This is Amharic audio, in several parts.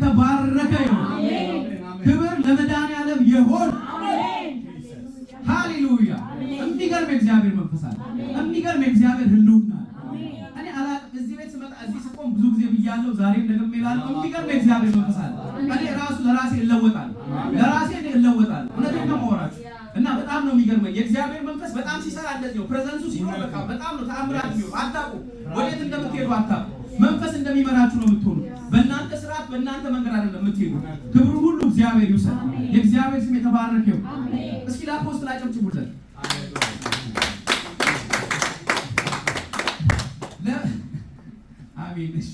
የተባረከ ይሁን። ክብር ለመድኃኒዓለም ይሁን። ሃሌሉያ! የሚገርም የእግዚአብሔር መንፈስ አለ። የሚገርም የእግዚአብሔር ህልውና አለ። እኔ አላቅም። እዚህ ቤት ስመጣ፣ እዚህ ስቆም ብዙ ጊዜ ብያለሁ፣ ዛሬም ደግሜ እላለሁ። የሚገርም የእግዚአብሔር መንፈስ አለ። እኔ ራሱ ለራሴ እለወጣለሁ፣ ለራሴ እኔ እለወጣለሁ። እውነቴን ነው የማወራችሁ እና በጣም ነው የሚገርመኝ የእግዚአብሔር መንፈስ በጣም ሲሰራ እንደዚህ ነው። Presence ኡ ሲኖር በቃ በጣም ነው ተአምራት የሚሆን። አታውቁም፣ ወዴት እንደምትሄዱ አታውቁም። መንፈስ እንደሚመራችሁ ነው የምትሆኑ። በእናንተ ስርዓት፣ በእናንተ መንገድ አይደለም የምትሄዱ። ክብሩ ሁሉ እግዚአብሔር ይውሰድ። የእግዚአብሔር ስም የተባረከ ይሁን። እስኪ ለ apostle አጨብጭቡለት። አሜን። እሺ።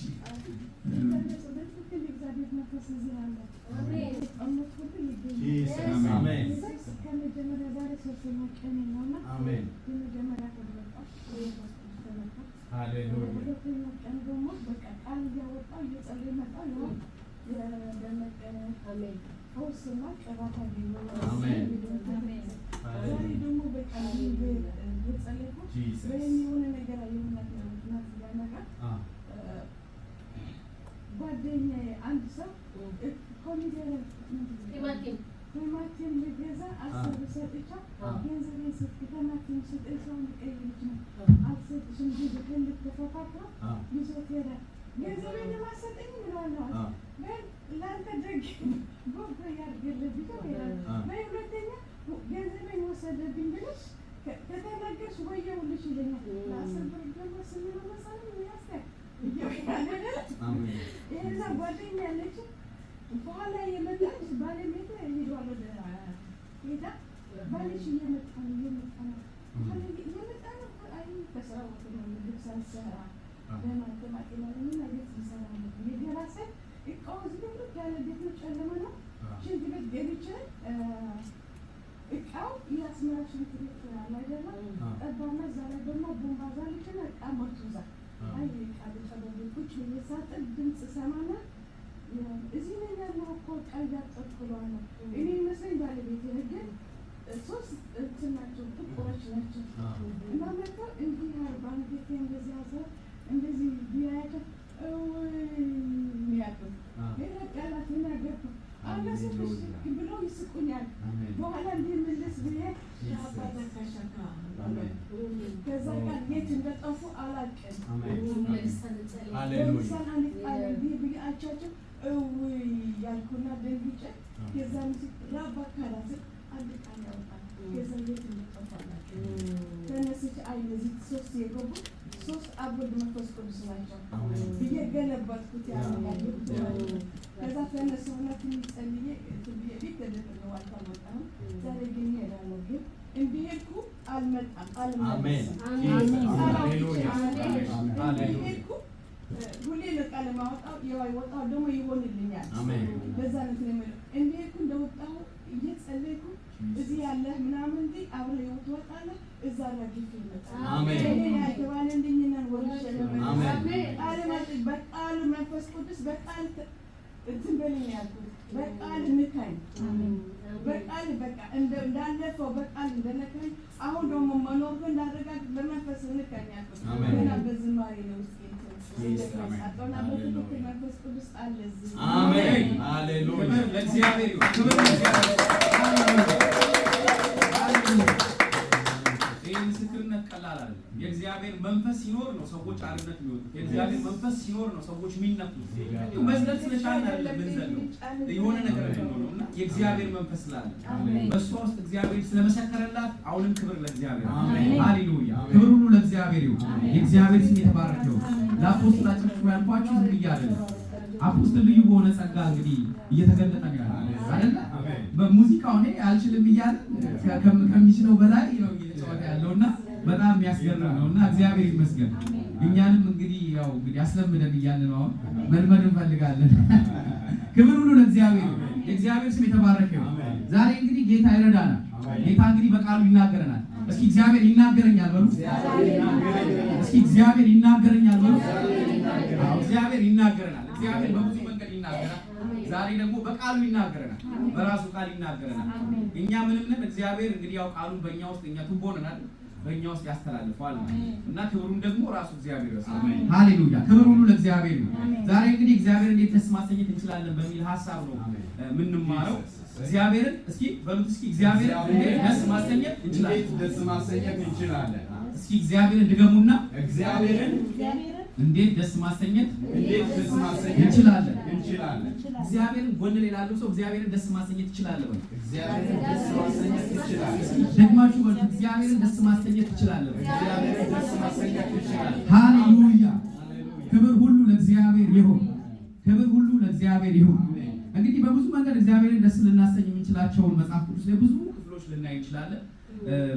በትክክል የእግዚአብሔር መንፈስ እዚህ አለ። እምነት ሁሉ ይገኛል። አሜን። ከመጀመሪያ ዛሬ ሶስተኛ ቀኔ ነውና አሜን። የመጀመሪያ ቀን መጣሁ፣ በመንፈስ ቅዱስ ተመታሁ። ሃሌሉያ። ሁለተኛ ቀን ደግሞ በቃ ቃል እያወጣሁ እየጸለይኩ መጣሁ። ያው የደመቀ ፈውስና ቅባት አገኘሁ። አሜን። ዛሬ ደግሞ በቃ እየጸለይኩ Jesus. ወይም የሆነ ነገር አየሁና ናት እያመራ ጓደኛዬ አንድ ሰው ኮሚደረ፣ ቲማቲም ልገዛ 10 ብር ሰጥቻት ገንዘቤን ስትል ቲማቲም ስጠኝ፣ ሰው ቀይ ልጅ ነው፣ አልሰጥሽም ብሎ ተፎካክሮ ይዞት ሄደ። ገንዘቤን አልሰጠኝም እለዋለሁ። በል ለአንተ ደግ በጎ ያድርግልህ ብዬው ይላል። በይ ሁለተኛ ገንዘቤን ወሰደብኝ ብለሽ ከተናገርሽ ወየውልሽ ይለኛል። ለ10 ብር ደግሞ ስምነው መሰለኝ ያስያል አሜን። ይሄና ጓደኛ ያለች በኋላ የመጣች ባለቤቷ ሄዷል ወደ ሄዳ ባልሽ እየመጣ ነው፣ እየመጣ ነው፣ በኋላ እየመጣ ነው። አይ ከስራ ወጥቶ ነው፣ ምግብ ሳልሰራ ደህና ተማጤና ምን አይነት ልሰራ ነው የገባ ስል እቃው ዝብርቅርቅ ያለ ቤት ነው፣ ጨለማ ነው። ሽንት ቤት ገብቼ እቃው የአስመራ ሽንት ቤት አለ አይደለም፣ ጠባና እዛ ላይ ደግሞ ቡምባ ዛለችና እቃ ሞልቶ እዛ አይ እቃ ልጠበብ ቁጭ ብዬ ሳጥብ ድምፅ ሰማና እዚህ ነኝ ያለው እኮ እቃ እያጠብኩ እለዋለሁ። እኔ ይመስለኝ ባለቤቴ ነው፣ ግን ሶስት እንትን ናቸው፣ ጥቁሮች ናቸው። እና መጥተው እንዲህ ባንገቴ እንደዚህ አስረው እንደዚህ ቢያያቸው እውይ ነው ያልኩት። ይሄ ቃላት ተናገርኩ። አለስፍሽ ብለው ይስቁኛል። በኋላ እንዲህ ምልስ ብዬ ከዛ ጋር የት እንደጠፉ አላውቅም። ሃሌሉያ። በልሳን አንድ ቃል እንዲህ ብዬ አይቻቸው እውይ ያልኩና ደንግጬ ከዛ ምስል ራባ ካላትን አንድ ቃል ያወጣል። ከዛ የት እንደጠፉ አላውቅም። ተነስቼ አይ እነዚህ ሶስት የገቡ ሶስት አብ ወልድ መንፈስ ቅዱስ ናቸው ብዬ ገለበጥኩት። ያን ያየሁት ማለት ነው። ከዛ ተነሳሁና ትንሽ ጸልዬ እንትን ብዬ ቤት ተደፍሬዋል፣ አልወጣሁም። ዛሬ ግን እሄዳለሁ። ግን እንደሄድኩ አልመጣም፣ አልመለስም። ሃሌሉያ። እንደሄድኩ ሁሌ ነው ቃል የማወጣው፣ ያው የወጣው ደግሞ ይሆንልኛል። አሜን። በዛ ነው እንትን የምለው። እንደሄድኩ እንደወጣሁ እየጸለይኩ እዚህ ያለህ ምናምን እንዲህ አብረህ ትወጣለህ፣ እዛ ረግፌ ይመጣል። አሜን። እኔ ያልተባለልኝን ወርሼ ለመመለስ አሜን። ቃል ማለት በቃሉ መንፈስ ቅዱስ በቃል እንትን በለኝ ያልኩት፣ በቃል ንካኝ፣ በቃል በቃ እንዳለፈው በቃል እንደነካኝ አሁን ደግሞ መኖር እንዳረጋግጥ በመንፈስ ንካኝ ያልኩት። አሜን። ገና በዝማሬ ነው ውስጤ እንትን አሜን። እንደተነሳሳውና በትክክል መንፈስ ቅዱስ አለ እዚህ። አሜን። ሃሌሉያ። ክብር ለእግዚአብሔር ይሁን። ክብር ለእግዚአብሔር። ሃሌሉያ። ይህ ምስክርነት ቀላል አይደለም። የእግዚአብሔር መንፈስ ሲኖር ነው ሰዎች አርነት የሚወጡት። የእግዚአብሔር መንፈስ ሲኖር ነው ሰዎች የሚነኩት። እንዲሁ መዝለል ስለቻልን አይደለም ምንዘለው፣ የሆነ ነገር ነው እና የእግዚአብሔር መንፈስ ስላለ በእሷ ውስጥ እግዚአብሔር ስለመሰከረላት አሁንም ክብር ለእግዚአብሔር። አሜን። ሃሌሉያ። ክብር ሁሉ ለእግዚአብሔር ይሁን። የእግዚአብሔር ስም የተባረከ ይሁን። ለ apostle አጨብጭቡ ያልኳችሁ ዝም ብዬ አይደለም። Apostle ልዩ በሆነ ጸጋ እንግዲህ እየተገለጠ ነው ያለው አይደለ? በሙዚቃው እኔ አልችልም እያለ ከሚችለው በላይ ነው እየተጫወተ ያለውና በጣም የሚያስገርም ነው እና እግዚአብሔር ይመስገን። እኛንም እንግዲህ ያው እንግዲህ አስለምደን እያለ ነው፣ አሁን መልመድ እንፈልጋለን። ክብር ሁሉ ለእግዚአብሔር ይሁን። የእግዚአብሔር ስም የተባረከ ይሁን። ዛሬ እንግዲህ ጌታ ይረዳናል። ጌታ እንግዲህ በቃሉ ይናገረናል። እስኪ እግዚአብሔር ይናገረኛል በሉ። እስኪ እግዚአብሔር ይናገረኛል በሉ። አዎ እግዚአብሔር ይናገረናል። እግዚአብሔር በብዙ መንገድ ይናገራል። ዛሬ ደግሞ በቃሉ ይናገረናል። በራሱ ቃል ይናገረናል። እኛ ምንም ነን። እግዚአብሔር እንግዲህ ያው ቃሉን በእኛ ውስጥ እኛ ቱቦ ነን አይደል? በእኛ ውስጥ ያስተላልፈዋል ማለት ነው። እና ክብሩን ደግሞ ራሱ እግዚአብሔር ይወስዳል። ሃሌሉያ! ክብር ሁሉ ለእግዚአብሔር ይሁን። ዛሬ እንግዲህ እግዚአብሔርን እንዴት ደስ ማሰኘት እንችላለን በሚል ሀሳብ ነው የምንማረው። እግዚአብሔርን እስኪ በሉት እስኪ እግዚአብሔርን እንዴት ደስ ማሰኘት እንችላለን? እንዴት ደስ ማሰኘት እንችላለን? እስኪ እግዚአብሔርን ድገሙና እግዚአብሔርን እንዴት ደስ ማሰኘት እንዴት ደስ ማሰኘት እንችላለን? እንችላለን? እግዚአብሔርን ጎን ላይ ላለው ሰው እግዚአብሔርን ደስ ማሰኘት ትችላለህ በሉ። እግዚአብሔርን ደስ ማሰኘት ትችላለህ። ደግማችሁ በሉት፣ እግዚአብሔርን ደስ ማሰኘት ትችላለህ በሉ። እግዚአብሔርን ደስ ማሰኘት ትችላለህ። ሃሌሉያ! ክብር ሁሉ ለእግዚአብሔር ይሁን። ክብር ሁሉ ለእግዚአብሔር ይሁን። እንግዲህ በብዙ መንገድ እግዚአብሔርን ደስ ልናሰኝ የምንችላቸውን መጽሐፍ ቅዱስ ላይ ብዙ ክፍሎች ልናይ እንችላለን።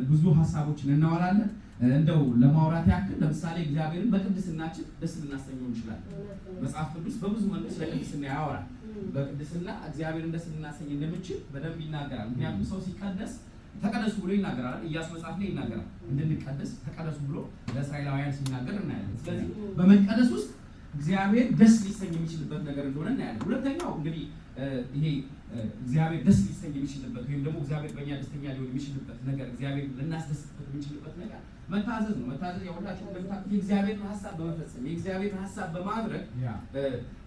ብዙ ሀሳቦችን እናወራለን። እንደው ለማውራት ያክል ለምሳሌ እግዚአብሔርን በቅድስናችን ደስ ልናሰኘው እንችላለን። መጽሐፍ ቅዱስ በብዙ መንገድ ስለ ቅድስና ያወራል። በቅድስና እግዚአብሔርን ደስ ልናሰኝ እንደምንችል በደንብ ይናገራል። ምክንያቱም ሰው ሲቀደስ ተቀደሱ ብሎ ይናገራል። ኢያሱ መጽሐፍ ላይ ይናገራል። እንድንቀደስ ተቀደሱ ብሎ ለእስራኤላውያን ሲናገር እናያለን። ስለዚህ በመቀደስ ውስጥ እግዚአብሔር ደስ ሊሰኝ የሚችልበት ነገር እንደሆነ እናያለን። ሁለተኛው እንግዲህ ይሄ እግዚአብሔር ደስ ሊሰኝ የሚችልበት ወይም ደግሞ እግዚአብሔር በእኛ ደስተኛ ሊሆን የሚችልበት ነገር፣ እግዚአብሔር ልናስደስትበት የምንችልበት ነገር መታዘዝ ነው። መታዘዝ ያው ሁላችሁም እንደምታውቁት የእግዚአብሔርን ሀሳብ በመፈጸም፣ የእግዚአብሔርን ሀሳብ በማድረግ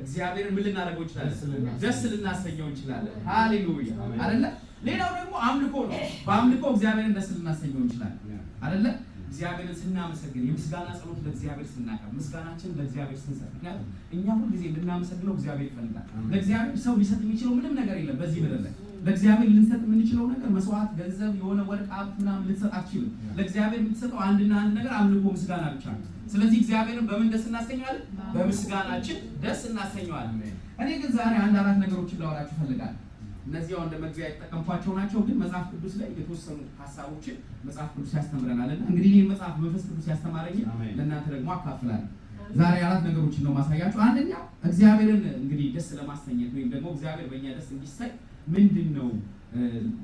እግዚአብሔርን ምን ልናደርገው እንችላለን? ደስ ልናሰኘው እንችላለን። ሃሌሉያ! አይደለ? ሌላው ደግሞ አምልኮ ነው። በአምልኮ እግዚአብሔርን ደስ ልናሰኘው እንችላለን። አይደለ? እግዚአብሔርን ስናመሰግን፣ የምስጋና ጸሎት ለእግዚአብሔር ስናቀርብ፣ ምስጋናችንን ለእግዚአብሔር ስንሰጥ፣ ምክንያቱም እኛ ሁልጊዜ እንድናመሰግነው እግዚአብሔር ይፈልጋል። ለእግዚአብሔር ሰው ሊሰጥ የሚችለው ምንም ነገር የለም በዚህ ምድር ላይ። ለእግዚአብሔር ልንሰጥ የምንችለው ነገር መስዋዕት፣ ገንዘብ፣ የሆነ ወርቅ፣ ሀብት ምናምን ልትሰጥ አትችልም። ለእግዚአብሔር የምትሰጠው አንድና አንድ ነገር አምልኮ፣ ምስጋና ብቻ ነው። ስለዚህ እግዚአብሔርን በምን ደስ እናሰኘዋለን? በምስጋናችን ደስ እናሰኘዋለን። እኔ ግን ዛሬ አንድ አራት ነገሮችን ላወራችሁ እፈልጋለሁ። እነዚህ ያው እንደ መግቢያ የተጠቀምኳቸው ናቸው፣ ግን መጽሐፍ ቅዱስ ላይ የተወሰኑ ሀሳቦችን መጽሐፍ ቅዱስ ያስተምረናል እና እንግዲህ ይህ መጽሐፍ መንፈስ ቅዱስ ያስተማረኝ ለእናንተ ደግሞ አካፍላለሁ። ዛሬ አራት ነገሮችን ነው ማሳያችሁ። አንደኛው እግዚአብሔርን እንግዲህ ደስ ለማሰኘት ወይም ደግሞ እግዚአብሔር በእኛ ደስ እንዲሰኝ ምንድን ነው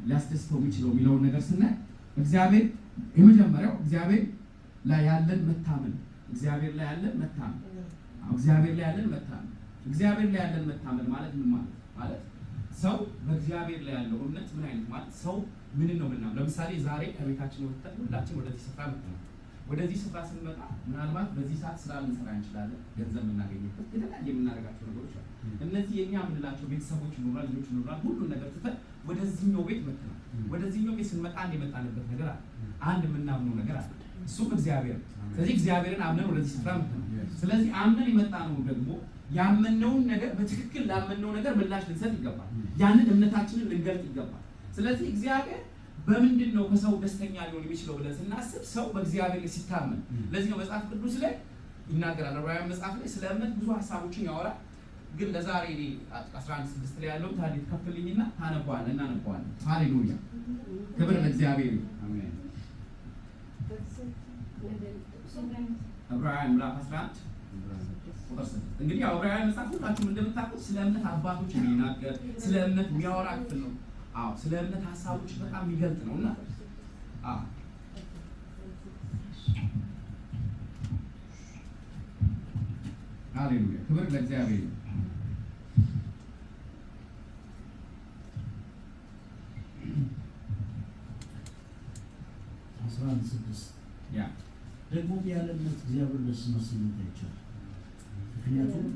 ሊያስደስተው የሚችለው የሚለውን ነገር ስናይ እግዚአብሔር የመጀመሪያው እግዚአብሔር ላይ ያለን መታመን፣ እግዚአብሔር ላይ ያለን መታመን፣ እግዚአብሔር ላይ ያለን መታመን። እግዚአብሔር ላይ ያለን መታመን ማለት ምን ማለት ማለት ሰው በእግዚአብሔር ላይ ያለው እምነት ምን አይነት ማለት ሰው ምንን ነው ምናምን። ለምሳሌ ዛሬ ከቤታችን ወጥተን ሁላችን ወደዚህ ስፍራ መጥተናል። ወደዚህ ስፍራ ስንመጣ ምናልባት በዚህ ሰዓት ስራ ልንሰራ እንችላለን። ገንዘብ የምናገኝበት የተለያየ የምናደርጋቸው ነገሮች አሉ። እነዚህ የኛ የምንላቸው ቤተሰቦች ይኖራል፣ ልጆች ይኖራል። ሁሉን ነገር ትተን ወደዚህኛው ቤት መጥተናል። ወደዚህኛው ቤት ስንመጣ አንድ የመጣንበት ነገር አለ። አንድ የምናምነው ነገር አለ። እሱም እግዚአብሔር ነው። ስለዚህ እግዚአብሔርን አምነን ወደዚህ ስፍራ መጥተናል። ስለዚህ አምነን የመጣነው ደግሞ ያመነውን ነገር በትክክል ላመነው ነገር ምላሽ ልንሰጥ ይገባል። ያንን እምነታችንን ልንገልጥ ይገባል። ስለዚህ እግዚአብሔር በምንድን ነው ከሰው ደስተኛ ሊሆን የሚችለው ብለን ስናስብ ሰው በእግዚአብሔር ላይ ሲታመን። ለዚህ ነው መጽሐፍ ቅዱስ ላይ ይናገራል። ዕብራውያን መጽሐፍ ላይ ስለ እምነት ብዙ ሀሳቦችን ያወራል። ግን ለዛሬ እኔ 11:6 ላይ ያለውን ታዲያ ከፍልኝና ታነባዋለህ፣ እናነባዋለን። ሃሌሉያ! ክብር ለእግዚአብሔር ይሁን። ዕብራውያን ምዕራፍ 11 ቁጥር 6። እንግዲህ ያው ዕብራውያን መጽሐፍ ሁላችሁም እንደምታውቁት ስለ እምነት አባቶች የሚናገር፣ ስለ እምነት የሚያወራ ክፍል ነው። አዎ፣ ስለ እምነት ሀሳቦች በጣም የሚገልጥ ነው እና አዎ። ሃሌሉያ! ክብር ለእግዚአብሔር ይሁን። 11:6። ያ። ደግሞ ያለ እምነት እግዚአብሔር ደስ ማሰኘት አይቻልም። ምክንያቱም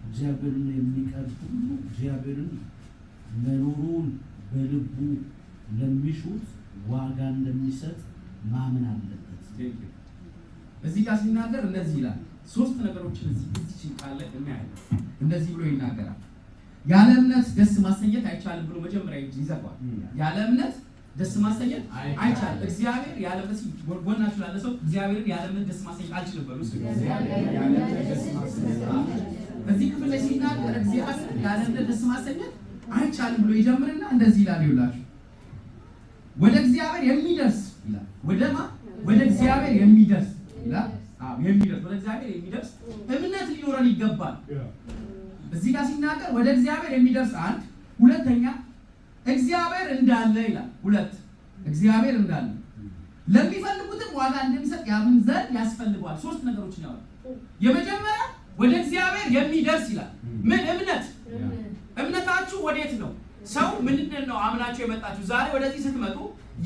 እግዚአብሔርን የሚቀርብ ሁሉ እግዚአብሔርን መኖሩን በልቡ ለሚሹት ዋጋ እንደሚሰጥ ማመን አለበት። Thank you። እዚህ ጋር ሲናገር እንደዚህ ይላል። ሶስት ነገሮችን እዚህ ቃል ላይ እናያለን። እንደዚህ ብሎ ይናገራል። ያለ እምነት ደስ ማሰኘት አይቻልም ብሎ መጀመሪያ ይዘጋዋል። ያለ እምነት ደስ ማሰኘት አይቻልም። እግዚአብሔር ያለ እምነት፣ ጎናችሁ ላለ ሰው እግዚአብሔርን ያለ እምነት ደስ ማሰኘት አልችልም በሉ። እዚህ ክፍል ላይ ሲናገር እግዚአብሔር ያለ እምነት ደስ ማሰኘት አይቻልም ብሎ ይጀምርና እንደዚህ ይላል። ይውላችሁ ወደ እግዚአብሔር የሚደርስ ይላል። ወደማ ወደ እግዚአብሔር የሚደርስ ይላል። አዎ፣ የሚደርስ፣ ወደ እግዚአብሔር የሚደርስ እምነት ሊኖረን ይገባል። እዚህ ጋር ሲናገር ወደ እግዚአብሔር የሚደርስ አንድ፣ ሁለተኛ እግዚአብሔር እንዳለ ይላል። ሁለት፣ እግዚአብሔር እንዳለ ለሚፈልጉትም ዋጋ እንደሚሰጥ ያምን ዘንድ ያስፈልገዋል። ሶስት ነገሮችን ያወራል። የመጀመሪያ ወደ እግዚአብሔር የሚደርስ ይላል። ምን እምነት? እምነታችሁ ወዴት ነው? ሰው ምንድን ነው አምናችሁ የመጣችሁ? ዛሬ ወደዚህ ስትመጡ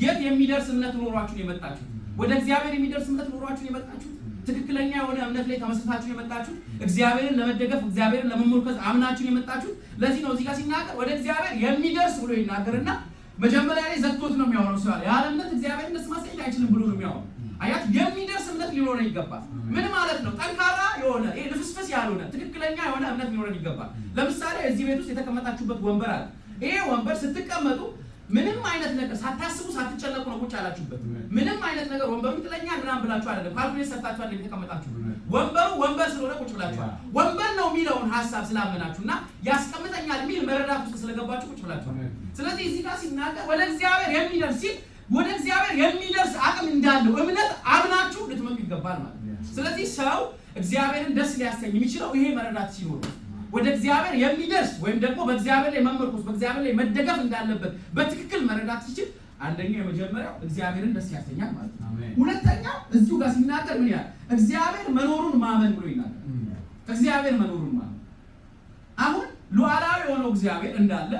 የት የሚደርስ እምነት ኖሯችሁ ነው የመጣችሁ? ወደ እግዚአብሔር የሚደርስ እምነት ኖሯችሁ ነው የመጣችሁት? ትክክለኛ የሆነ እምነት ላይ ተመስርታችሁ ነው የመጣችሁት? እግዚአብሔርን ለመደገፍ፣ እግዚአብሔርን ለመመርኮዝ አምናችሁ ነው የመጣችሁት? ለዚህ ነው እዚህ ጋር ሲናገር ወደ እግዚአብሔር የሚደርስ ብሎ ይናገርና መጀመሪያ ላይ ዘግቶት ነው የሚያወራው። ሰው ያለ እምነት እግዚአብሔርን ደስ ማሰኘት አይችልም ብሎ ነው የሚያወራው። አያችሁ፣ የሚደርስ እምነት ሊኖረን ይገባል። ምን ማለት ነው? ጠንካራ የሆነ፣ ይሄ ልፍስፍስ ያልሆነ፣ ትክክለኛ የሆነ እምነት ሊኖረን ይገባል። ለምሳሌ እዚህ ቤት ውስጥ የተቀመጣችሁበት ወንበር አለ። ይሄ ወንበር ስትቀመጡ ምንም አይነት ነገር ሳታስቡ፣ ሳትጨነቁ ነው ቁጭ ያላችሁበት። ምንም አይነት ነገር ወንበሩ ይጥለኛል ምናምን ብላችሁ አይደለም። Calculate ሰርታችሁ አይደለም የተቀመጣችሁ። ወንበሩ ወንበር ስለሆነ ቁጭ ብላችኋል። ወንበር ነው የሚለውን ሀሳብ ስላመናችሁ እና ያስቀምጠኛል የሚል መረዳት ውስጥ ስለገባችሁ ቁጭ ብላችኋል። ስለዚህ እዚህ ጋር ሲናገር ወደ እግዚአብሔር የሚደርስ ሲል ወደ እግዚአብሔር የሚደርስ አቅም እንዳለው እምነት አምናችሁ ልትመጡ ይገባል ማለት ነው። ስለዚህ ሰው እግዚአብሔርን ደስ ሊያሰኝ የሚችለው ይሄ መረዳት ሲኖረው፣ ወደ እግዚአብሔር የሚደርስ ወይም ደግሞ በእግዚአብሔር ላይ መመርኮዝ፣ በእግዚአብሔር ላይ መደገፍ እንዳለበት በትክክል መረዳት ሲችል አንደኛው የመጀመሪያው እግዚአብሔርን ደስ ያሰኛል ማለት ነው። ሁለተኛው እዚሁ ጋር ሲናገር ምን ይላል? እግዚአብሔር መኖሩን ማመን ብሎ ይናገራል። እግዚአብሔር መኖሩን ማመን። አሁን ሉዓላዊ የሆነው እግዚአብሔር እንዳለ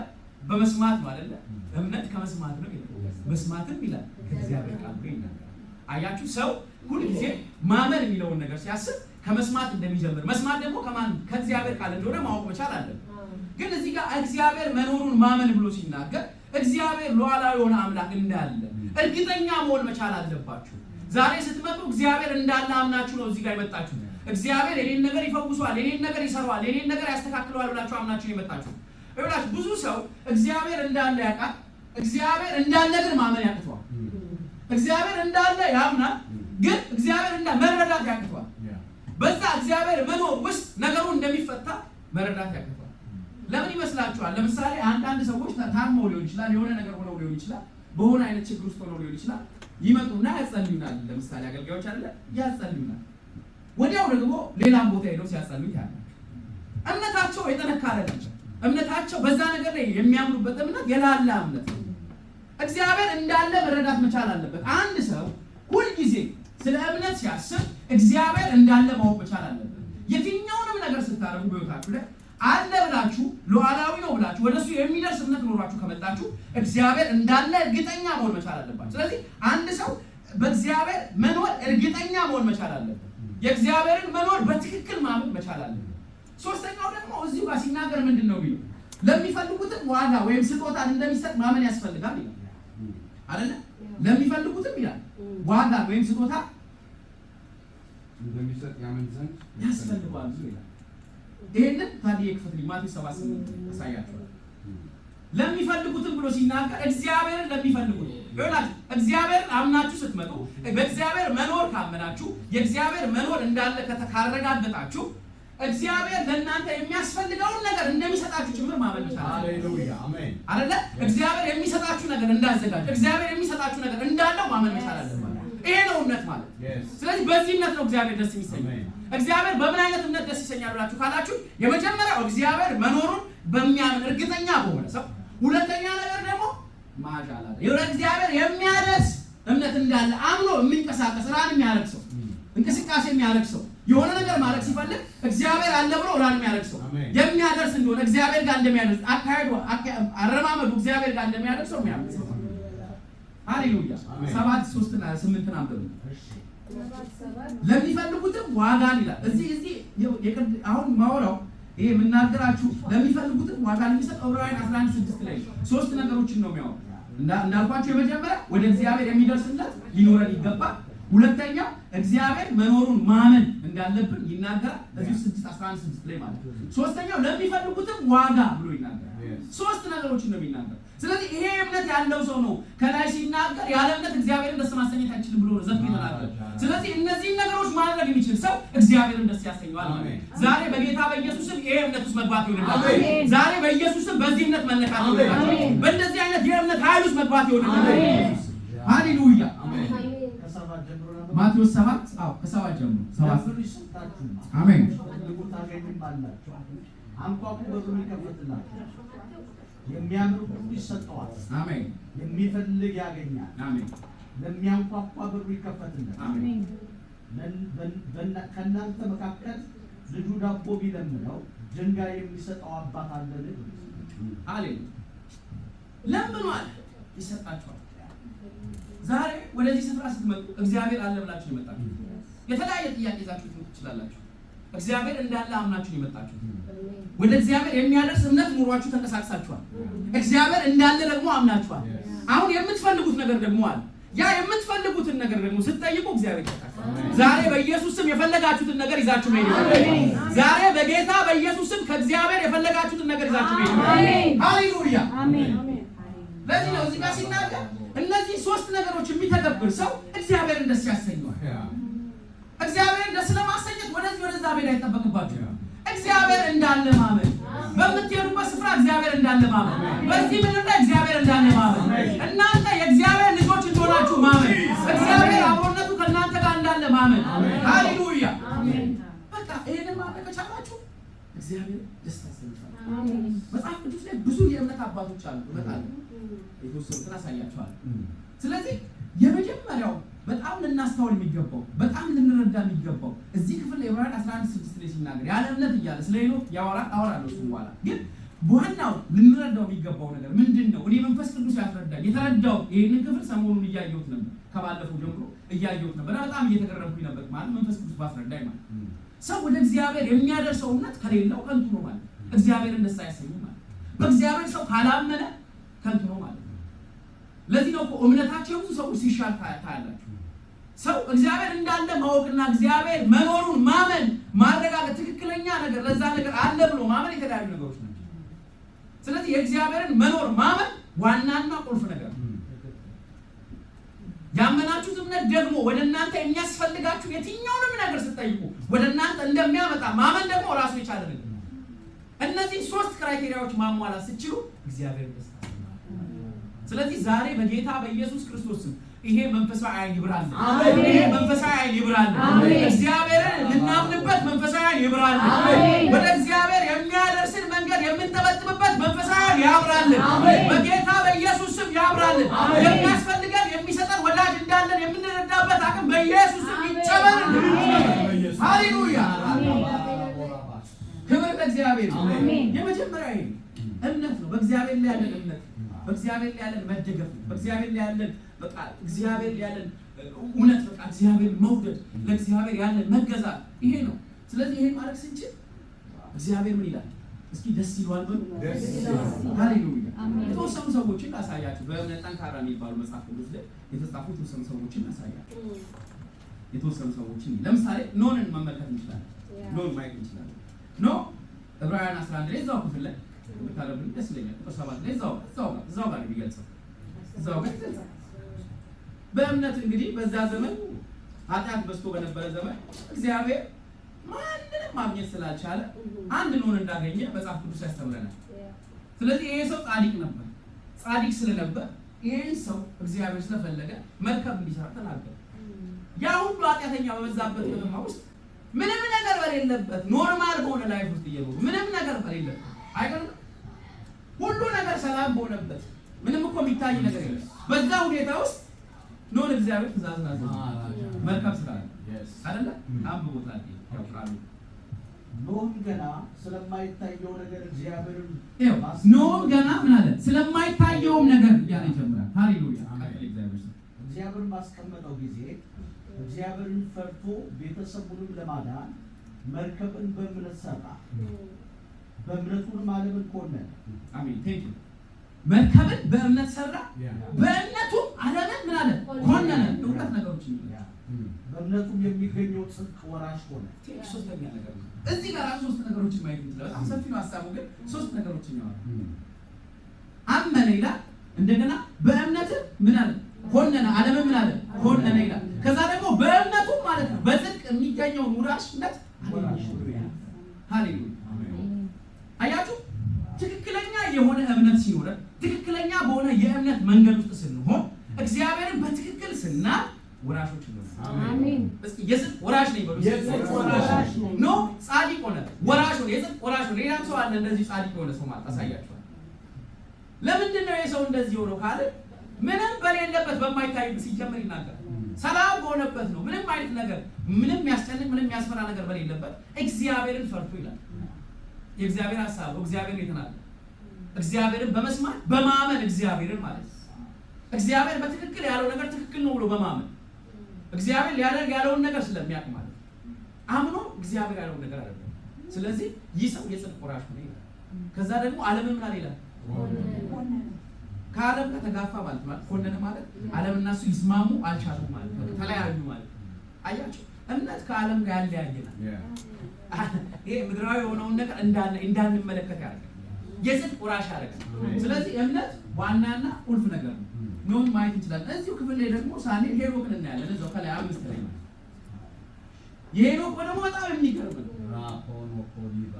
በመስማት ነው አይደለ? እምነት ከመስማት ነው ይላል። መስማትም ይላል ከእግዚአብሔር ቃል ብሎ ይናገራል። አያችሁ፣ ሰው ሁልጊዜ ማመን የሚለውን ነገር ሲያስብ ከመስማት እንደሚጀምር፣ መስማት ደግሞ ከማን፣ ከእግዚአብሔር ቃል እንደሆነ ማወቅ መቻል አለብን። ግን እዚህ ጋር እግዚአብሔር መኖሩን ማመን ብሎ ሲናገር እግዚአብሔር ሉዓላዊ የሆነ አምላክ እንዳለ እርግጠኛ መሆን መቻል አለባችሁ። ዛሬ ስትመጡ እግዚአብሔር እንዳለ አምናችሁ ነው እዚህ ጋር የመጣችሁ። እግዚአብሔር የኔን ነገር ይፈውሰዋል፣ የኔን ነገር ይሰራዋል፣ የኔን ነገር ያስተካክለዋል ብላችሁ አምናችሁ ነው የመጣችሁ። ይኸውላችሁ፣ ብዙ ሰው እግዚአብሔር እንዳለ ያውቃል። እግዚአብሔር እንዳለ ግን ማመን ያቅተዋል። እግዚአብሔር እንዳለ ያምናል፣ ግን እግዚአብሔር እንዳለ መረዳት ያቅተዋል። በዛ እግዚአብሔር መኖር ውስጥ ነገሩ እንደሚፈታ መረዳት ያቅተዋል። ለምን ይመስላችኋል? ለምሳሌ አንዳንድ ሰዎች ታመው ሊሆን ይችላል፣ የሆነ ነገር ሆነው ሊሆን ይችላል፣ በሆነ አይነት ችግር ውስጥ ሆነው ሊሆን ይችላል። ይመጡና ያጸልዩናል። ለምሳሌ አገልጋዮች አይደለ ያጸልዩናል። ወዲያው ደግሞ ሌላም ቦታ ሄደው ሲያጸልዩ ታያላችሁ። እምነታቸው የጠነከረ ነበር። እምነታቸው በዛ ነገር ላይ የሚያምኑበት እምነት የላላ እምነት ነው። እግዚአብሔር እንዳለ መረዳት መቻል አለበት። አንድ ሰው ሁልጊዜ ስለ እምነት ሲያስብ እግዚአብሔር እንዳለ ማወቅ መቻል አለበት። የትኛውንም ነገር ስታደርጉ በሕይወታችሁ ላይ አለ ብላችሁ፣ ሉዓላዊ ነው ብላችሁ፣ ወደሱ የሚደርስ እምነት ኖሯችሁ ከመጣችሁ እግዚአብሔር እንዳለ እርግጠኛ መሆን መቻል አለባችሁ። ስለዚህ አንድ ሰው በእግዚአብሔር መኖር እርግጠኛ መሆን መቻል አለበት። የእግዚአብሔርን መኖር በትክክል ማመን መቻል አለበት። ሶስተኛው ደግሞ እዚሁ ጋር ሲናገር ምንድን ነው የሚለው? ለሚፈልጉትም ዋጋ ወይም ስጦታን እንደሚሰጥ ማመን ያስፈልጋል ይላል አይደለ? ለሚፈልጉትም ይላል ዋጋ ወይም ስጦታ እንደሚሰጥ ያምን ዘንድ ያስፈልገዋል ብሎ ይላል። ይሄንን ታዲያ ክፈትልኝ፣ ማቴዎስ 7:8 ያሳያቸዋል። ለሚፈልጉትም ብሎ ሲናገር እግዚአብሔርን ለሚፈልጉት፣ ይኸውላችሁ፣ እግዚአብሔርን አምናችሁ ስትመጡ፣ በእግዚአብሔር መኖር ካመናችሁ፣ የእግዚአብሔር መኖር እንዳለ ካረጋገጣችሁ እግዚአብሔር ለእናንተ የሚያስፈልገውን ነገር እንደሚሰጣችሁ ጭምር ማመን መቻል አለባችሁ። ሃሌሉያ፣ አሜን። አይደለ? እግዚአብሔር የሚሰጣችሁ ነገር እንዳዘጋጀ፣ እግዚአብሔር የሚሰጣችሁ ነገር እንዳለው ማመን መቻል አለባችሁ። ይሄ ነው እምነት ማለት። ስለዚህ በዚህ እምነት ነው እግዚአብሔር ደስ የሚሰኘው። አሜን። እግዚአብሔር በምን አይነት እምነት ደስ ይሰኛል ብላችሁ ካላችሁ የመጀመሪያው እግዚአብሔር መኖሩን በሚያምን እርግጠኛ በሆነ ሰው፣ ሁለተኛ ነገር ደግሞ ማሻአላ የሆነ እግዚአብሔር የሚያደርስ እምነት እንዳለ አምኖ የሚንቀሳቀስ፣ run የሚያደርግ ሰው፣ እንቅስቃሴ የሚያደርግ ሰው፣ የሆነ ነገር ማድረግ ሲፈልግ እግዚአብሔር አለ ብሎ run የሚያደርግ ሰው፣ አሜን። የሚያደርስ እንደሆነ፣ እግዚአብሔር ጋር እንደሚያደርስ፣ አካሄዱ አረማመዱ እግዚአብሔር ጋር እንደሚያደርስ ሰው የሚያምን ሰው። ሃሌሉያ። አሜን። 7:3ና 8ን አንብብ። ለሚፈልጉትም ዋጋን ይላል። እዚህ አሁን ማወራው ይሄ የምናገራችሁ ለሚፈልጉትም ዋጋን የሚሰጥ ዕብራውያን 11:6 ላይ ሶስት ነገሮችን ነው የሚያወራው። እንዳልኳችሁ የመጀመሪያ ወደ እግዚአብሔር የሚደርስ እምነት ሊኖረን ይገባል። ሁለተኛ እግዚአብሔር መኖሩን ማመን እንዳለብን ይናገራል። እዚሁ 6 11:6 ላይ ማለት ነው። ሶስተኛው ለሚፈልጉትም ዋጋ ብሎ ይናገራል። ሶስት ነገሮችን ነው የሚናገረው። ስለዚህ ይሄ እምነት ያለው ሰው ነው ከላይ ሲናገር ያለ እምነት እግዚአብሔርን ደስ ማሰኘት አይችልም ብሎ ነው ዘግቶ የተናገረው። ስለዚህ እነዚህን ነገሮች ማድረግ የሚችል ሰው እግዚአብሔርን ደስ ያሰኘዋል ማለት ነው። ዛሬ በጌታ በኢየሱስ ስም ይሄ እምነት ውስጥ መግባት ይሆንላችሁ። ዛሬ በኢየሱስ ስም በዚህ እምነት መነካት ይሆንላችሁ። በእንደዚህ አይነት የእምነት ኃይል ውስጥ መግባት ይሆንላችሁ። ሃሌሉያ። ከ7 ጀምሮ ነበር። ማቴዎስ 7፣ አዎ፣ ከ7 ጀምሮ፣ 7። ለምኑ ይሰጣችሁማል፣ ፈልጉ ታገኙማላችሁ፣ አንኳኩ በሩም ይከፈትላችኋል። የሚያምን ሁሉ ይሰጠዋል፣ የሚፈልግ ያገኛል፣ ለሚያንኳኳ በሩ ይከፈትለታል። ከእናንተ መካከል ልጁ ዳቦ ቢለምነው ድንጋይ የሚሰጠው አባት አለን? ሃሌሉያ። ለምኑ አለ፣ ይሰጣችኋል። ዛሬ ወደዚህ ስፍራ ስትመጡ እግዚአብሔር አለ ብላችሁ ነው የመጣችሁት። የተለያየ ጥያቄ ይዛችሁ ልትመጡ ትችላላችሁ። እግዚአብሔር እንዳለ አምናችሁ ነው የመጣችሁት። ወደ እግዚአብሔር የሚያደርስ እምነት ኑሯችሁ ተንቀሳቅሳችኋል። እግዚአብሔር እንዳለ ደግሞ አምናችኋል። አሁን የምትፈልጉት ነገር ደግሞ አለ። ያ የምትፈልጉትን ነገር ደግሞ ስትጠይቁ እግዚአብሔር ይሰጣችኋል። ዛሬ በኢየሱስ ስም የፈለጋችሁትን ነገር ይዛችሁ መሄድ ይሆናል። ዛሬ በጌታ በኢየሱስ ስም ከእግዚአብሔር የፈለጋችሁትን ነገር ይዛችሁ መሄድ ይሆናል። ሃሌሉያ። ለዚህ ነው እዚህ ጋር ሲናገር እነዚህ ሶስት ነገሮች የሚተገብር ሰው እግዚአብሔርን ደስ ያሰኘዋል። እግዚአብሔርን ደስ ለማሰኘት ወደዚህ ወደዛ መሄድ አይጠበቅባችሁም። እግዚአብሔር እንዳለ ማመን፣ በምትሄዱበት ስፍራ እግዚአብሔር እንዳለ ማመን፣ በዚህ ምድር ላይ እግዚአብሔር እንዳለ ማመን፣ እናንተ የእግዚአብሔር ልጆች እንደሆናችሁ ማመን፣ እግዚአብሔር አብሮነቱ ከእናንተ ጋር እንዳለ ማመን። ሃሌሉያ። በቃ ይሄንን ማድረግ ከቻላችሁ እግዚአብሔር ደስ ያሰኝታል። መጽሐፍ ቅዱስ ላይ ብዙ የእምነት አባቶች አሉ። እመጣለሁ፣ የተወሰኑትን አሳያቸዋለሁ። ስለዚህ የመጀመሪያው በጣም ልናስተውል የሚገባው፣ በጣም ልንረዳ የሚገባው፣ እዚህ ክፍል ላይ ዕብራውያን 11:6 ላይ ሲናገር ያለ እምነት እያለ ስለ ሄኖክ ያወራል። አወራለሁ እሱ በኋላ። ግን ዋናው ልንረዳው የሚገባው ነገር ምንድን ነው? እኔ መንፈስ ቅዱስ ያስረዳኝ የተረዳው ይህንን ክፍል ሰሞኑን እያየሁት ነበር፣ ከባለፈው ጀምሮ እያየሁት ነበር እና በጣም እየተገረምኩኝ ነበር። ማለት መንፈስ ቅዱስ ባስረዳኝ ማለት ሰው ወደ እግዚአብሔር የሚያደርሰው እምነት ከሌለው ከንቱ ነው ማለት፣ እግዚአብሔርን ደስ አያሰኝም ማለት፣ በእግዚአብሔር ሰው ካላመነ ከንቱ ነው ማለት ነው። ለዚህ ነው እኮ እምነታቸው የብዙ ሰዎች ሲሻል ታያላችሁ። ሰው እግዚአብሔር እንዳለ ማወቅና እግዚአብሔር መኖሩን ማመን ማረጋገጥ፣ ትክክለኛ ነገር ለዛ ነገር አለ ብሎ ማመን የተለያዩ ነገሮች ናቸው። ስለዚህ የእግዚአብሔርን መኖር ማመን ዋናና ቁልፍ ነገር ነው። ያመናችሁት እምነት ደግሞ ወደ እናንተ የሚያስፈልጋችሁ የትኛውንም ነገር ስትጠይቁ ወደ እናንተ እንደሚያመጣ ማመን ደግሞ ራሱ የቻለ ነገር ነው። እነዚህ ሶስት criteria ዎች ማሟላት ስትችሉ እግዚአብሔር ደስ ያሰኛል። ስለዚህ ዛሬ በጌታ በኢየሱስ ክርስቶስ ስም ይሄ መንፈሳዊ አይን ይብራል። ይሄ መንፈሳዊ አይን ይብራል። እግዚአብሔርን ልናምንበት መንፈሳዊ አይን ይብራል። ወደ እግዚአብሔር የሚያደርስን መንገድ የምንጠበጥብበት መንፈሳዊ አይን ያብራልን። በጌታ በኢየሱስ ስም ያብራልን። የሚያስፈልገን የሚሰጠን ወዳጅ እንዳለን የምንረዳበት አቅም በኢየሱስ ስም ይጨመርልን። ሃሌሉያ! ክብር ለእግዚአብሔር። የመጀመሪያ ይሄ እምነት ነው። በእግዚአብሔር ላይ ያለን እምነት፣ በእግዚአብሔር ላይ ያለን መደገፍ ነው። በእግዚአብሔር ላይ ያለን በቃ እግዚአብሔር ላይ ያለን እውነት፣ በቃ እግዚአብሔር መውደድ፣ ለእግዚአብሔር ያለን መገዛት ይሄ ነው። ስለዚህ ይሄን ማድረግ ስንችል እግዚአብሔር ምን ይላል? እስኪ ደስ ይለዋል በሉ። ሃሌሉያ። የተወሰኑ ሰዎችን ላሳያችሁ። በእምነት ጠንካራ የሚባሉ መጽሐፍ ቅዱስ ላይ የተጻፉ የተወሰኑ ሰዎችን ላሳያችሁ። የተወሰኑ ሰዎችን ለምሳሌ ኖህን መመልከት እንችላለን። ኖህን ማየት እንችላለን። ኖህ ዕብራውያን 11 ላይ እዛው ክፍል ላይ ብታነቡልኝ ደስ ይለኛል። ቁጥር 7 ላይ እዛው ጋር ነው የሚገልጸው። እዛው ጋር ይገልጻል። በእምነት እንግዲህ በዛ ዘመን ኃጢአት በዝቶ በነበረ ዘመን እግዚአብሔር ማንንም ማግኘት ስላልቻለ አንድ ኖህን እንዳገኘ መጽሐፍ ቅዱስ ያስተምረናል። ስለዚህ ይሄ ሰው ጻድቅ ነበር። ጻድቅ ስለነበር ይሄን ሰው እግዚአብሔር ስለፈለገ መርከብ እንዲሰራ ተናገረ። ያ ሁሉ ኃጢአተኛ በበዛበት ከተማ ውስጥ፣ ምንም ነገር በሌለበት፣ normal በሆነ life ውስጥ እየኖሩ፣ ምንም ነገር በሌለበት፣ አይገርምም? ሁሉ ነገር ሰላም በሆነበት፣ ምንም እኮ የሚታይ ነገር የለም። በዛ ሁኔታ ውስጥ ኖህን እግዚአብሔር ትእዛዝን አዘዘ። መርከብ ስራ አይደለ? አንብቦታል። ያው ቃሉ ኖህም ገና ስለማይታየው ነገር እግዚአብሔርን ይኸው ኖህም ገና ምን አለ? ስለማይታየውም ነገር እያለ ይጀምራል። ሃሌሉያ። ቀጥል እግዚአብሔር ሰው። እግዚአብሔርን ባስቀመጠው ጊዜ እግዚአብሔርን ፈርቶ ቤተሰቡንም ለማዳን መርከብን በእምነት ሰራ። በእምነቱም ዓለምን ኮነነ። አሜን፣ thank you። መርከብን በእምነት ሰራ፣ በእምነቱም ዓለምን ምን አለ? ኮነነ። ሁለት ነገሮች ይላል። በእምነቱም የሚገኘው ጽድቅ ወራሽ ሆነ። Thank። ሶስተኛ ነገር ነው። እዚህ ጋር ራሱ ሶስት ነገሮችን ማየት እንችላለን። በጣም ሰፊ ነው ሀሳቡ፣ ግን ሶስት ነገሮችን ያወራል። አመነ ይላል። እንደገና በእምነት ምን አለ? ኮነነ። ዓለምን ምን አለ? ኮነነ ይላል። ከዛ ደግሞ በእምነቱ ማለት ነው በጽድቅ የሚገኘውን ወራሽነት። ሃሌሉያ። አያችሁ፣ ትክክለኛ የሆነ እምነት ሲኖረን፣ ትክክለኛ በሆነ የእምነት መንገድ ውስጥ ስንሆን፣ እግዚአብሔርን በትክክል ስናይ ወራሾች እንሆናለን። እስኪ የጽድቅ ወራሽ ነኝ በሉ። የጽድቅ ወራሽ ነኝ። ኖህ ጻድቅ ሆነ፣ ወራሽ ሆነ፣ የጽድቅ ወራሽ ሆነ። ሌላም ሰው አለ እንደዚህ ጻድቅ የሆነ ሰው ማለት አሳያችኋል። ለምንድን ነው የሰው እንደዚህ ሆነው ካለ ምንም በሌለበት በማይታይበት ሲጀምር ይናገራል። ሰላም በሆነበት ነው። ምንም አይነት ነገር፣ ምንም የሚያስጨንቅ፣ ምንም የሚያስፈራ ነገር በሌለበት እግዚአብሔርን ፈርቶ ይላል። የእግዚአብሔር ሀሳብ ነው። እግዚአብሔርን የተናገረ እግዚአብሔርን በመስማት በማመን እግዚአብሔርን ማለት ነው። እግዚአብሔር በትክክል ያለው ነገር ትክክል ነው ብሎ በማመን፣ እግዚአብሔር ሊያደርግ ያለውን ነገር ስለሚያውቅ ማለት ነው። አምኖ እግዚአብሔር ያለውን ነገር አደረገ። ስለዚህ ይህ ሰው የጽድቅ ወራሽ ሆነ ይላል። ከዛ ደግሞ ዓለምን ምን አለ ይላል? ከዓለም ጋር ተጋፋ ማለት ኮነነ ማለት ዓለም እና እሱ ይስማሙ አልቻሉም ማለት ነው። ተለያዩ ማለት ነው። አያችሁ፣ እምነት ከዓለም ጋር ያለያየናል። ይሄ ምድራዊ የሆነውን ነገር እንዳንመለከት ያደርጋል። የጽድቅ ወራሽ ያደርጋል። ስለዚህ እምነት ዋናና ቁልፍ ነገር ነው። ኖህን ማየት እንችላለን። እዚሁ ክፍል ላይ ደግሞ ሳንሄድ ሄኖክን እናያለን። እዛው ከላይ 5 ላይ የሄኖክ ደግሞ በጣም የሚገርም ነው።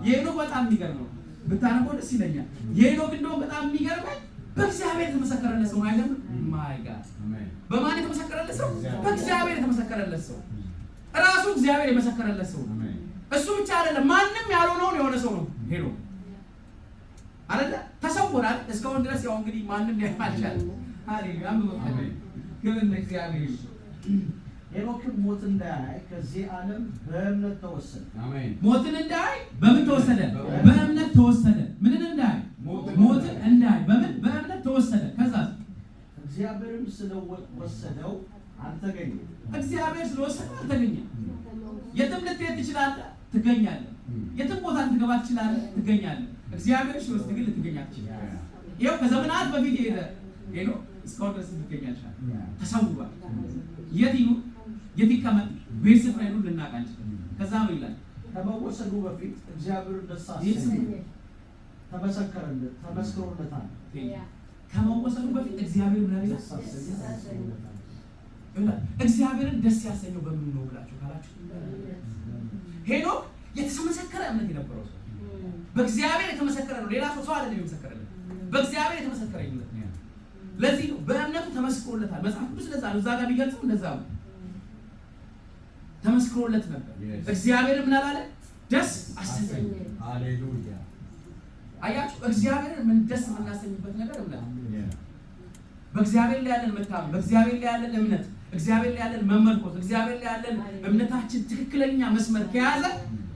የሄኖክ በጣም የሚገርም ነው። ብታነበው ደስ ይለኛል። የሄኖክ እንደውም በጣም የሚገርመኝ በእግዚአብሔር የተመሰከረለት ሰው አይገርምም? My God፣ በማን የተመሰከረለት ሰው? በእግዚአብሔር የተመሰከረለት ሰው፣ ራሱ እግዚአብሔር የመሰከረለት ሰው ነው። እሱ ብቻ አይደለም፣ ማንም ያልሆነውን የሆነ ሰው ነው ሄኖክ አይደለ? ተሰውሯል። እስካሁን ድረስ ያው እንግዲህ ማንም ሊያይ አልቻለም። ሃሌሉያ፣ አንብበው። ክብር ለእግዚአብሔር። ሄኖክም ሞት እንዳያይ ከዚህ ዓለም በእምነት ተወሰደ። ሞትን እንዳያይ በምን ተወሰደ? በእምነት ተወሰደ። ምንን እንዳያይ? ሞትን እንዳያይ በምን? በእምነት ተወሰደ። ከዛ እግዚአብሔርም ስለወሰደው አልተገኘም። እግዚአብሔር ስለወሰደው አልተገኘም። የትም ልትሄድ ትችላለህ፣ ትገኛለህ። የትም ቦታ ልትገባ ትችላለህ፣ ትገኛለህ። እግዚአብሔር ሲወስድ ግን ልትገኝ አትችልም። ይኸው ከዘመናት በፊት የሄደ ሄኖክ እስካሁን ድረስ ልትገኝ አልቻለም። ተሰውሯል። የት ይኑር የት ይቀመጥ በየት ስፍራ ይኑር ልናውቅ አንችልም። ከዛ ነው ይላል ከመወሰዱ በፊት እግዚአብሔርን ደስ አሰኘው፣ ተመሰከረለት፣ ተመስክሮለታል። ከመወሰዱ በፊት እግዚአብሔር ምን አለ? ደስ አሰኘው፣ ተመስክሮለታል። እግዚአብሔርን ደስ ያሰኘው በምን ነው ብላችሁ ካላችሁ ሄኖክ የተመሰከረ እምነት የነበረው ሰው፣ በእግዚአብሔር የተመሰከረ ነው። ሌላ ሰው አይደለም የመሰከረለት፣ በእግዚአብሔር የተመሰከረ እምነት ነው። ለዚህ ነው በእምነቱ ተመስክሮለታል። መጽሐፍ ቅዱስ ለዛ ነው እዛ ጋር የሚገልጸው እንደዛ ነው። ተመስክሮለት ነበር። እግዚአብሔር ምን አላለ? ደስ አሰኘው። ሃሌሉያ። አያችሁ፣ እግዚአብሔርን ምን ደስ የምናሰኝበት ነገር እምነት፣ በእግዚአብሔር ላይ ያለን መታመን፣ በእግዚአብሔር ላይ ያለን እምነት፣ እግዚአብሔር ላይ ያለን መመርኮዝ፣ እግዚአብሔር ላይ ያለን እምነታችን ትክክለኛ መስመር ከያዘ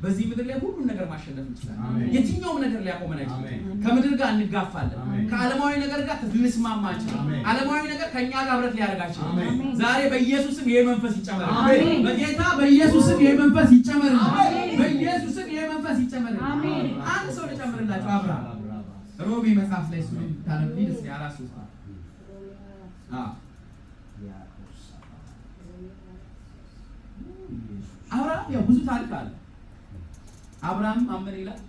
በዚህ ምድር ላይ ሁሉን ነገር ማሸነፍ እንችላለን። የትኛውም ነገር ሊያቆመን አይችልም። ከምድር ጋር እንጋፋለን። ከዓለማዊ ነገር ጋር ልንስማማ አንችልም። ዓለማዊ ነገር ከእኛ ጋር ህብረት ሊያደርግ አይችልም። ዛሬ በኢየሱስም ይሄ መንፈስ ይጨመር። በጌታ በኢየሱስም ይሄ መንፈስ ይጨመር። በኢየሱስም ይሄ መንፈስ ይጨመር። አንድ ሰው ልጨምርላችሁ፣ አብርሃም ሮሜ መጽሐፍ ላይ እሱን ታነብልኝ ደስ 4:3። አብርሃም ያው ብዙ ታሪክ አለ። አብርሃም አመነ ይላል፣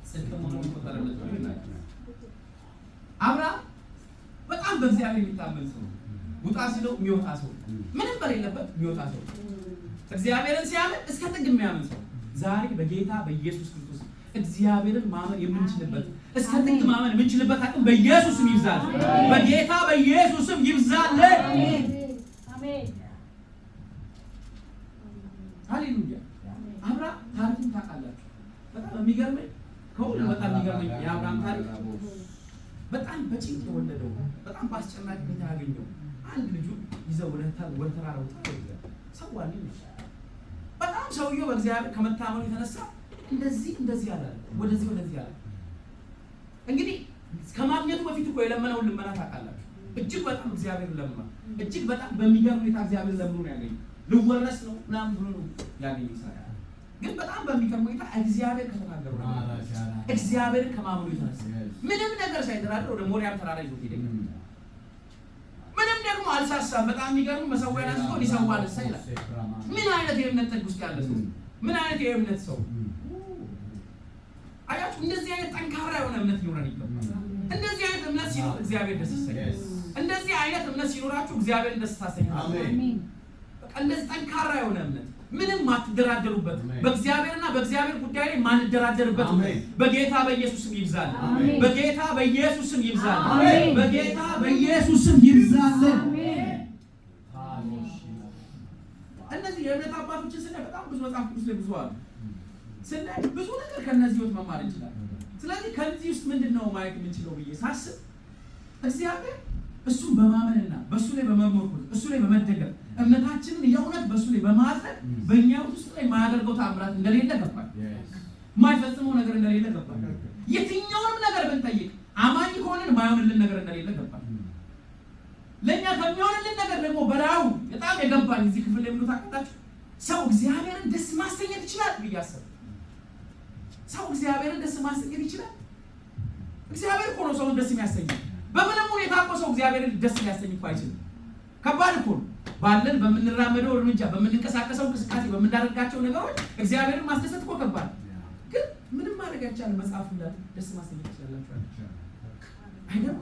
ጽድቅ ሆኖ ይቆጠርለት ይላል። አብርሃም በጣም በእግዚአብሔር የሚታመን ሰው፣ ውጣ ሲለው የሚወጣ ሰው፣ ምንም በሌለበት የሚወጣ ሰው፣ እግዚአብሔርን ሲያምን እስከ ጥግ የሚያምን ሰው። ዛሬ በጌታ በኢየሱስ ክርስቶስ እግዚአብሔርን ማመን የምንችልበት፣ እስከ ጥግ ማመን የምንችልበት አቅም በኢየሱስም ይብዛል። በጌታ በኢየሱስም ይብዛል። ሃሌሉያ። አብርሃም ታሪኩን ታውቃላችሁ። በጣም የሚገርመኝ፣ ከሁሉ በጣም የሚገርመኝ የአብርሃም ታሪክ በጣም በጭንቅ የወለደው፣ በጣም በአስጨናቂ ሁኔታ ያገኘው አንድ ልጁ ይዘው ወደ ተራራው ጣለው ይላል። ሰዋልኝ በጣም ሰውየው በእግዚአብሔር ከመታመኑ የተነሳ እንደዚህ እንደዚህ አለ፣ ወደዚህ ወደዚህ አለ። እንግዲህ ከማግኘቱ በፊት እኮ የለመነውን ልመና ታውቃላችሁ። እጅግ በጣም እግዚአብሔር ለምኗል። እጅግ በጣም በሚገርም ሁኔታ እግዚአብሔር ለምኖ ነው ያገኘው። ልወረስ ነው ምናምን ብሎ ነው ያገኘው ይስሐቅ። ግን በጣም በሚገርም ሁኔታ እግዚአብሔር ከተናገረው ነገር፣ እግዚአብሔርን ከማመኑ የተነሳ ምንም ነገር ሳይደራደር ወደ ሞሪያም ተራራ ይዞት ሄደ። ምንም ደግሞ አልሳሳም። በጣም የሚገርም መሰዊያን አንስቶ ሊሰዋ አነሳ ይላል። ምን አይነት የእምነት ጥግ ውስጥ ያለ ሰው! ምን አይነት የእምነት ሰው! አያችሁ፣ እንደዚህ አይነት ጠንካራ የሆነ እምነት ሊኖረን ይገባል። እንደዚህ አይነት እምነት ሲኖር እግዚአብሔር ደስ ይሰኛል። እንደዚህ አይነት እምነት ሲኖራችሁ እግዚአብሔርን ደስ ታሰኛላችሁ። በቃ እንደዚህ ጠንካራ የሆነ እምነት፣ ምንም ማትደራደሩበት፣ በእግዚአብሔርና በእግዚአብሔር ጉዳይ ላይ ማንደራደርበት በጌታ በኢየሱስም ይብዛል። በጌታ በኢየሱስም ይብዛል። በጌታ በኢየሱስም ይብዛል። እነዚህ የእምነት አባቶችን ስናይ በጣም ብዙ መጽሐፍ ቅዱስ ላይ ብዙ አሉ። ስናይ ብዙ ነገር ከነዚህ ህይወት መማር እንችላለን። ስለዚህ ከዚህ ውስጥ ምንድን ነው ማየት የምንችለው ብዬ ሳስብ እግዚአብሔር እሱን በማመንና በእሱ ላይ በመመርኮዝ፣ እሱ ላይ በመደገፍ፣ እምነታችንን የእውነት በእሱ ላይ በማድረግ በእኛ ውስጥ ላይ የማያደርገው ተአምራት እንደሌለ ገባል። የማይፈጽመው ነገር እንደሌለ ገባል። የትኛውንም ነገር ብንጠይቅ አማኝ ከሆንን የማይሆንልን ነገር እንደሌለ ገባል። ለእኛ ከሚሆንልን ነገር ደግሞ በላዩ በጣም የገባኝ እዚህ ክፍል ላይ ምኑ ታውቃላችሁ? ሰው እግዚአብሔርን ደስ ማሰኘት ይችላል ብዬ አሰብኩ። ሰው እግዚአብሔርን ደስ ማሰኘት ይችላል። እግዚአብሔር እኮ ነው ሰውን ደስ የሚያሰኘው። በምንም ሁኔታ እኮ ሰው እግዚአብሔርን ደስ ሊያሰኝ እኮ አይችልም። ከባድ እኮ ነው። ባለን በምንራመደው እርምጃ፣ በምንንቀሳቀሰው እንቅስቃሴ፣ በምናደርጋቸው ነገሮች እግዚአብሔርን ማስደሰት እኮ ከባድ ነው። ግን ምንም ማድረግ አይቻልም። መጽሐፉ እንዳለ ደስ ማሰኘት ትችላላችሁ አይገርም?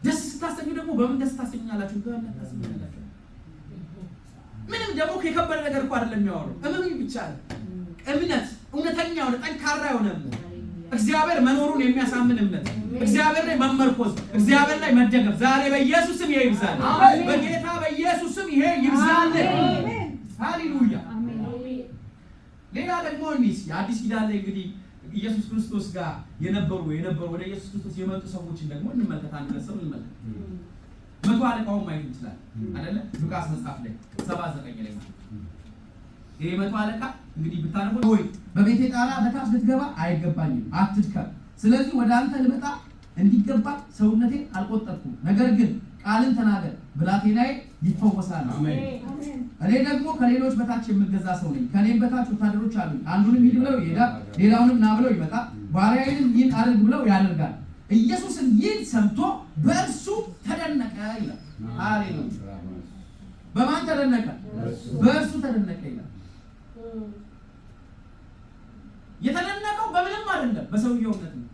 ደስ ስታሰኙ ደግሞ በምን ደስ ታሰኙኛላችሁ? በእምነት ታሰኙኛላችሁ። ምንም ደግሞ የከበደ ነገር እኮ አይደለም የሚያወራው፣ እመኑኝ ብቻ ነው። እምነት እውነተኛ የሆነ ጠንካራ የሆነ እምነት፣ እግዚአብሔር መኖሩን የሚያሳምን እምነት፣ እግዚአብሔር ላይ መመርኮዝ፣ እግዚአብሔር ላይ መደገፍ። ዛሬ በኢየሱስ ስም ይሄ ይብዛል። በጌታ በኢየሱስ ስም ይሄ ይብዛል። ሃሌሉያ። ሌላ ደግሞ እኒስ የአዲስ ኪዳን ላይ እንግዲህ ኢየሱስ ክርስቶስ ጋር የነበሩ ወደ ኢየሱስ ክርስቶስ የመጡ ሰዎችን ደግሞ እንመልከት። አንድ ሁለት ሰው እንመልከት። መቶ አለቃውን ማየት እንችላለን አይደለ? ሉቃስ መጽሐፍ ላይ 7:9 ላይ ማለት ይሄ መቶ አለቃ እንግዲህ ብታነቡ፣ "ሆይ፣ በቤቴ ጣራ በታች ልትገባ አይገባኝም፣ አትድከም። ስለዚህ ወደ አንተ ልመጣ እንዲገባ ሰውነቴን አልቆጠርኩም። ነገር ግን ቃልን ተናገር፣ ብላቴናዬ ይፈወሳል። እኔ ደግሞ ከሌሎች በታች የምገዛ ሰው ነኝ። ከእኔም በታች ወታደሮች አሉኝ። አንዱንም ሂድ ብለው ይሄዳል፣ ሌላውንም ና ብለው ይመጣል፣ ባሪያዬንም ይህን አድርግ ብለው ያደርጋል።" ኢየሱስም ይህን ሰምቶ በእርሱ ተደነቀ ይላል። ሃሌሉያ! በማን ተደነቀ? በእርሱ ተደነቀ ይላል። የተደነቀው በምንም አይደለም፣ በሰውየው እምነት ነው።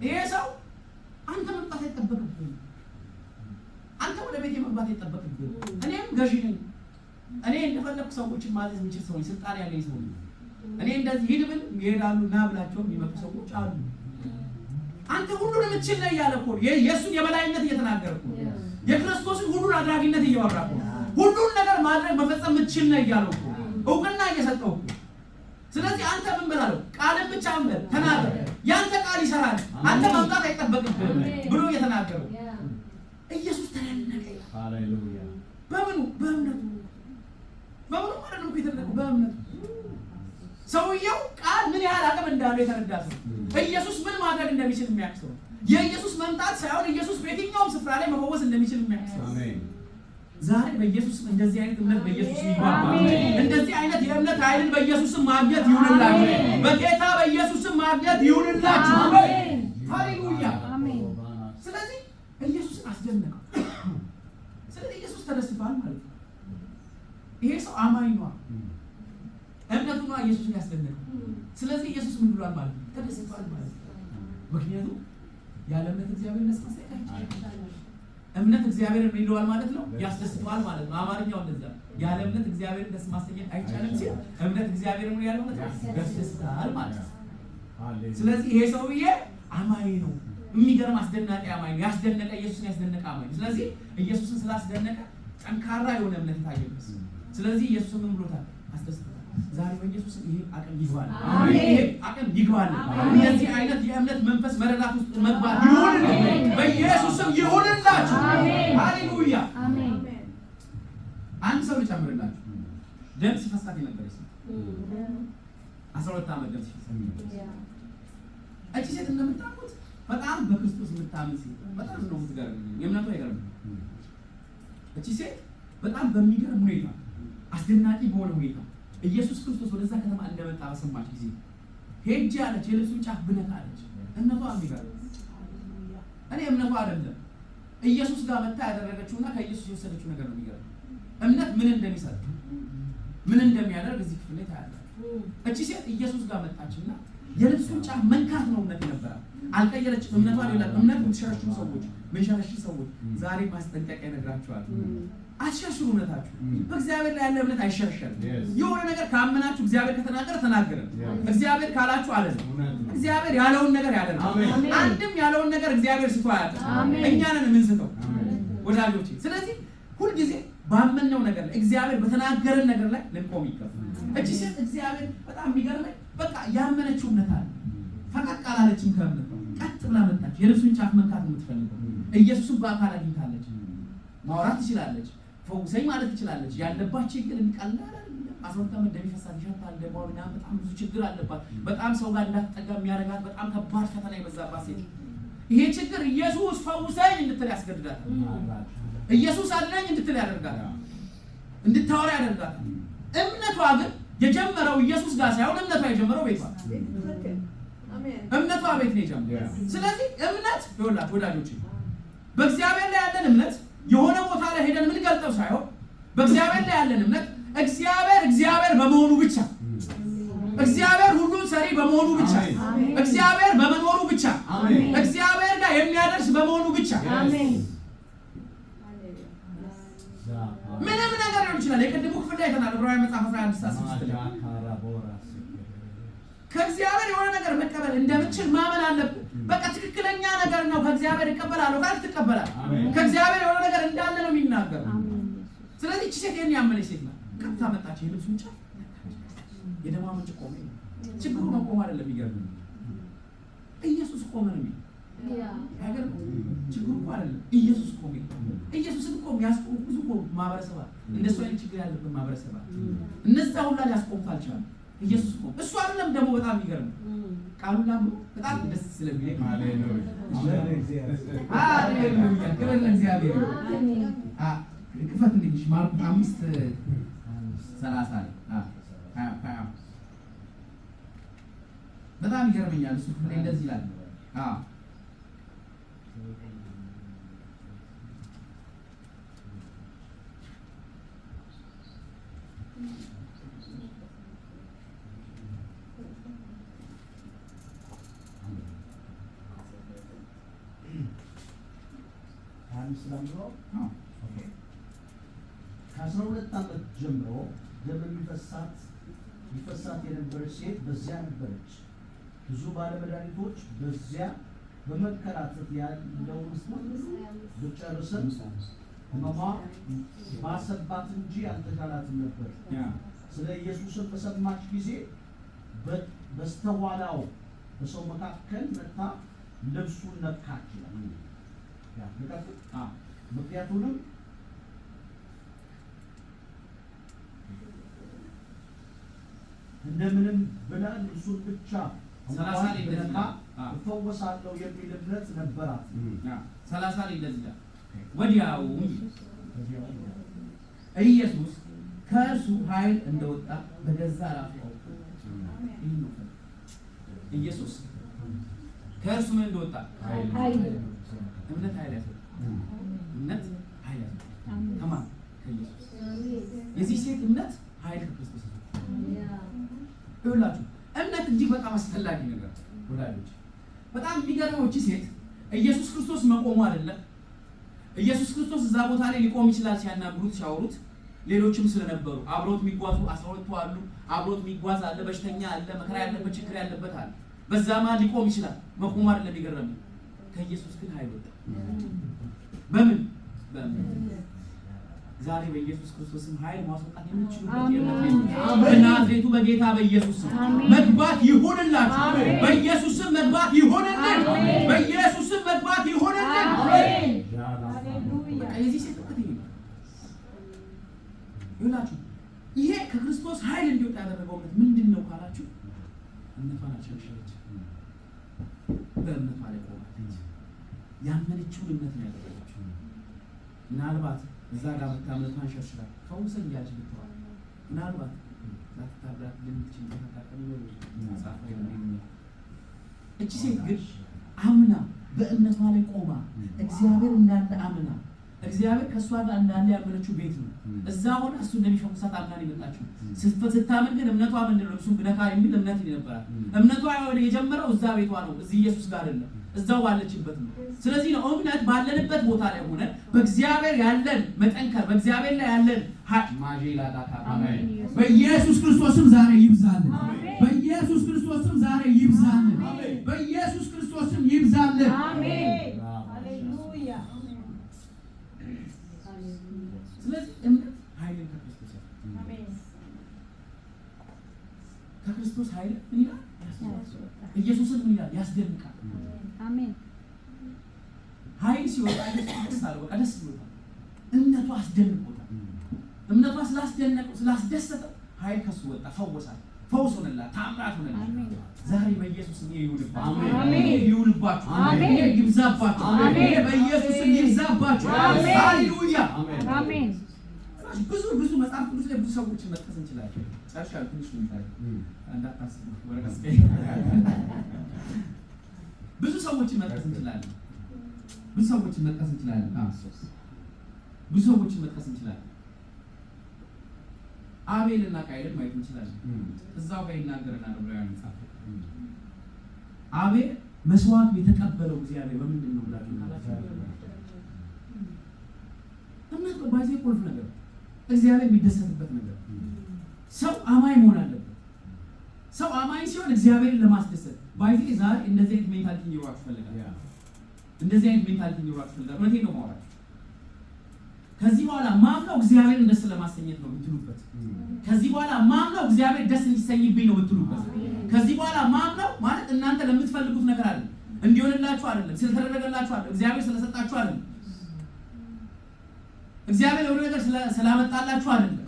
ይሄ ሰው አንተ መምጣት አይጠበቅብህም፣ አንተ ወደ ቤቴ መግባት አይጠበቅብህም። እኔም ገዢ ነኝ። እኔ እንደፈለኩ ሰዎችን ማዘዝ የምችል ሰው ነኝ። ስልጣን ያለኝ ሰው ነኝ። እኔ እንደዚህ ሂድ ብል ይሄዳሉ፣ ና ብላቸው የሚመጡ ሰዎች አሉ። አንተ ሁሉን የምትችል ነህ እያለ እኮ ነው። የእሱን የበላይነት እየተናገረ እኮ ነው። የክርስቶስን ሁሉን አድራጊነት እያወራ እኮ ነው። ሁሉን ነገር ማድረግ መፈጸም የምትችል ነህ እያለው እኮ ነው። እውቅና እየሰጠው እኮ። ስለዚህ አንተ ምን በላለው? ቃልን ብቻ ምን በል ተናገር፣ ያንተ ቃል ይሰራል፣ አንተ መምጣት አይጠበቅብህም ብሎ እየተናገረው ኢየሱስ ተደነቀ ይላል። በምኑ? በእምነቱ። በምኑ ማለት ነው እኮ የተደነቀው? በእምነቱ። ሰውየው ቃል ምን ያህል አቅም እንዳለው የተረዳ ሰው፣ ኢየሱስ ምን ማድረግ እንደሚችል የሚያውቅ ሰው፣ የኢየሱስ መምጣት ሳይሆን ኢየሱስ በየትኛውም ስፍራ ላይ መፈወስ እንደሚችል የሚያውቅ ሰው። ዛሬ በኢየሱስ እንደዚህ አይነት እምነት በኢየሱስ ይግባ። እንደዚህ አይነት የእምነት ኃይልን በኢየሱስ ማግኘት ይሁንላችሁ። በጌታ በኢየሱስ ማግኘት ይሁንላችሁ። ሃሌሉያ። ስለዚህ ኢየሱስን አስደነቀው። ስለዚህ ኢየሱስ ተደስቷል ማለት ነው። ይሄ ሰው አማኝ ነዋ። እምነቱ ነዋ ኢየሱስን ያስደነቀው። ስለዚህ ኢየሱስ ምን ብሏል ማለት ነው? ተደስቷል ማለት ነው። ምክንያቱም ያለ እምነት እግዚአብሔርን ደስ ማሰኘት አይቻልም። እምነት እግዚአብሔርን ምን ይለዋል ማለት ነው? ያስደስተዋል ማለት ነው። አማርኛው እንደዛ ያለ እምነት እግዚአብሔርን ደስ ማሰኘት አይቻልም ሲል እምነት እግዚአብሔርን ምን ያለው ማለት ነው? ያስደስታል ማለት ነው። ስለዚህ ይሄ ሰውዬ አማኝ ነው። የሚገርም አስደናቂ አማኝ ነው። ያስደነቀ፣ ኢየሱስን ያስደነቀ አማኝ ነው። ስለዚህ ኢየሱስን ስላስደነቀ ጠንካራ የሆነ እምነት የታየበት። ስለዚህ ኢየሱስን ምን ብሎታል? አስደስቶታል። ዛሬ በኢየሱስ ይሄ አቅም ይግባል። ይሄ አቅም ይግባል። እንደዚህ አይነት የእምነት መንፈስ መረዳት ውስጥ መግባት ይሁንልን። በኢየሱስም ይሁንላችሁ። ሃሌሉያ። አንድ ሰው ልጨምርላችሁ። ደም ሲፈሳት የነበረች ሴት፣ 12 ዓመት ደም ሲፈሳት የነበረች እቺ ሴት እንደምታውቁት በጣም በክርስቶስ የምታምን ሴት፣ በጣም ነው የምትገርም። የእምነቱ አይገርም። እቺ ሴት በጣም በሚገርም ሁኔታ፣ አስደናቂ በሆነ ሁኔታ ኢየሱስ ክርስቶስ ወደዛ ከተማ እንደመጣ በሰማች ጊዜ ሄጄ አለች የልብሱን ጫፍ ብነካ አለች። እምነቷ የሚገርም፣ እኔ እምነቷ አይደለም፣ ኢየሱስ ጋር መታ ያደረገችውና ከኢየሱስ የወሰደችው ነገር ነው የሚገርም። እምነት ምን እንደሚሰጥ፣ ምን እንደሚያደርግ እዚህ ክፍል ላይ ታያላችሁ። እቺ ሴት ኢየሱስ ጋር መጣችና የልብሱን ጫፍ መንካት ነው እምነት የነበራት። አልቀየረችም። እምነቷ ሌላ እምነት። የምትሸረሽሩ ሰዎች፣ ምንሸረሽር ሰዎች ዛሬ ማስጠንቀቂያ ይነግራችኋል። አትሸርሽሩ እምነታችሁ። በእግዚአብሔር ላይ ያለ እምነት አይሸርሸርም። የሆነ ነገር ካመናችሁ እግዚአብሔር ከተናገረ ተናገረ። እግዚአብሔር ካላችሁ አለ ነው። እግዚአብሔር ያለውን ነገር ያደርጋል። አንድም ያለውን ነገር እግዚአብሔር ስቶ አያውቅም። እኛ ነን የምንስተው ወዳጆቼ። ስለዚህ ሁልጊዜ ባመንነው ነገር ላይ፣ እግዚአብሔር በተናገረን ነገር ላይ ልንቆም ይገባል። እቺ ሴት እግዚአብሔር በጣም የሚገርመኝ በቃ ያመነችው እምነት አለ። ፈቀቅ አላለችም ከእምነት፣ ቀጥ ብላ መጣች። የልብሱን ጫፍ መንካት ነው የምትፈልገው። ኢየሱስን በአካል አግኝታለች። ማውራት ትችላለች። ፈውሰኝ ማለት ትችላለች። ያለባት ችግር ቀላል አይደለም። 12 ዓመት ደም ይፈሳት፣ ይሸታል፣ ደሟ ምናምን፣ በጣም ብዙ ችግር አለባት። በጣም ሰው ጋር እንዳትጠጋ የሚያደርጋት በጣም ከባድ ፈተና የበዛባት ሴት። ይሄ ችግር ኢየሱስ ፈውሰኝ እንድትል ያስገድዳታል። ኢየሱስ አድነኝ እንድትል ያደርጋታል። እንድታወራ ያደርጋታል። እምነቷ ግን የጀመረው ኢየሱስ ጋር ሳይሆን እምነቷ የጀመረው ቤቷ፣ እምነቷ ቤት ነው የጀመረው። ስለዚህ እምነት ይኸውላችሁ ወዳጆች፣ በእግዚአብሔር ላይ ያለን እምነት የሆነ ቦታ ላይ ሄደን የምንገልጠው ሳይሆን በእግዚአብሔር ላይ ያለን እምነት እግዚአብሔር እግዚአብሔር በመሆኑ ብቻ፣ እግዚአብሔር ሁሉን ሰሪ በመሆኑ ብቻ፣ እግዚአብሔር በመኖሩ ብቻ፣ እግዚአብሔር ጋር የሚያደርስ በመሆኑ ብቻ ምንም ነገር ሊሆን ይችላል። የቅድሙ ክፍል ላይ አይተናል። ዕብራውያን መጽሐፍ 11:6 ላይ ከእግዚአብሔር የሆነ ነገር መቀበል እንደምችል ማመን አለብን። በቃ ትክክለኛ ነገር ነው። ከእግዚአብሔር እቀበላለሁ ካልክ ትቀበላለህ። ከእግዚአብሔር የሆነ ነገር እንዳለ ነው የሚናገረው። ስለዚህ እቺ ሴት ይሄን ያመነች ሴት ናት። ቀጥታ መጣች፣ የልብሱን ጫፍ የደሟ ምንጭ ቆመ። ችግሩ መቆም አይደለም። የሚገርም ኢየሱስ ቆመ ነው የሚለው። አይገርም? ችግሩ እኮ አይደለም፣ ኢየሱስ ቆመ። ኢየሱስን እኮ የሚያስቆሙ ብዙ እኮ ማህበረሰብ አለ። እንደሱ አይነት ችግር ያለበት ማህበረሰብ አለ። እነዛ ሁላ ሊያስቆሙት አልቻሉም። ኢየሱስ ቆመ። እሱ አይደለም ደግሞ በጣም የሚገርም ቃሉን ላምሮ በጣም ደስ ስለሚለኝ ሃሌሉያ፣ ክብር ለእግዚአብሔር። ክፈትልኝ ማርቆስ 5:30 ላይ በጣም ይገርመኛል። እሱ ክፍል ላይ እንደዚህ ይላል። ከ12 ዓመት ጀምሮ ደም የሚፈሳት የነበረች ሴት በዚያ ነበረች። ብዙ ባለመድኃኒቶች በዚያ በመከራተት ያለውን ሁሉ ብትጨርስም ሕመሟ ባሰባት እንጂ አልተሻላትም ነበር። ስለ ኢየሱስም በሰማች ጊዜ በስተኋላው በሰው መካከል መጥታ ልብሱን ነካች ይላል። ምክንያቱንም እንደምንም ብላ ልብሱን ብቻ እንኳን ብነካ እፈወሳለሁ የሚል እምነት ነበራት። 30 ላይ እንደዚህ ይላል። ወዲያውም ኢየሱስ ከእርሱ ኃይል እንደወጣ በገዛ ራሱ አውቆ፣ ኢየሱስ ከእርሱ ምን እንደወጣ? እምነት ኃይል ያስወጣል። እምነት ኃይል ያስወጣል። ከማን? ከኢየሱስ። የዚህ ሴት እምነት ኃይል ከክርስቶስ ያስወጣል። ይኸውላችሁ እምነት እጅግ በጣም አስፈላጊ ነገር ወዳጆች። በጣም የሚገርመው እቺ ሴት ኢየሱስ ክርስቶስ መቆሙ አይደለም። ኢየሱስ ክርስቶስ እዛ ቦታ ላይ ሊቆም ይችላል ሲያናግሩት ሲያወሩት፣ ሌሎችም ስለነበሩ አብሮት የሚጓዙ 12ቱ አሉ። አብሮት የሚጓዝ አለ፣ በሽተኛ አለ፣ መከራ ያለበት ችግር ያለበት አለ። በዛ መሃል ሊቆም ይችላል። መቆሙ አይደለም የሚገርመው፣ ከኢየሱስ ግን ኃይል ወጣ። በምን? በእምነት። ዛሬ በኢየሱስ ክርስቶስም ኃይል ማስወጣት የምትችሉበት የእምነት ቤት በናዝሬቱ በጌታ በኢየሱስ ስም መግባት ይሁንላችሁ። በኢየሱስ ስም መግባት ይሁንልን። በኢየሱስ ስም መግባት ይሁንልን። በቃ የዚህ ሴት እምነት ይሄ ነው። ይኸውላችሁ ይሄ ከክርስቶስ ኃይል እንዲወጣ ያደረገው እምነት ምንድን ነው ካላችሁ፣ እምነቷን አልሸረሸረች፣ በእምነቷ ላይ ቆማለች። ያመነችውን እምነት ነው ያደረገችው። ምናልባት እዛ ጋር መታ እምነቷን ሸርሽራ ፈውሰኝ እያለች ብትዋል ምናልባት ላትታብላት ልምትችልበት አጋጣሚ ነው መጽሐፍ ላይ ነው። እቺ ሴት ግን አምና በእምነቷ ላይ ቆማ እግዚአብሔር እንዳለ አምና እግዚአብሔር ከእሷ ጋር እንዳለ ያመነችው ቤት ነው። እዛ ሆነ እሱ እንደሚፈውሳት አምና ነው የመጣችው። ስታምን ግን እምነቷ ምንድን ነው? እሱን ብነካ የሚል እምነት ነበራት። እምነቷ የጀመረው እዛ ቤቷ ነው፣ እዚህ ኢየሱስ ጋር አይደለም፣ እዛው ባለችበት ነው። ስለዚህ ነው እምነት ባለንበት ቦታ ላይ ሆነ በእግዚአብሔር ያለን መጠንከር፣ በእግዚአብሔር ላይ ያለን በኢየሱስ ክርስቶስም ዛሬ ይብዛልን። በኢየሱስ ክርስቶስም ዛሬ ይብዛልን። በኢየሱስ ክርስቶስም ይብዛልን። ስለዚህ እምነት ኃይልን ከክርስቶስ ከክርስቶስ ኃይል ምን ይላል? ኢየሱስን ምን ይላል? ያስደንቃል። አሜን። ኃይል ሲወጣ ኢየሱስ ደስ አለው። በቃ ደስ ብሎታል። እምነቱ አስደንቆታል። እምነቷ ስላስደነቀው ስላስደሰተው ኃይል ከሱ ወጣ፣ ፈወሳት። ፈውስ ሆነላት፣ ታምራት ሆነላት። ዛሬ በኢየሱስ ስም ይሄ ይሁንባችሁ፣ አሜን። ይሄ ይሁንባችሁ፣ አሜን። ይሄ ይብዛባችሁ፣ አሜን። ይሄ በኢየሱስ ስም ይብዛባችሁ። አሜን። ሃሌሉያ። አሜን። ብዙ ብዙ መጽሐፍ ቅዱስ ላይ ብዙ ሰዎችን መጥቀስ እንችላለን። ጨርሻለሁ። ትንሽ ነው የሚታየው፣ እንዳታስቡ ወረቀት ስጠኝ። ብዙ ሰዎችን መጥቀስ እንችላለን። ብዙ ሰዎችን መጥቀስ እንችላለን። ብዙ ሰዎችን መጥቀስ እንችላለን። አቤልና ቃየልን ማየት እንችላለን። እዛው ጋር ይናገረናል ዕብራውያን መጽሐፍ። አቤል መስዋዕቱ የተቀበለው እግዚአብሔር በምንድን ነው ብላችሁ ካላችሁ እምነት ነው። ባይዜ ቁልፍ ነገር እግዚአብሔር የሚደሰትበት ነገር። ሰው አማኝ መሆን አለበት። ሰው አማኝ ሲሆን እግዚአብሔርን ለማስደሰት ባይዜ ዛሬ እንደዚህ አይነት mentality እንዲኖራችሁ እፈልጋለሁ። እንደዚህ አይነት mentality እንዲኖራችሁ እፈልጋለሁ። እውነቴን ነው የማወራችሁ። ከዚህ በኋላ ማምነው እግዚአብሔርን ደስ ለማሰኘት ነው ብትሉበት፣ ከዚህ በኋላ ማምነው እግዚአብሔር ደስ እንዲሰኝብኝ ነው ብትሉበት፣ ከዚህ በኋላ ማምነው ማለት እናንተ ለምትፈልጉት ነገር አይደለም፣ እንዲሆንላችሁ አይደለም፣ ስለተደረገላችሁ አይደለም፣ እግዚአብሔር ስለሰጣችሁ አይደለም፣ እግዚአብሔር የሆነ ነገር ስላመጣላችሁ አይደለም።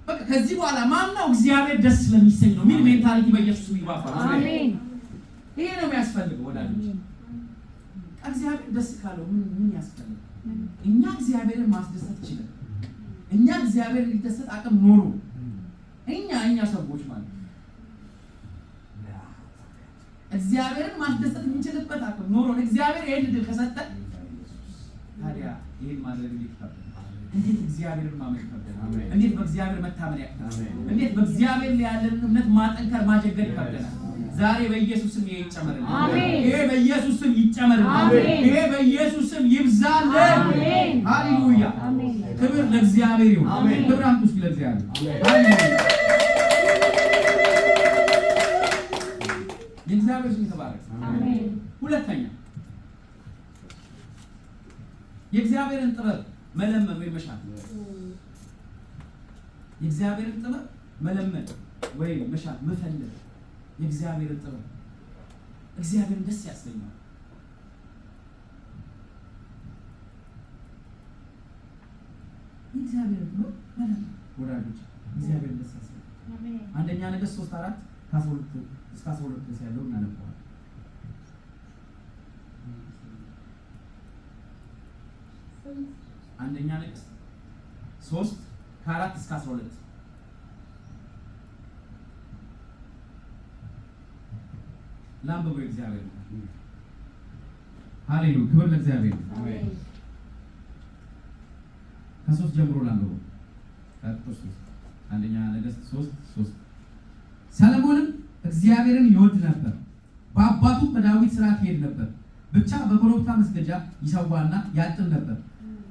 በቃ ከዚህ በኋላ ማምነው እግዚአብሔር ደስ ስለሚሰኝ ነው የሚል mentality በኢየሱስ ስም ይግባባል። አሜን። ይሄ ነው የሚያስፈልገው ወዳጆች። እግዚአብሔር ደስ ካለው ምን ምን ያስፈልጋል? እኛ እግዚአብሔርን ማስደሰት ይችላል። እኛ እግዚአብሔር እንዲደሰት አቅም ኖሮ እኛ ሰዎች ማለት ነው እግዚአብሔርን ማስደሰት የምንችልበት አቅም ኖሮ እግዚአብሔር ይሄን እድል ከሰጠን ታዲያ ይሄን ማድረግ እንዴት ይከብዳል? እንዴት እግዚአብሔርን ማመን ይከብዳል? እንዴት በእግዚአብሔር መታመን ያቅታል? እንዴት በእግዚአብሔር ላይ ያለንን እምነት ማጠንከር ማጀገር ይከብደናል? ዛሬ በኢየሱስ ስም ይሄ ይጨመርልን። አሜን። ይሄ በኢየሱስ ስም ይጨመርልን። አሜን። ይሄ በኢየሱስ ስም ይብዛልን። አሜን። ሃሌሉያ። አሜን። ክብር ለእግዚአብሔር ይሁን። አሜን። ክብር አምጡ እስኪ ለእግዚአብሔር። ሃሌሉያ። የእግዚአብሔር ስም የተባረከ። አሜን። ሁለተኛ የእግዚአብሔርን ጥበብ መለመን ወይም መሻት። የእግዚአብሔርን ጥበብ መለመን ወይም መሻት መፈለግ። የእግዚአብሔርን ጥበብ እግዚአብሔርን ደስ ያሰኘዋል። የእግዚአብሔርን ጥበብ መለመን ወዳጆች እግዚአብሔርን ደስ ያሰኘዋል። አንደኛ ነገሥት 3:4 ከ12 እስከ 12 ድረስ ያለው እናነበዋለን። አንደኛ ነገሥት 3 ከ4 እስከ 12። ላንብበው። እግዚአብሔር ነው። ሃሌሉያ፣ ክብር ለእግዚአብሔር ነው። ከ3 ጀምሮ ላንብበው። ከቁጥር 3 አንደኛ ነገሥት 3:3። ሰለሞንም እግዚአብሔርን ይወድ ነበር፣ በአባቱ በዳዊት ሥርዓት ይሄድ ነበር። ብቻ በኮረብታ መስገጃ ይሰዋና ያጥን ነበር።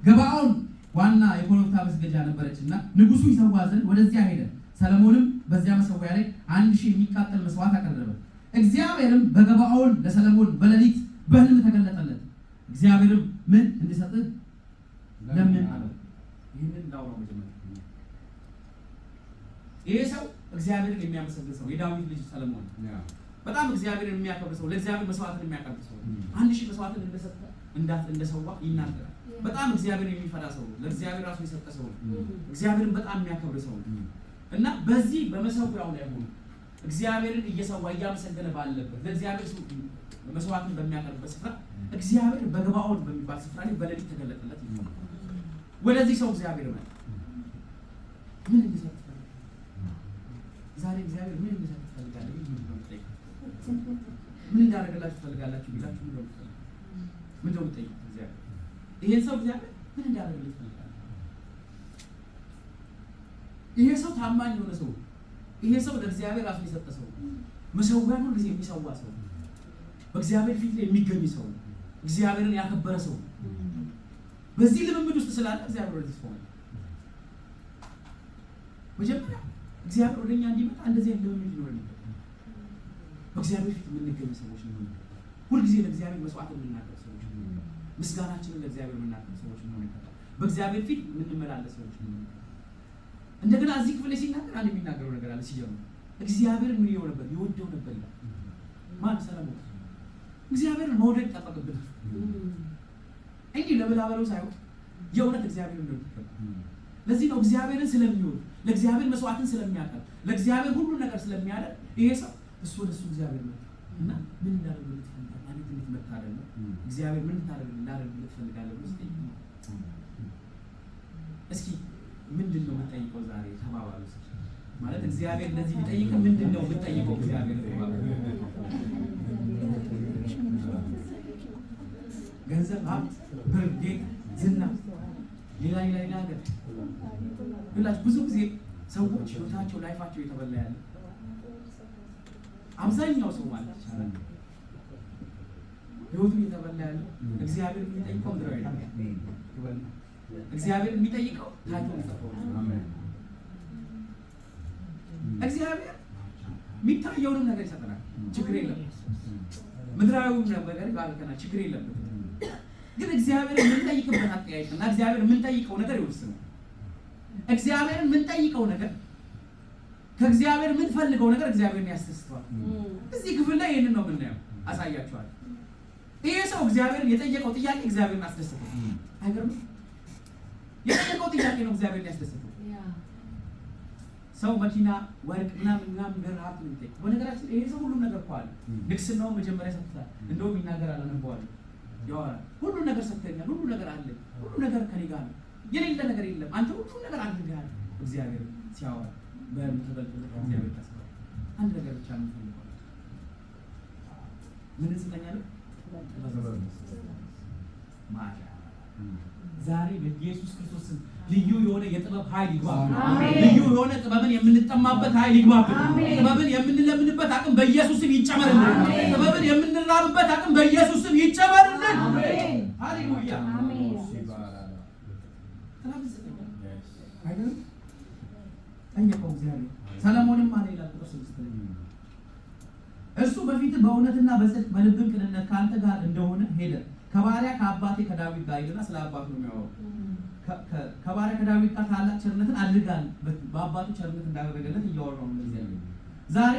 ገባዖን ዋና የኮረብታ መስገጃ ነበረችና ንጉሱ ይሰዋ ዘንድ ወደዚያ ሄደ። ሰለሞንም በዚያ መሰዊያ ላይ 1000 የሚቃጠል መስዋዕት አቀረበ። እግዚአብሔርም በገባዖን ለሰለሞን በሌሊት በሕልም ተገለጠለት። እግዚአብሔርም ምን እንድሰጥህ ለምን አለው። ይህንን ላውራው መጀመሪያ። ይሄ ሰው እግዚአብሔርን የሚያመሰግን ሰው የዳዊት ልጅ ሰለሞን በጣም እግዚአብሔርን የሚያከብር ሰው፣ ለእግዚአብሔር መስዋዕትን የሚያቀርብ ሰው፣ 1000 መስዋዕትን እንደሰጠ እንደሰዋ ይናገራል። በጣም እግዚአብሔርን የሚፈራ ሰው፣ ለእግዚአብሔር ራሱን የሰጠ ሰው ነው። እግዚአብሔርን በጣም የሚያከብር ሰው ነው። እና በዚህ በመሰዊያው ላይ ሆኖ እግዚአብሔርን እየሰዋ እያመሰገነ ባለበት ለእግዚአብሔር መስዋዕትን በሚያቀርብበት ስፍራ እግዚአብሔር በገባዖን በሚባል ስፍራ ላይ በሌሊት ተገለጠለት ይላል። ወደዚህ ሰው እግዚአብሔር መጣ። ምን እንድሰጥ ትፈልጋለህ? ዛሬ እግዚአብሔር ምን እንድሰጥ ትፈልጋለህ? ምንድን ነው የምትጠይቁት? ምን እንዳደረግላችሁ ትፈልጋላችሁ ቢላችሁ ምንድን ነው የምትፈልጉት? ምንድን ነው የምትጠይቁት? እግዚአብሔር ይሄን ሰው እግዚአብሔር ምን እንዳደረግልህ ትፈልጋለህ? ይሄ ሰው ታማኝ የሆነ ሰው፣ ይሄ ሰው ለእግዚአብሔር ራሱን የሰጠ ሰው፣ መሰዊያን ሁል ጊዜ የሚሰዋ ሰው፣ በእግዚአብሔር ፊት ላይ የሚገኝ ሰው፣ እግዚአብሔርን ያከበረ ሰው። በዚህ ልምምድ ውስጥ ስላለ እግዚአብሔር ወደዚህ ሰው መጣ። መጀመሪያ እግዚአብሔር ወደኛ እንዲመጣ እንደዚህ አይነት ልምምድ ሊኖረን ይገባል። በእግዚአብሔር ፊት የምንገኝ ሰዎች ልንሆን ይገባል። ሁልጊዜ ለእግዚአብሔር መስዋዕት የምናቀርብ ሰዎች ልንሆን ይገባል። ምስጋናችንን ለእግዚአብሔር የምናቀርብ ሰዎች ልንሆን ይገባል። በእግዚአብሔር ፊት የምንመላለስ ሰዎች ልንሆን ይገባል። እንደገና እዚህ ክፍል ላይ ሲናገር አንድ የሚናገረው ነገር አለ። ሲጀምር እግዚአብሔርን ምን ይሆን ነበር? ይወደው ነበር ይላል። ማን? ሰለሞን። እግዚአብሔርን መውደድ ይጠበቅብናል። እንዲህ ለበላበለው ሳይሆን የእውነት እግዚአብሔርን ነው ይገባል። ለዚህ ነው እግዚአብሔርን ስለሚወድ፣ ለእግዚአብሔር መስዋዕትን ስለሚያቀርብ፣ ለእግዚአብሔር ሁሉ ነገር ስለሚያደርግ ይሄ ሰው እሱ ወደ እሱ እግዚአብሔር መጣ። እና ምን እንዳደርግልህ ትፈልጋለህ? አቤት እንዴት መታደል ነው! እግዚአብሔር ምን እንዳደርግልህ ትፈልጋለህ ብሎ ሲጠይቅ ነው። እስኪ ምንድን ነው የምትጠይቀው ዛሬ ተባባሉ። እስኪ ማለት እግዚአብሔር እንደዚህ ቢጠይቅ ምንድን ነው የምትጠይቀው? እግዚአብሔር ተባባሉ። ገንዘብ፣ ሀብት፣ ብር፣ ጌጥ፣ ዝና፣ ሌላ ሌላ ሌላ ነገር ሁላችሁ ብዙ ጊዜ ሰዎች ህይወታቸው life ኣቸው የተበላ ያለ አብዛኛው ሰው ማለት ይቻላል ህይወቱን የተበላ ያለው እግዚአብሔር የሚጠይቀው ምድራዊ ነገር፣ እግዚአብሔር የሚጠይቀው ታይቶ የሚጠፋው ነው። እግዚአብሔር የሚታየውንም ነገር ይሰጠናል፣ ችግር የለም። ምድራዊውም ነገር ይባርከናል፣ ችግር የለበትም። ግን እግዚአብሔር የምንጠይቅበት አጠያየቅ እና እግዚአብሔር የምንጠይቀው ነገር ይወስናል። እግዚአብሔርን የምንጠይቀው ነገር፣ ከእግዚአብሔር የምንፈልገው ነገር እግዚአብሔርን ያስደስተዋል። እዚህ ክፍል ላይ ይህንን ነው የምናየው። አሳያችኋለሁ። ይሄ ሰው እግዚአብሔርን የጠየቀው ጥያቄ እግዚአብሔርን አስደሰተው። አይገርምም? የጠየቀው ጥያቄ ነው እግዚአብሔርን ያስደሰተው። ሰው መኪና፣ ወርቅ፣ ምናምን ምናምን ብር፣ ሀብት ነው የሚጠይቀው። በነገራችን ይሄ ሰው ሁሉም ነገር እኮ አለ። ንግስናውን መጀመሪያ ሰጥቶታል። እንደውም ይናገራል፣ አነበዋለሁ፣ ያወራል። ሁሉ ነገር ሰጥተኛል፣ ሁሉ ነገር አለኝ፣ ሁሉ ነገር ከኔ ጋር ነው፣ የሌለ ነገር የለም። አንተ ሁሉ ነገር አድርገሃል። እግዚአብሔር ሲያወራ በህልም ተገልጦለት እግዚአብሔር ታስባል። አንድ ነገር ብቻ ነው የምፈልገው። ምን ስጠኛለህ? ማዳ ዛሬ በኢየሱስ ክርስቶስ ስም ልዩ የሆነ የጥበብ ኃይል ይግባብን። ልዩ የሆነ ጥበብን የምንጠማበት ኃይል ይግባብን። ጥበብን የምንለምንበት አቅም በኢየሱስ ስም ይጨመርልን። ጥበብን የምንራብበት አቅም በኢየሱስ ስም ይጨመርልን። ሃሌሉያ። ጥበብን ስጠኝ አይደለም ጠየቀው እግዚአብሔር። ሰለሞንም አለ ይላል ቁጥር 6 ላይ፣ እርሱ በፊት በእውነትና በጽድቅ በልብም ቅንነት ከአንተ ጋር እንደሆነ ሄደ፣ ከባሪያ ከአባቴ ከዳዊት ጋር ይልና ስለ አባቱ ነው የሚያወራው። ከባሪያ ከዳዊት ጋር ታላቅ ቸርነትን አድርጋል። በአባቱ ቸርነት እንዳደረገለት እያወራው ነው እግዚአብሔር። ዛሬ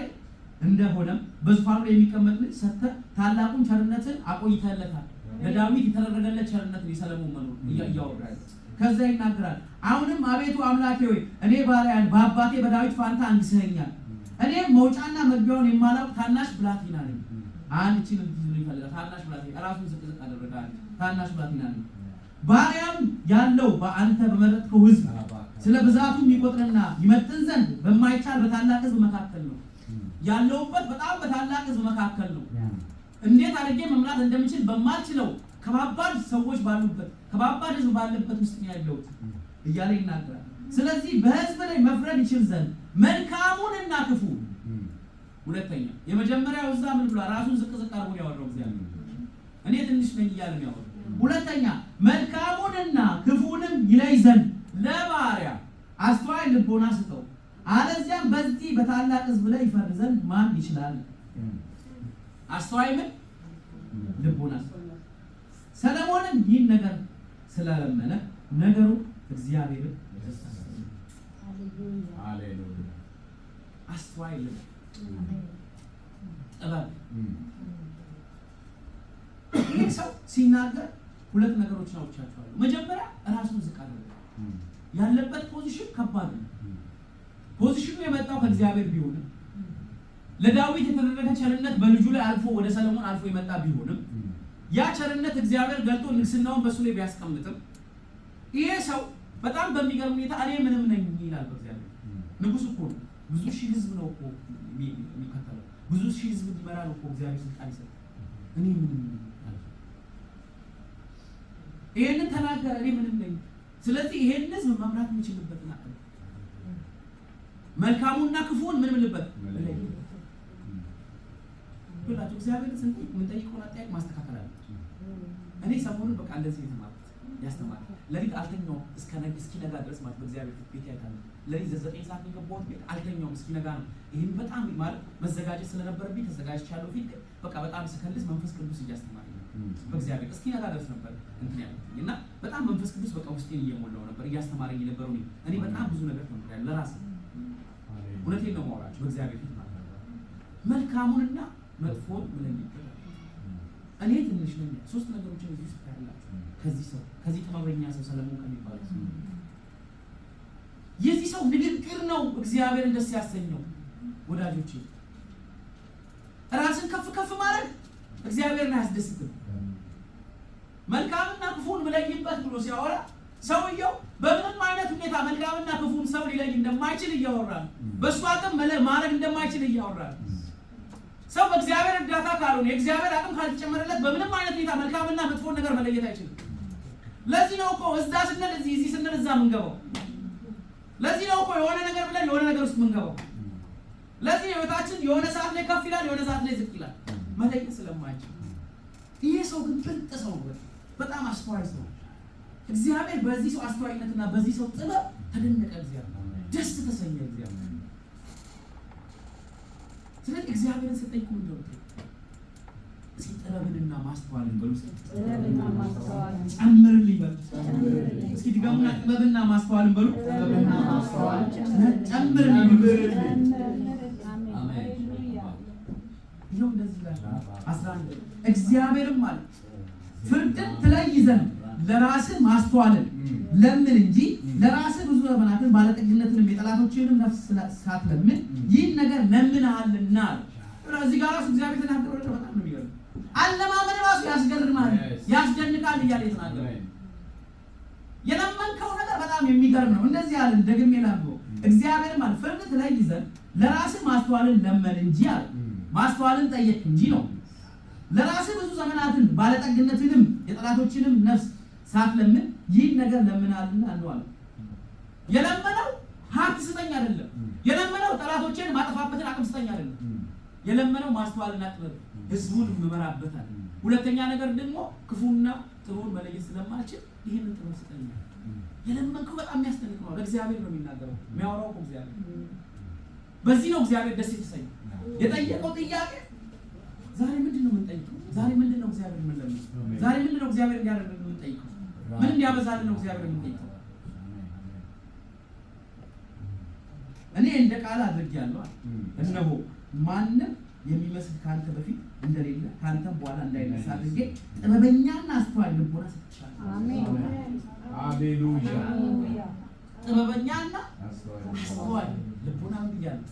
እንደሆነም በዙፋኑ ላይ የሚቀመጥ ልጅ ሰጥተህ ታላቁን ቸርነትን አቆይተህለታል። ለዳዊት የተደረገለት ቸርነትን የሰለሞን መኖር እያወራ ያለው። ከዛ ይናገራል። አሁንም አቤቱ አምላኬ ሆይ፣ እኔ ባሪያህን በአባቴ በዳዊት ፋንታ አንግሰኸኛል። እኔም መውጫና መግቢያውን የማላውቅ ታናሽ ብላቴና ነኝ። አንድ ቺን እንዲይዙ ይፈልጋል። ታናሽ ብላቴና፣ ራሱን ዝቅ ዝቅ አደረገ። አንድ ታናሽ ብላቴና ነኝ። ባሪያም ያለው በአንተ በመረጥከው ሕዝብ ስለ ብዛቱ የሚቆጥርና ይመጥን ዘንድ በማይቻል በታላቅ ሕዝብ መካከል ነው። ያለውበት በጣም በታላቅ ሕዝብ መካከል ነው። እንዴት አድርጌ መምራት እንደምችል በማልችለው ከባባድ ሰዎች ባሉበት፣ ከባባድ ሕዝብ ባለበት ውስጥ ነው ያለሁት እያለ ይናገራል። ስለዚህ በሕዝብ ላይ መፍረድ ይችል ዘንድ መልካሙንና ክፉ። ሁለተኛ፣ የመጀመሪያው እዛ ምን ብሏል? ራሱን ዝቅ ዝቅ አድርጎ ነው ያወራው እግዚአብሔር። እኔ ትንሽ ነኝ እያለ ነው ያወራው። ሁለተኛ፣ መልካሙንና ክፉንም ይለይ ዘንድ ለባሪያ አስተዋይ ልቦና ስጠው፣ አለዚያም በዚህ በታላቅ ሕዝብ ላይ ይፈርድ ዘንድ ማን ይችላል? አስተዋይ ምን ልቦና ስጠው። ሰለሞንም ይህን ነገር ስለለመነ ነገሩ እግዚአብሔርን ደስ አሰኘው። አስተዋይ ልብ፣ ጥበብ። ይህ ሰው ሲናገር ሁለት ነገሮችን አውጥቻቸዋለሁ። መጀመሪያ ራሱን ዝቅ አደረገ። ያለበት position ከባድ ነው። Position ኑ የመጣው ከእግዚአብሔር ቢሆንም፣ ለዳዊት የተደረገ ቸርነት በልጁ ላይ አልፎ ወደ ሰለሞን አልፎ የመጣ ቢሆንም፣ ያ ቸርነት እግዚአብሔር ገልጦ ንግስናውን በእሱ ላይ ቢያስቀምጥም፣ ይሄ ሰው በጣም በሚገርም ሁኔታ እኔ ምንም ነኝ ይላል በእግዚአብሔር። ንጉስ እኮ ነው። ብዙ ሺህ ህዝብ ነው እኮ የሚከተለው። ብዙ ሺህ ህዝብ እንዲመራ ነው እኮ እግዚአብሔር ስልጣን ይሰጣል። እኔ ምንም ነኝ አለ። ይሄንን ተናገረ። እኔ ምንም ነኝ። ስለዚህ ይሄን ህዝብ መምራት የምችልበትን አቅም፣ መልካሙና ክፉውን ምን ምልበት ብላችሁ እግዚአብሔርን ስንጠይቅ የምንጠይቀውን አጠያየቅ ማስተካከል አለ። እኔ ሰሞኑን በቃ እንደዚህ የተማርኩት ያስተማር ለሊት አልተኛውም እስኪነጋ ድረስ ማለት በእግዚአብሔር ፊት ቤት ያይታል። ለሊት 9 ሰዓት ነው የገባሁት ቤት፣ አልተኛውም፣ እስኪነጋ ነው። ይህም በጣም ማለት መዘጋጀት ስለነበረብኝ ተዘጋጅቻለሁ። ፊት ግን በቃ በጣም ስከልስ መንፈስ ቅዱስ እያስተማረኝ ነው። በእግዚአብሔር እስኪነጋ ድረስ ነበር እንትን ያልኩት እና በጣም መንፈስ ቅዱስ በቃ ውስጤን እየሞላው ነበር እያስተማረኝ የነበረው። እኔ በጣም ብዙ ነገር ተምሬያለሁ ለራሴ። እውነቴን ነው የማወራችሁ በእግዚአብሔር ፊት ማለት ነው። መልካሙንና መጥፎን ምለይበት እኔ ትንሽ ነኝ። ሶስት ነገሮችን እዚህ ውስጥ ታያላችሁ። ከዚህ ሰው፣ ከዚህ ጥበበኛ ሰው፣ ሰለሞን ከሚባለው ሰው፣ የዚህ ሰው ንግግር ነው እግዚአብሔርን ደስ ያሰኘው። ወዳጆቼ፣ ራስን ከፍ ከፍ ማድረግ እግዚአብሔርን አያስደስትም። መልካምና ክፉን ምለይበት ብሎ ሲያወራ ሰውየው በምንም አይነት ሁኔታ መልካምና ክፉን ሰው ሊለይ እንደማይችል እያወራ ነው። በእሱ አቅም ማድረግ እንደማይችል እያወራ ነው። ሰው በእግዚአብሔር እርዳታ ካልሆነ፣ የእግዚአብሔር አቅም ካልተጨመረለት በምንም አይነት ሁኔታ መልካምና መጥፎን ነገር መለየት አይችልም። ለዚህ ነው እኮ እዛ ስንል እዚህ፣ እዚህ ስንል እዛ የምንገባው። ለዚህ ነው እኮ የሆነ ነገር ብለን የሆነ ነገር ውስጥ የምንገባው። ለዚህ ነው ህይወታችን የሆነ ሰዓት ላይ ከፍ ይላል፣ የሆነ ሰዓት ላይ ዝቅ ይላል፣ መለየት ስለማይችል። ይሄ ሰው ግን ብልጥ ሰው ነው፣ በጣም አስተዋይ ሰው። እግዚአብሔር በዚህ ሰው አስተዋይነትና በዚህ ሰው ጥበብ ተደነቀ። እግዚአብሔር ደስ ተሰኘ። እግዚአብሔር ስለዚህ እግዚአብሔርን ስጠይቁ ምንድን ነው የምትጠይቁት? እስኪ ጥበብንና ማስተዋልን በሉ። እስኪ ጥበብና ማስተዋልን ጨምርልኝ በሉ። ጨምርልኝ። እስኪ ድገሙና ጥበብና ማስተዋልን በሉ። ጥበብና ማስተዋል ጨምርልኝ በሉ። አሜን። ይኸው እንደዚህ ይላል 11 እግዚአብሔርም አለ ፍርድን ትለይ ዘንድ ለራስህ ማስተዋልን ለምን እንጂ ለራስህ ብዙ ዘመናትን ባለጠግነትንም የጠላቶችህንም ነፍስ ሳትለምን ይህን ነገር ለምንሃልና አለ። እዚህ ጋር ራሱ እግዚአብሔር የተናገረው ነገር በጣም ነው የሚገርመው። አለማመን ራሱ ያስገርማል፣ ያስደንቃል እያለ የተናገረው የለመንከው ነገር በጣም የሚገርም ነው። እንደዚህ አለ፣ ደግሜ ላንብበው። እግዚአብሔርም አለ ፍርድ ትለይ ዘንድ ለራስህ ማስተዋልን ለመን እንጂ አለ። ማስተዋልን ጠየቅ እንጂ ነው። ለራስህ ብዙ ዘመናትን ባለጠግነትንም የጠላቶችንም ነፍስ ሳትለምን ይህን ነገር ለምናልና አለ። የለመነው ሀብት ስጠኝ አይደለም። የለመነው ጠላቶቼን ማጠፋበትን አቅም ስጠኝ አይደለም። የለመነው ማስተዋልና ጥበብ ህዝቡን እመራበታል። ሁለተኛ ነገር ደግሞ ክፉና ጥሩን መለየት ስለማልችል ይህንን ጥበብ ስጠኝ። የለመንከው በጣም የሚያስደንቅ ነው። ለእግዚአብሔር ነው የሚናገረው፣ የሚያወራው እኮ እግዚአብሔር። በዚህ ነው እግዚአብሔር ደስ የተሰኘው። የጠየቀው ጥያቄ ዛሬ ምንድን ነው የምንጠይቀው? ዛሬ ምንድን ነው እግዚአብሔር የምንለምነው? ዛሬ ምንድን ነው እግዚአብሔር እንዲያደርግልን የምንጠይቀው? ምን እንዲያበዛልን ነው እግዚአብሔር የምንጠይቀው? እኔ እንደ ቃል አድርጌያለሁ አለ። እነሆ ማንም የሚመስል ካንተ በፊት እንደሌለ ካንተም በኋላ እንዳይነሳ አድርጌ ጥበበኛና አስተዋይ ልቦና ሰጥቻለሁ። ሃሌሉያ። ጥበበኛና አስተዋይ ልቦና ብያለሁ።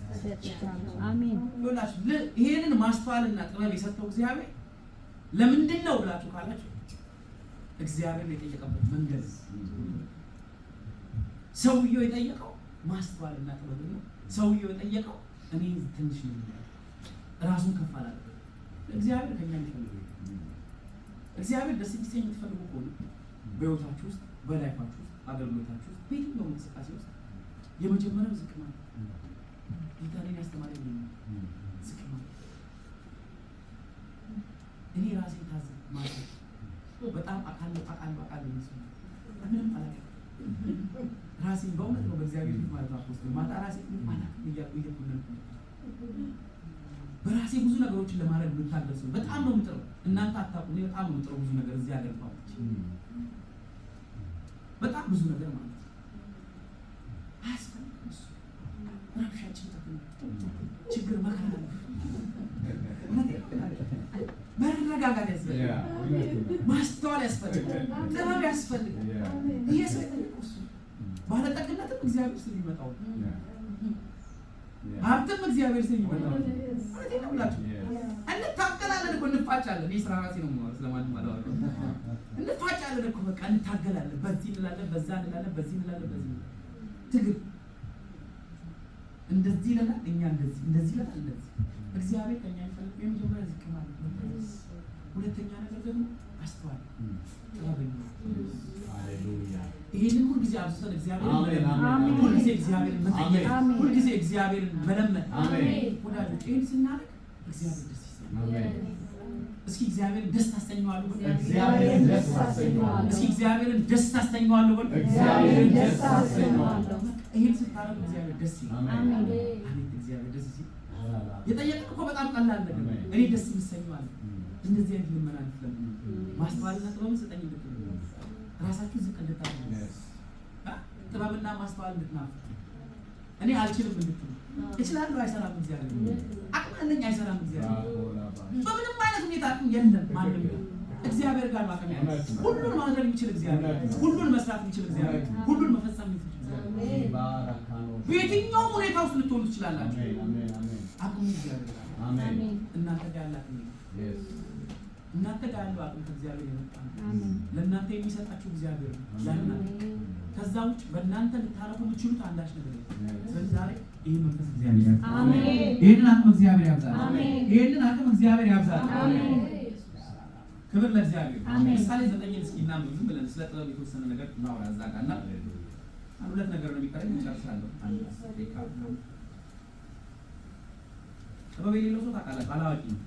አሜን። ይኸውላችሁ ይሄንን ማስተዋልና ጥበብ የሰጠው እግዚአብሔር ለምንድን ነው ብላችሁ ካላችሁ እግዚአብሔር የጠየቀበት መንገድ ሰውየው የጠየቀው ማስተዋልና ጥበብ ነው። ሰውየው የጠየቀው እኔ ትንሽ ነኝ፣ ራሱን ከፍ አላደረገም። እግዚአብሔር ከኛ የሚፈልገው እግዚአብሔር ደስ እንዲሰኝ የምትፈልጉ ከሆነ በህይወታችሁ ውስጥ፣ በላይፋችሁ ውስጥ፣ አገልግሎታችሁ ውስጥ፣ በየትኛውም እንቅስቃሴ ውስጥ የመጀመሪያው ዝቅ ማለት ጌታ እኔን ያስተማረኝ ይሄ ነው። ዝቅ ማለት እኔ ራሴን ታዘብ ማለት በጣም አውቃለሁ አውቃለሁ አውቃለሁ የሚሰማኝ ምንም አላውቅም። ራሴን በእውነት ነው በእግዚአብሔር ፊት ማለት ነው apostle ማታ ራሴን ምንም አላውቅም እያልኩ እየኮነንኩ ነው። በራሴ ብዙ ነገሮችን ለማድረግ የምታገል ሰው በጣም ነው የምጥረው። እናንተ አታውቁም። እኔ በጣም ነው የምጥረው ብዙ ነገር እዚህ ሀገር እንኳን በጣም ብዙ ነገር ማለት ነው። አያስፈልግም እሱ ረብሻ፣ ጭንቀት ነው፣ ችግር፣ መከራ ነው። መረጋጋት ያስፈልጋል። ማስተዋል ያስፈልጋል። ጥበብ ያስፈልጋል። ይሄ ሰው የጠየቀው እሱ ነው። ባለጠግነትም እግዚአብሔር ስለሚመጣው ነው። ሀብትም እግዚአብሔር ስለሚመጣው ነው። እውነቴን ነው የምላችሁ። እንታገላለን እኮ እንፋጫለን። እኔ ስራ ራሴ ነው የማወራው፣ ስለማንም አላወራም። እንፋጫለን እኮ በቃ እንታገላለን። በዚህ እንላለን፣ በዛ እንላለን፣ በዚህ እንላለን፣ በዚህ እንላለን። ትግል እንደዚህ ይለናል፣ እኛ እንደዚህ እንደዚህ ይለናል፣ እንደዚህ። እግዚአብሔር ከእኛ የሚፈልገው የመጀመሪያ ዝቅ ማለት ነው። ሁለተኛ ነገር ደግሞ አስተዋይ ጥበበኛ። ይሄንን ሁልጊዜ አብዝተን እግዚአብሔርን መለመን፣ ሁልጊዜ እግዚአብሔርን መጠየቅ፣ ሁልጊዜ እግዚአብሔርን መለመን። ወዳጆች ይሄን ስናደርግ እግዚአብሔር ደስ ይሰኛል። እስኪ እግዚአብሔርን ደስ ታሰኘዋለሁ በሉ። እግዚአብሔርን ደስ ታሰኘዋለሁ። እስኪ እግዚአብሔርን ደስ ታሰኘዋለሁ በሉ። እግዚአብሔርን ደስ ታሰኘዋለሁ። ይሄን ስታደርግ እግዚአብሔር ደስ ይላል። አቤት እግዚአብሔር ደስ ሲል የጠየቅን እኮ በጣም ቀላል ነገር ነው። እኔ ደስ የምሰኘው አለ። እንደዚህ አይነት ልመና እንድትለምኑ ማስተዋልና ጥበብን ስጠኝ እንድትሉ ራሳችሁ ዝቅ እንድታደርጉ ጥበብና ማስተዋል እንድትናፍቁ እኔ አልችልም እንድትሉ እችላለሁ አይሰራም እግዚአብሔር፣ አቅም አለኝ አይሰራም እግዚአብሔር። በምንም አይነት ሁኔታ አቅም የለም ማንም ጋር፣ እግዚአብሔር ጋር ነው አቅም ያለው። ሁሉን ማድረግ የሚችል እግዚአብሔር፣ ሁሉን መስራት የሚችል እግዚአብሔር፣ ሁሉን መፈጸም የሚችል እግዚአብሔር። በየትኛውም ሁኔታ ውስጥ ልትሆኑ ትችላላችሁ። አቅሙ እግዚአብሔር ጋር ነው። እናንተ ጋር ያለ አቅም የለም። እናንተ ጋር ያለው አቅም ከእግዚአብሔር የመጣ ነው። ለእናንተ የሚሰጣችሁ እግዚአብሔር ነው። ያንን አቅም ከዛ ውጭ በእናንተ ልታረጉ የምትችሉት አንዳች ነገር የለም። ስለዚህ ዛሬ ይህ መንፈስ እግዚአብሔር ያብዛል። ይህንን አቅም እግዚአብሔር ያብዛል። ይህንን አቅም እግዚአብሔር ያብዛል። ክብር ለእግዚአብሔር። ምሳሌ 9 እስኪ እናንብብ። ዝም ብለን ስለ ጥበብ የተወሰነ ነገር እናውራ እዛ ጋር እና አንድ ሁለት ነገር ነው የሚቀረኝ፣ እጨርሳለሁ። አንድ 10 ደቂቃ። ጥበብ የሌለው ሰው ታውቃላችሁ፣ አላዋቂ ነው።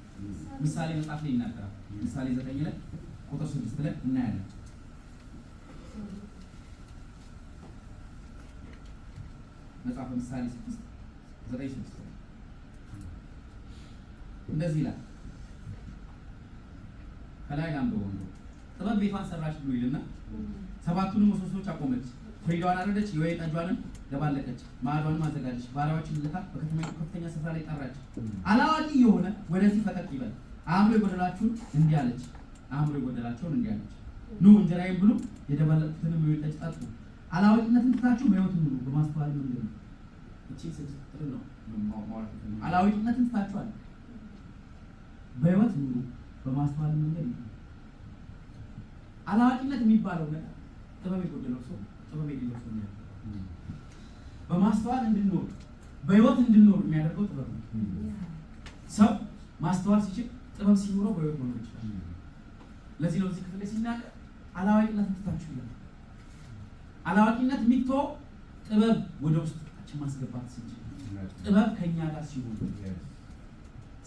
ምሳሌ መጽሐፍ ላይ ይናገራል። ምሳሌ 9 ላይ ቁጥር 6 ላይ እናያለን። መጽሐፈ ምሳሌ 6 9 6 እንደዚህ ይላል። ከላይ ላንብበው። እንደው ጥበብ ቤቷን ሰራች ብሎ ይልና 7ቱንም ምሰሶች አቆመች፣ ፍሪዳዋን አረደች፣ የወይን ጠጇንም ደባለቀች፣ ማዕዷንም አዘጋጀች፣ ባሪያዎችን ልካ በከተማይቱ ከፍተኛ ስፍራ ላይ ጠራች። አላዋቂ የሆነ ወደዚህ ፈቀቅ ይበል፣ አእምሮ የጎደላችሁን እንዲህ አለች፣ አእምሮ የጎደላቸውን እንዲህ አለች፣ ኑ እንጀራዬን ብሉ፣ የደባለቁትንም የወይን ጠጅ ጠጡ። አላዋቂነትን ትታችሁ በሕይወት ኑሩ፣ በማስተዋል መንገድ ነው። እቺ 6 ቁጥር ነው ማውራት የምፈልገው። አላዋቂነትን ትታችኋል፣ በሕይወት ኑሩ፣ በማስተዋል መንገድ ነው። አላዋቂነት የሚባለው ነገር ጥበብ የጎደለው ሰው ጥበብ የሌለው ሰው ነው። በማስተዋል እንድንኖር በሕይወት እንድንኖር የሚያደርገው ጥበብ ነው። ሰው ማስተዋል ሲችል ጥበብ ሲኖረው በሕይወት መኖር ይችላል። ለዚህ ነው እዚህ ክፍል ላይ ሲናገር አላዋቂነትን ትታችሁ ይላል። አላዋቂነት የሚተወው ጥበብ ወደ ውስጣችን ማስገባት ስንችል፣ ጥበብ ከኛ ጋር ሲሆን፣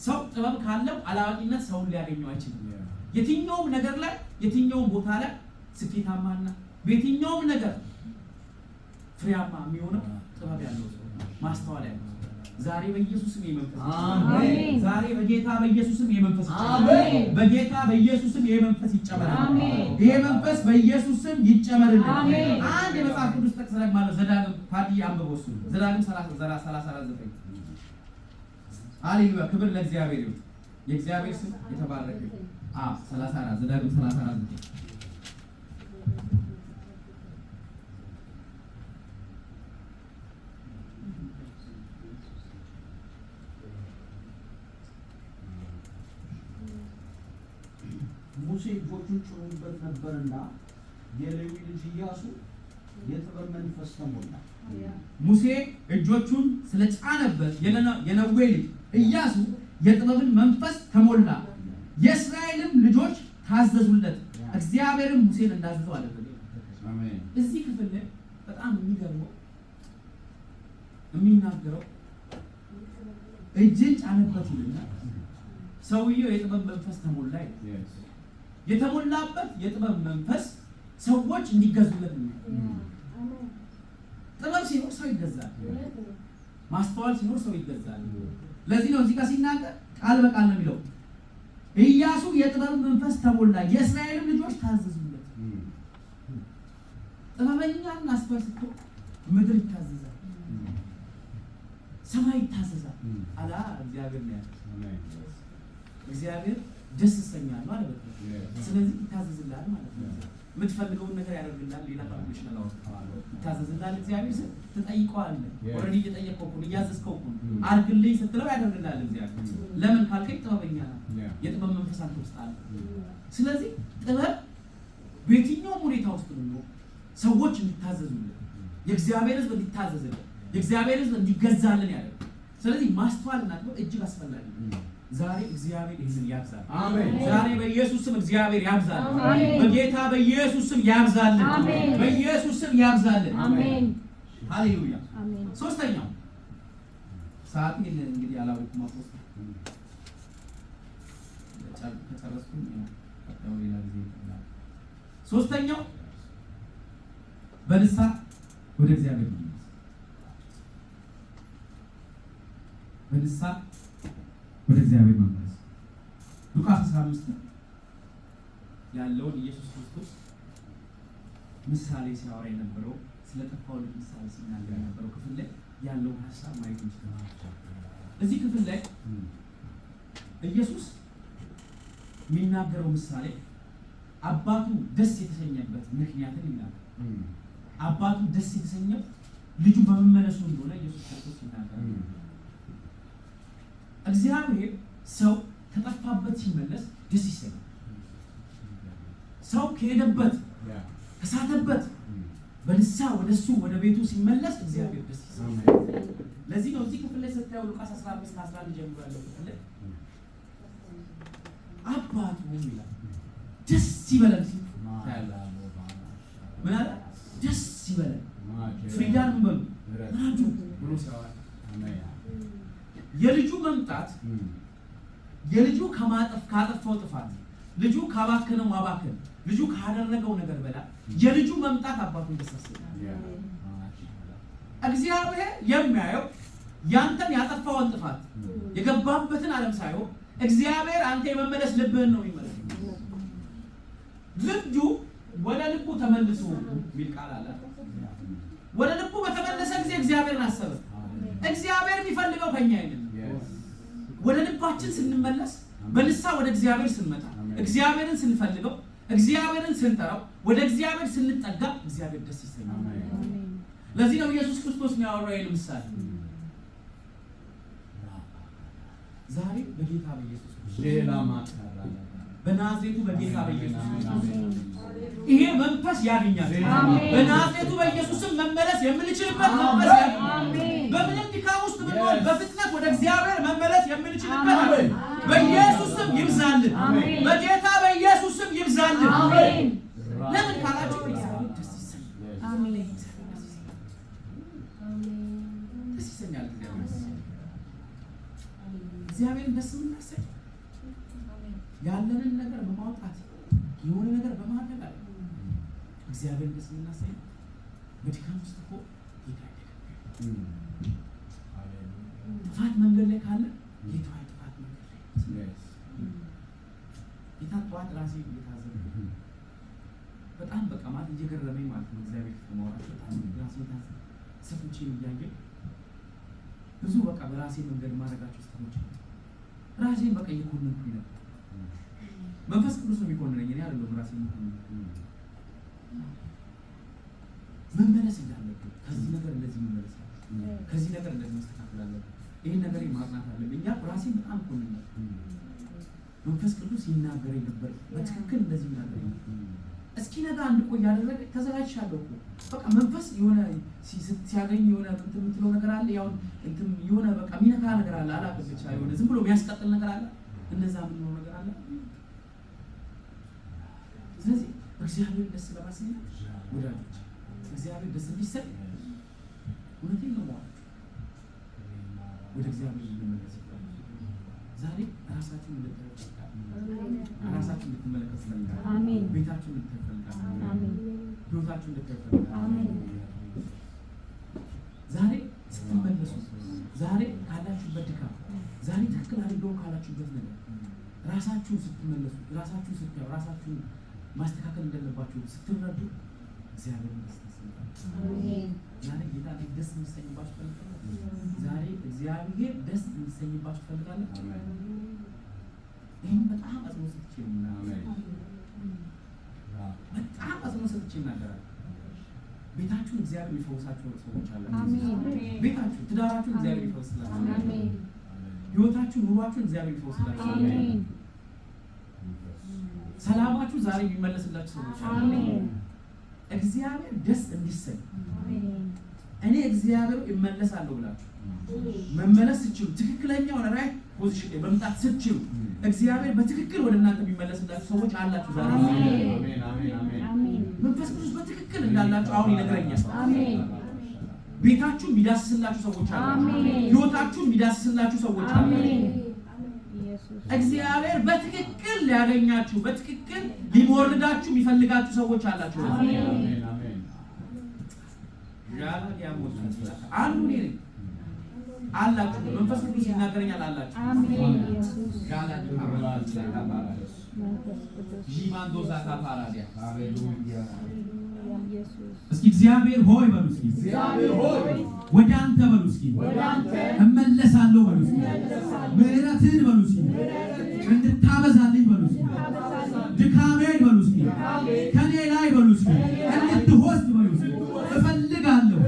ሰው ጥበብ ካለው አላዋቂነት ሰውን ሊያገኘው አይችልም። የትኛውም ነገር ላይ የትኛውም ቦታ ላይ ስኬታማና በየትኛውም ነገር ፍሬያማ የሚሆነው ጥበብ ያለው ሰው፣ ማስተዋል ያለው ሰው። ዛሬ በኢየሱስ ስም የመንፈስ አሜን። ዛሬ በጌታ በኢየሱስ ስም የመንፈስ አሜን። በጌታ በኢየሱስ ስም የመንፈስ ይጨመራል። አሜን። ይሄ መንፈስ በኢየሱስ ስም ይጨመርልን። አሜን። አንድ የመጽሐፍ ቅዱስ ጥቅስ ላይ ማለት ዘዳግም ፓዲ አንብበው እሱ ዘዳግም 34:9። ሃሌሉያ፣ ክብር ለእግዚአብሔር ይሁን። የእግዚአብሔር ስም የተባረከ ይሁን። 34 ዘዳግም 34:9። ሙሴ እጆቹን ጭኖበት ነበርና የሌዊ ልጅ ኢያሱ የጥበብ መንፈስ ተሞላ። ሙሴ እጆቹን ስለጫነበት የነዌ ልጅ ኢያሱ የጥበብን መንፈስ ተሞላ። የእስራኤልም ልጆች ታዘዙለት፣ እግዚአብሔርም ሙሴን እንዳዘዘው አደረገ። አሜን። እዚህ ክፍል ላይ በጣም የሚገርመው የሚናገረው እጅን ጫነበት ይልና ሰውየው የጥበብ መንፈስ ተሞላ ይላል። የተሞላበት የጥበብ መንፈስ ሰዎች እንዲገዙለት ነው። ጥበብ ሲኖር ሰው ይገዛል። ማስተዋል ሲኖር ሰው ይገዛል። ለዚህ ነው እዚህ ጋር ሲናገር ቃል በቃል ነው የሚለው፣ ኢያሱ የጥበብ መንፈስ ተሞላ፣ የእስራኤልም ልጆች ታዘዙለት። ጥበበኛና አስተዋይ ስትሆን ምድር ይታዘዛል፣ ሰማይ ይታዘዛል። አላ እግዚአብሔር ነው ያለው። እግዚአብሔር ደስ ይሰኛል ማለት ነው። ስለዚህ ይታዘዝልሃል ማለት ነው። የምትፈልገውን ነገር ያደርግልሃል። ሌላ calculation አላወጣም። ይታዘዝልሃል። እግዚአብሔር ስል ትጠይቀዋለህ። already እየጠየቅከው እኮ ነው፣ እያዘዝከው እኮ ነው። አድርግልኝ ስትለው ያደርግልሃል እግዚአብሔር። ለምን ካልከኝ ጥበበኛ ነህ፣ የጥበብ መንፈስ አንተ ውስጥ አለ። ስለዚህ ጥበብ በየትኛውም ሁኔታ ውስጥ ነው ሰዎች እንዲታዘዙልን፣ የእግዚአብሔር ሕዝብ እንዲታዘዝልን፣ የእግዚአብሔር ሕዝብ እንዲገዛልን ያደርጋል። ስለዚህ ማስተዋልና ጥበብ እጅግ አስፈላጊ ነው። ዛሬ እግዚአብሔር ይህንን ያብዛል። አሜን። ዛሬ በኢየሱስ ስም እግዚአብሔር ያብዛል። አሜን። በጌታ በኢየሱስ ስም ያብዛልን። አሜን። በኢየሱስ ስም ያብዛልን። አሜን። ሃሌሉያ። አሜን። ሶስተኛው ሰዓቴን እንግዲህ አላወኩም። apostle ከጨረስኩኝ ያው ቀጣዩ ሌላ ጊዜ ይቀጥላል። ሶስተኛው በንስሐ ወደ እግዚአብሔር መመለስ። በንስሐ ወደ እግዚአብሔር መመለስ። ሉቃስ 15 ያለውን ኢየሱስ ክርስቶስ ምሳሌ ሲያወራ የነበረው ስለ ጠፋው ልጅ ምሳሌ ሲናገር የነበረው ክፍል ላይ ያለውን ሐሳብ ማየት እንችላለን። እዚህ ክፍል ላይ ኢየሱስ የሚናገረው ምሳሌ አባቱ ደስ የተሰኘበት ምክንያትን ይናገራል። አባቱ ደስ የተሰኘው ልጁ በመመለሱ እንደሆነ ኢየሱስ ክርስቶስ ይናገራል። እግዚአብሔር ሰው ከጠፋበት ሲመለስ ደስ ይሰኛል። ሰው ከሄደበት ከሳተበት በንስሐ ወደሱ ወደ ቤቱ ሲመለስ እግዚአብሔር ደስ ይሰኛል። ለዚህ ነው እዚህ ክፍል ላይ ስታየው ሉቃስ 15 11 ጀምሮ ያለው ክፍል ላይ አባቱ ይላል ደስ ይበለን ሲል ታያለህ። ምን አለ? ደስ ይበለን ፍሪዳን ምን በሉ ራዱ ብሎ ሲያወራ የልጁ መምጣት የልጁ ከማጠፍ ካጠፋው ጥፋት ልጁ ካባከነው ማባከን ልጁ ካደረገው ነገር በላይ የልጁ መምጣት አባቱን ደስ አሰኘው። እግዚአብሔር የሚያየው ያንተን ያጠፋውን ጥፋት የገባበትን ዓለም ሳይሆን እግዚአብሔር አንተ የመመለስ ልብህን ነው የሚመለከተው። ልጁ ወደ ልቡ ተመልሶ የሚል ቃል አለ። ወደ ልቡ በተመለሰ ጊዜ እግዚአብሔርን አሰበ። እግዚአብሔር የሚፈልገው ከኛ አይደለም። ወደ ልባችን ስንመለስ በንስሐ ወደ እግዚአብሔር ስንመጣ እግዚአብሔርን ስንፈልገው እግዚአብሔርን ስንጠራው ወደ እግዚአብሔር ስንጠጋ እግዚአብሔር ደስ ይሰኛል። ለዚህ ነው ኢየሱስ ክርስቶስ የሚያወራው ይሄን ምሳሌ። ዛሬ በጌታ በኢየሱስ ክርስቶስ በናዝሬቱ በጌታ በኢየሱስ ክርስቶስ ይሄ መንፈስ ያገኛል። በናዝሬቱ በኢየሱስም መመለስ የምንችልበት መንፈስ ያገኛል። በምንም ድካም ውስጥ ብንሆን በፍጥነት ወደ እግዚአብሔር መመለስ የምንችልበት በኢየሱስም ይብዛልን። በጌታ በኢየሱስም ይብዛልን። ለምን ካላችሁ እግዚአብሔር ደስ ይሰኛል። ደስ ይሰኛል። እግዚአብሔርን ደስ የምናሰኝ ያለንን ነገር በማውጣት የሆነ ነገር በማድረግ አለ። እግዚአብሔርን ደስ የምናሰኝ በድካም ውስጥ እኮ ጌታ አይደለም። ጥፋት መንገድ ላይ ካለ ጌታ ጥፋት መንገድ ላይ ጌታ ጠዋት ራሴ እየታዘብኩ በጣም በቃ ማለት እየገረመኝ ማለት ነው። እግዚአብሔር ፊት ማውራት በጣም ራሴ ታዘብ ስህተቶቼን እያየሁ ብዙ በቃ በራሴ መንገድ ማድረጋቸው ስህተቶች አሉ። ራሴን በቃ እየኮነንኩኝ ነበር። መንፈስ ቅዱስ ነው የሚኮንነኝ፣ እኔ አይደለሁም ራሴን የምኮንነው። መመለስ እንዳለብን ከዚህ ነገር እንደዚህ መመለስ አለብን፣ ከዚህ ነገር እንደዚህ መስተካከል አለብን፣ ይሄን ነገር ማጥናት አለብን እያልኩ ራሴን በጣም ኮንን ነበር። መንፈስ ቅዱስ ይናገረኝ ነበር፣ በትክክል እንደዚህ ይናገረኝ ነበር። እስኪነጋ አንድ ቆይ ያደረገ ተዘጋጅቻለሁ እኮ በቃ መንፈስ የሆነ ሲያገኝ የሆነ እንትን የምትለው ነገር አለ፣ ያው እንትን የሆነ በቃ የሚነካ ነገር አለ፣ አላውቅም ብቻ የሆነ ዝም ብሎ የሚያስቀጥል ነገር አለ፣ እንደዛ የምንለው ነገር አለ። ስለዚህ እግዚአብሔር ደስ ለማሰኘት ወዳጆች፣ እግዚአብሔር ደስ እንዲሰኝ እውነቴን ነው የማወራችሁ፣ ወደ እግዚአብሔር እንመለስ። ዛሬ ራሳችሁን እንድታዩ እፈልጋለሁ። ራሳችሁን እንድትመለከቱ እፈልጋለሁ። ቤታችሁን እንድታዩ እፈልጋለሁ። ህይወታችሁን እንድታዩ እፈልጋለሁ። ዛሬ ስትመለሱ፣ ዛሬ ካላችሁበት ድካም፣ ዛሬ ትክክል አድርገው ካላችሁበት ነገር ራሳችሁን ስትመለሱ፣ ራሳችሁን ስታዩ፣ ራሳችሁን ማስተካከል እንዳለባችሁ ስትረዱ እግዚአብሔርን ደስ ታሰኛላችሁ። ዛሬ ጌታ ደስ የሚሰኝባችሁ ትፈልጋላችሁ? ዛሬ እግዚአብሔር ደስ የሚሰኝባችሁ ትፈልጋላችሁ? ይህን በጣም አጽንኦት ሰጥቼ ነው የምናገረው። በጣም አጽንኦት ሰጥቼ እናገራለሁ። ቤታችሁን እግዚአብሔር የሚፈውሳችሁ ሰዎች አላችሁ። ቤታችሁ፣ ትዳራችሁን እግዚአብሔር ይፈውስላችሁ። ህይወታችሁን፣ ኑሯችሁን እግዚአብሔር ይፈውስላችሁ። ሰላማችሁ ዛሬ የሚመለስላችሁ ሰዎች አሉ። እግዚአብሔር ደስ እንዲሰኝ እኔ እግዚአብሔር እመለሳለሁ ብላችሁ መመለስ ስትችሉ፣ ትክክለኛውን right position ላይ መምጣት ስትችሉ እግዚአብሔር በትክክል ወደ እናንተ የሚመለስላችሁ ሰዎች አላችሁ። ዛሬ መንፈስ ቅዱስ በትክክል እንዳላችሁ አሁን ይነግረኛል። ቤታችሁን የሚዳስስላችሁ ሰዎች አላችሁ። ህይወታችሁን የሚዳስስላችሁ ሰዎች አላችሁ። እግዚአብሔር በትክክል ሊያገኛችሁ በትክክል ሊሞርዳችሁ የሚፈልጋችሁ ሰዎች አላችሁ። አንዱ እኔ ነኝ አላችሁ። መንፈስ ቅዱስ ይናገረኛል አላችሁ። እስኪ እግዚአብሔር ሆይ በሉ እስኪ፣ ወደ አንተ በሉ እስኪ፣ እመለሳለሁ በሉ እስኪ፣ ምሕረትህን በሉ እስኪ፣ እንድታበዛልኝ በሉ እስኪ፣ ድካሜን በሉ እስኪ፣ ከኔ ላይ በሉ እስኪ፣ እንድትወስድ በሉ እስኪ፣ እፈልጋለሁ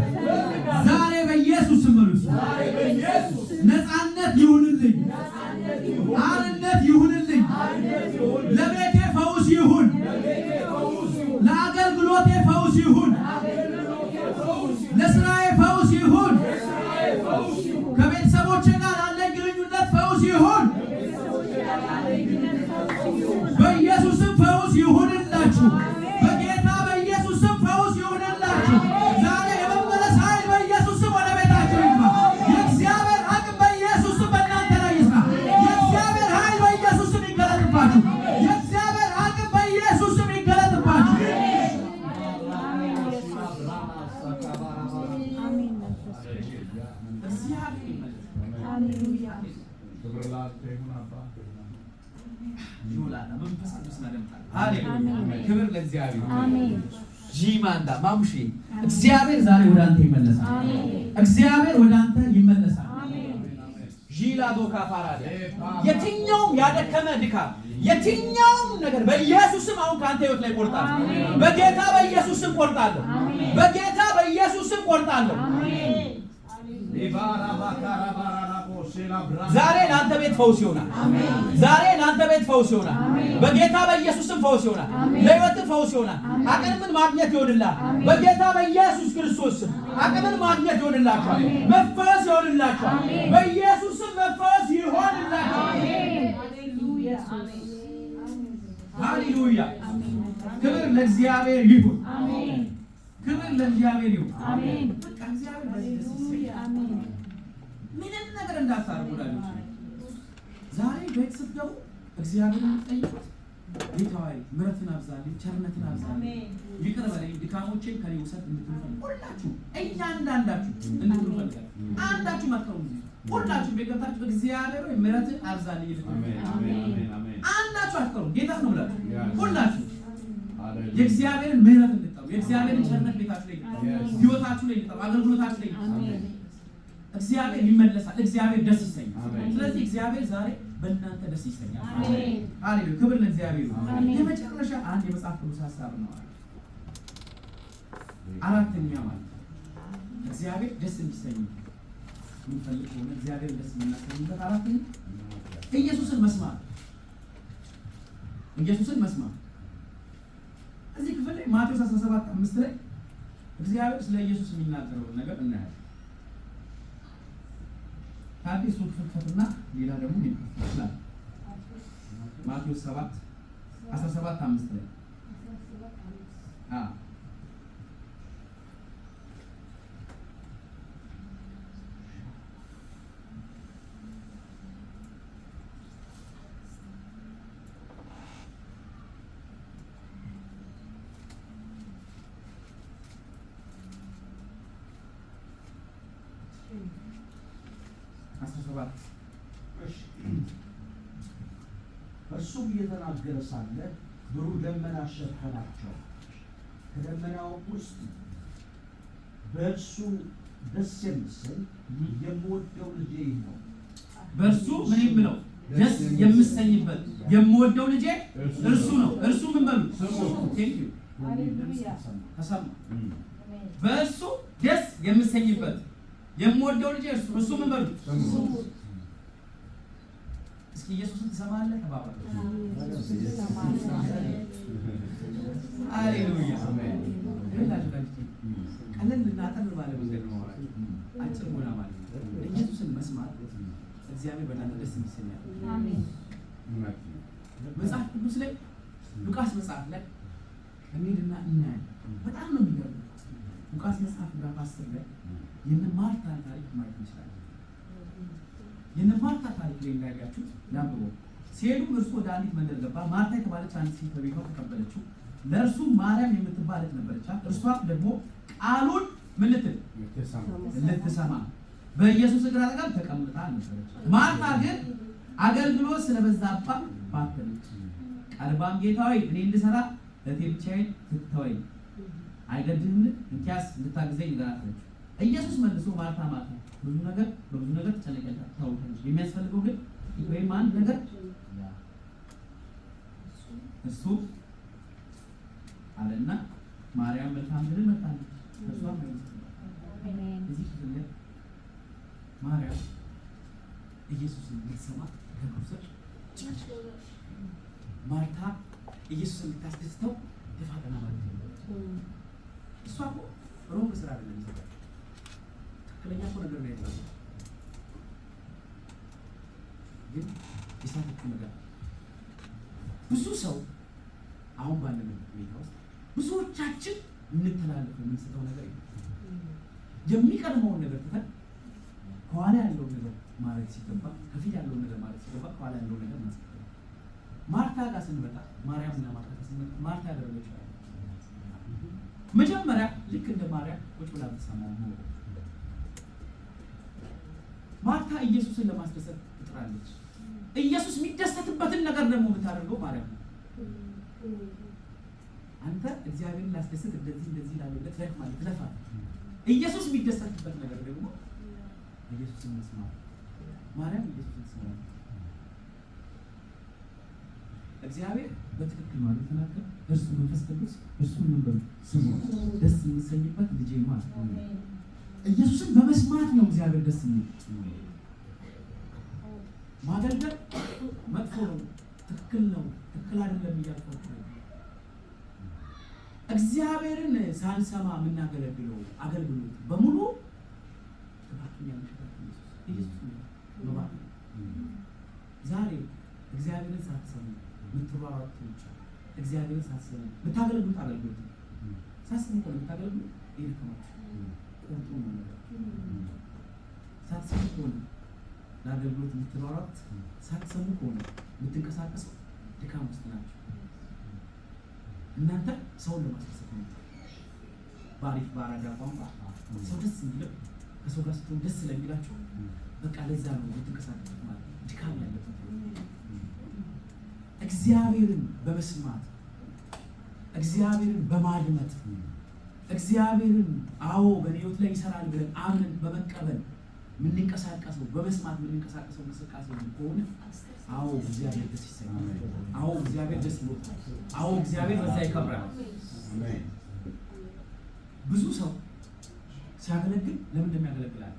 ዛሬ በኢየሱስ ስም በሉ እስኪ፣ ነፃነት ይሁንልኝ፣ ይሁን። ለስራዬ ፈውስ ይሁን። ከቤተሰቦቼ ጋር ላለኝ ግንኙነት ፈውስ ይሁን። በኢየሱስም ፈውስ ይሁንላችሁ። በጌታ በኢየሱስም ፈውስ ይሁንላችሁ። ዛሬ የመመለስ ኃይል በኢየሱስም ወደ ቤታችሁ ይግባ። የእግዚአብሔር አቅም በኢየሱስም በእናንተ ላይ ይስራ። የእግዚአብሔር ኃይል በኢየሱስም ይገለጥባችሁ። የእግዚአብሔር አቅም በኢየሱስም ይገለጥባችሁ። አሜን። መንፈስ እግዚአብሔር ይመለስ። ሃሌሉያ። ክብር ላንተ ይሁን አባ። ይውላል። መንፈስ ቅዱስ እናደምጣለን። ሃሌሉያ። ክብር ለእግዚአብሔር። አሜን። ጂማንዳ ማሙሼ እግዚአብሔር ዛሬ ወደ አንተ ይመለሳል። እግዚአብሔር ወደ አንተ ይመለሳል። ዢላዶካ ፋራዲያ የትኛውም ያደከመ ድካም የትኛውም ነገር በኢየሱስም አሁን ከአንተ ህይወት ላይ ቆርጣለሁ። በጌታ በኢየሱስም ቆርጣለሁ። በጌታ በኢየሱስም ቆርጣለሁ። ዛሬ ለአንተ ቤት ፈውስ ይሆናል። ዛሬ ለአንተ ቤት ፈውስ ይሆናል። በጌታ በኢየሱስም ፈውስ ይሆናል። ለህይወትህ ፈውስ ይሆናል። አቅምን ማግኘት ይሆንልሃል። በጌታ በኢየሱስ ክርስቶስ ስም አቅምን ማግኘት ይሆንላችኋል። መፈወስ ይሆንላችኋል። በኢየሱስም መፈወስ ይሆንላችኋል። ሃሌሉያ! ክብር ለእግዚአብሔር ይሁን። ክብር ለእግዚአብሔር ይሁን። በቃ እግዚአብሔር በዚህ ደስ ይሰኛል። ምንም ነገር እንዳታደርጉ ወዳጆች፣ ዛሬ ቤት ስትገቡ እግዚአብሔርን የምትጠይቁት ጌታ ሆይ ምሕረትን አብዛልኝ፣ ቸርነትን አብዛልኝ፣ ይቅር በለኝ፣ ድካሞቼን ከኔ ውሰድ እንድትሉ ፈልጋለሁ። ሁላችሁ እያንዳንዳችሁ እንድትሉ ፈልጋለሁ። አንዳችሁ መጥተው እዚህ ሁላችሁ ቤት ገብታችሁ እግዚአብሔር ሆይ ምሕረትን አብዛልኝ እንድትሉ አንዳችሁ አትቀሩም። ጌታ ነው ብላችሁ ሁላችሁ የእግዚአብሔርን ምሕረት እንድትጠሩ፣ የእግዚአብሔርን ቸርነት ቤታችሁ ላይ እንድትጠሩ፣ ህይወታችሁ ላይ እንድትጠሩ፣ አገልግሎታችሁ ላይ እንድትጠሩ እግዚአብሔር ይመለሳል። እግዚአብሔር ደስ ይሰኛል። ስለዚህ እግዚአብሔር ዛሬ በእናንተ ደስ ይሰኛል። ሃሌሉያ! ክብር ለእግዚአብሔር ይሁን። የመጨረሻ አንድ የመጽሐፍ ቅዱስ ሀሳብ ነው። አራተኛ ማለት ነው እግዚአብሔር ደስ እንዲሰኝ የምንፈልግ ከሆነ እግዚአብሔር ደስ የምናሰኝበት አራተኛ ኢየሱስን መስማት። ኢየሱስን መስማት። እዚህ ክፍል ላይ ማቴዎስ 17:5 ላይ እግዚአብሔር ስለ ኢየሱስ የሚናገረውን ነገር እናያለን። ከአዲሱ ክፍል ክፈትና ሌላ ደግሞ ይችላል። ማቴዎስ 7 17:5 ላይ እርሱም እየተናገረ ሳለ ብሩህ ደመና ሸፈናቸው። ከደመናው ውስጥ በእርሱ ደስ የምሰኝ የምወደው ልጄ ይህ ነው፣ በእርሱ ምን የምለው ደስ የምሰኝበት የምወደው ልጄ እርሱ ነው። እርሱ ምን በሉ thank you የሚል ድምፅ ተሰማ። ተሰማ። በእርሱ ደስ የምሰኝበት የምወደው ልጄ እርሱ እርሱ ምን በሉ እስኪ ኢየሱስን ትሰማለህ ተባባሉ። ሃሌሉያ ቀለል እና አጠር ባለ መንገድ ነው የማወራችሁ፣ አጭር ሆና ማለት ነው። ኢየሱስን መስማት እግዚአብሔር በእናንተ ደስ ይሰኛል። መጽሐፍ ቅዱስ ላይ ሉቃስ መጽሐፍ ላይ እንሂድና እናያለን። በጣም ነው የሚገርመው። ሉቃስ መጽሐፍ ምዕራፍ 10 ላይ የነ ማርታን ታሪክ ማየት እንችላለን። የነ ማርታ ታሪክ ላይ እንዳያችሁት ላንብበው። ሲሄዱም እርሱ ወደ አንዲት መንደር ገባ። ማርታ የተባለች አንዲት ሴት በቤቷ ተቀበለችው። ለእርሱ ማርያም የምትባል እህት ነበረቻት። እርሷ ደግሞ ቃሉን ምን ልትል ልትሰማ በኢየሱስ እግር አጠገብ ተቀምጣ ነበረች። ማርታ ግን አገልግሎት ስለበዛባት ባከነች። ቀርባም ጌታ ሆይ እኔ እንድሰራ እህቴ ብቻዬን ስትተወኝ አይገድህምን? እንኪያስ እንድታግዘኝ ንገራት አለችው። ኢየሱስ መልሶ ማርታ ማርታ ብዙ ነገር በብዙ ነገር ትጨነቂያለሽ፣ ታውካለሽ፣ የሚያስፈልገው ግን ጥቂት ወይም አንድ ነገር እሱ አለና ማርያም መልካም ድል መርጣለች፣ እርሷም አይወሰድባትም። እዚህ ክፍል ላይ ማርያም ኢየሱስን ልትሰማ ከእግሩ ስር ማርታ ኢየሱስን ልታስደስተው ደፋ ቀና ማለት ጀመረች። እሷ እኮ wrong ስራ አይደለም የሰራችው፣ ትክክለኛ እኮ ነገር ነው ያደረገው። ግን የሳተችው ነገር ብዙ ሰው አሁን ባለንበት ሁኔታ ውስጥ ብዙዎቻችን የምንተላለፈው የምንስተው ነገር የለም። የሚቀድመውን ነገር ትተን ከኋላ ያለውን ነገር ማለት ሲገባ፣ ከፊት ያለውን ነገር ማለት ሲገባ ከኋላ ያለውን ነገር ማስቀደም። ማርታ ጋር ስንመጣ፣ ማርያም እና ማርታ ጋር ስንመጣ ማርታ ያደረገችው አለ። መጀመሪያ ልክ እንደ ማርያም ቁጭ ብላ ብትሰማው ኖሮ፣ ማርታ ኢየሱስን ለማስደሰት ትጥራለች። ኢየሱስ የሚደሰትበትን ነገር ደግሞ የምታደርገው ማርያም ነው። አንተ እግዚአብሔርን ላስደስት እንደዚህ እንደዚህ ላለው ብለህ ትደክማለህ፣ ትለፋለህ። ኢየሱስ የሚደሰትበት ነገር ደግሞ ኢየሱስን መስማት። ማርያም ኢየሱስን ትሰማለች። እግዚአብሔር በትክክል ማለት ተናገረ። እርሱ መንፈስ ቅዱስ፣ እርሱ ምን በሉ ስሙ፣ ደስ የምሰኝበት ልጄ ነው አለ። ኢየሱስን በመስማት ነው እግዚአብሔር ደስ የሚል። ማገልገል መጥፎ ነው፣ ትክክል ነው፣ ትክክል አይደለም እያልኳችሁ ነው። እግዚአብሔርን ሳንሰማ የምናገለግለው አገልግሎት በሙሉ ትባክኛለሽ። ኢየሱስ ኢየሱስ ነው መባከን። ዛሬ እግዚአብሔርን ሳትሰሙ የምትሯሯጡት ብቻ፣ እግዚአብሔርን ሳትሰሙ የምታገለግሉት አገልግሎት ነው። ሳትሰሙ እኮ ነው የምታገለግሉት። ይደክማችሁ ቁርጡ ነው ነገር። ሳትሰሙ ከሆነ ለአገልግሎት የምትሯሯጡት፣ ሳትሰሙ ከሆነ የምትንቀሳቀሱት ድካም ውስጥ ናቸው። እናንተ ሰውን ለማስደሰት ነው። በአሪፍ በአራዳ ቋንቋ ሰው ደስ የሚለው ከሰው ጋር ስትሆን ደስ ስለሚላችሁ በቃ ለዛ ነው የምትንቀሳቀሱት ማለት ነው። ድካም ያለበት እግዚአብሔርን በመስማት፣ እግዚአብሔርን በማድመጥ፣ እግዚአብሔርን አዎ በእኔ ሕይወት ላይ ይሰራል ብለን አምነን በመቀበል የምንንቀሳቀሰው፣ በመስማት የምንንቀሳቀሰው እንቅስቃሴ ከሆነ አዎ እግዚአብሔር ደስ ይሰኛል። አዎ እግዚአብሔር ደስ ይሎታል። አዎ እግዚአብሔር በዛ ይከብራል። ብዙ ሰው ሲያገለግል ለምን እንደሚያገለግል አለ።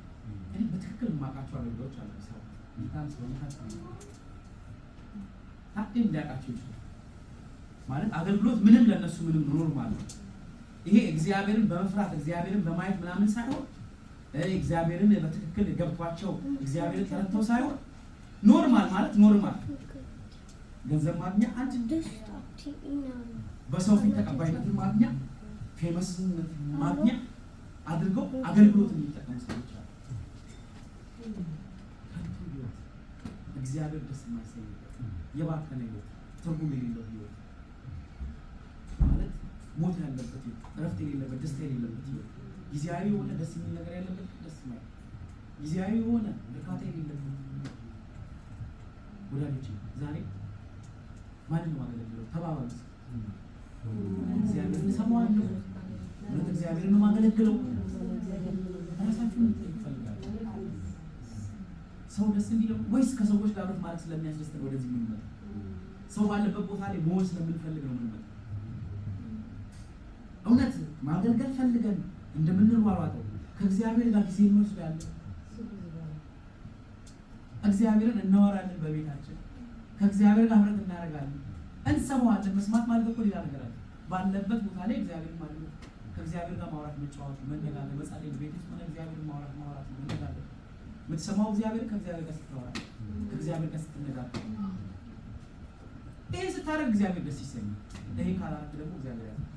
እኔ በትክክል የማውቃቸው አገልጋዮች አሉ። ሰው ጌታን ስለሆነ ታዴም ሊያውቃቸው ይችላል። ማለት አገልግሎት ምንም ለእነሱ ምንም normal ነው። ይሄ እግዚአብሔርን በመፍራት፣ እግዚአብሔርን በማየት ምናምን ሳይሆን፣ እግዚአብሔርን በትክክል ገብቷቸው፣ እግዚአብሔርን ተረድተው ሳይሆን normal ማለት normal ገንዘብ ማግኛ አንድ፣ በሰው ፊት ተቀባይነትን ማግኛ፣ famous ነት ማግኛ አድርገው አገልግሎት የሚጠቀሙ ሰዎች አሉ። ከንቱ ህይወት፣ እግዚአብሔር ደስ የማይሰኝበት የባከነ ህይወት፣ ትርጉም የሌለው ህይወት ማለት ሞት ያለበት ህይወት፣ እረፍት የሌለበት፣ ደስታ የሌለበት ህይወት፣ ጊዜያዊ የሆነ ደስ የሚል ነገር ያለበት፣ ደስ የማይል ጊዜያዊ የሆነ እርካታ የሌለበት። ወዳጆች፣ ዛሬ ማንን ነው ማገለግለው? ተባባሉ እስኪ። እግዚአብሔርን እሰማዋለሁ? እውነት እግዚአብሔርን ነው ማገለግለው? ራሳችሁን ልጠይቅ እፈልጋለሁ። ሰው ደስ እንዲለው ወይስ ከሰዎች ጋር አብረት ማድረግ ስለሚያስደስተን ወደዚህ የምንመጣው? ሰው ባለበት ቦታ ላይ መሆን ስለምንፈልግ ነው የምንመጣው? እውነት ማገልገል ፈልገን እንደምንሯሯጠው ከእግዚአብሔር ጋር ጊዜ እንወስዳለን? እግዚአብሔርን እናወራለን፣ በቤታችን ከእግዚአብሔር ጋር ህብረት እናደርጋለን፣ እንሰማዋለን። መስማት ማለት እኮ ሌላ ነገር አለ። ባለበት ቦታ ላይ እግዚአብሔርን ማለት ነው። ከእግዚአብሔር ጋር ማውራት፣ መጫወት፣ መነጋገር፣ መጸለይ፣ ቤት ውስጥ ሆነ እግዚአብሔርን ማውራት ማውራት፣ መነጋገር። የምትሰማው እግዚአብሔር ከእግዚአብሔር ጋር ስታወራ፣ ከእግዚአብሔር ጋር ስትነጋገር፣ ይሄን ስታደርግ እግዚአብሔር ደስ ይሰኛል። ይሄን ካላደረግ ደግሞ እግዚአብሔር ያዝናል።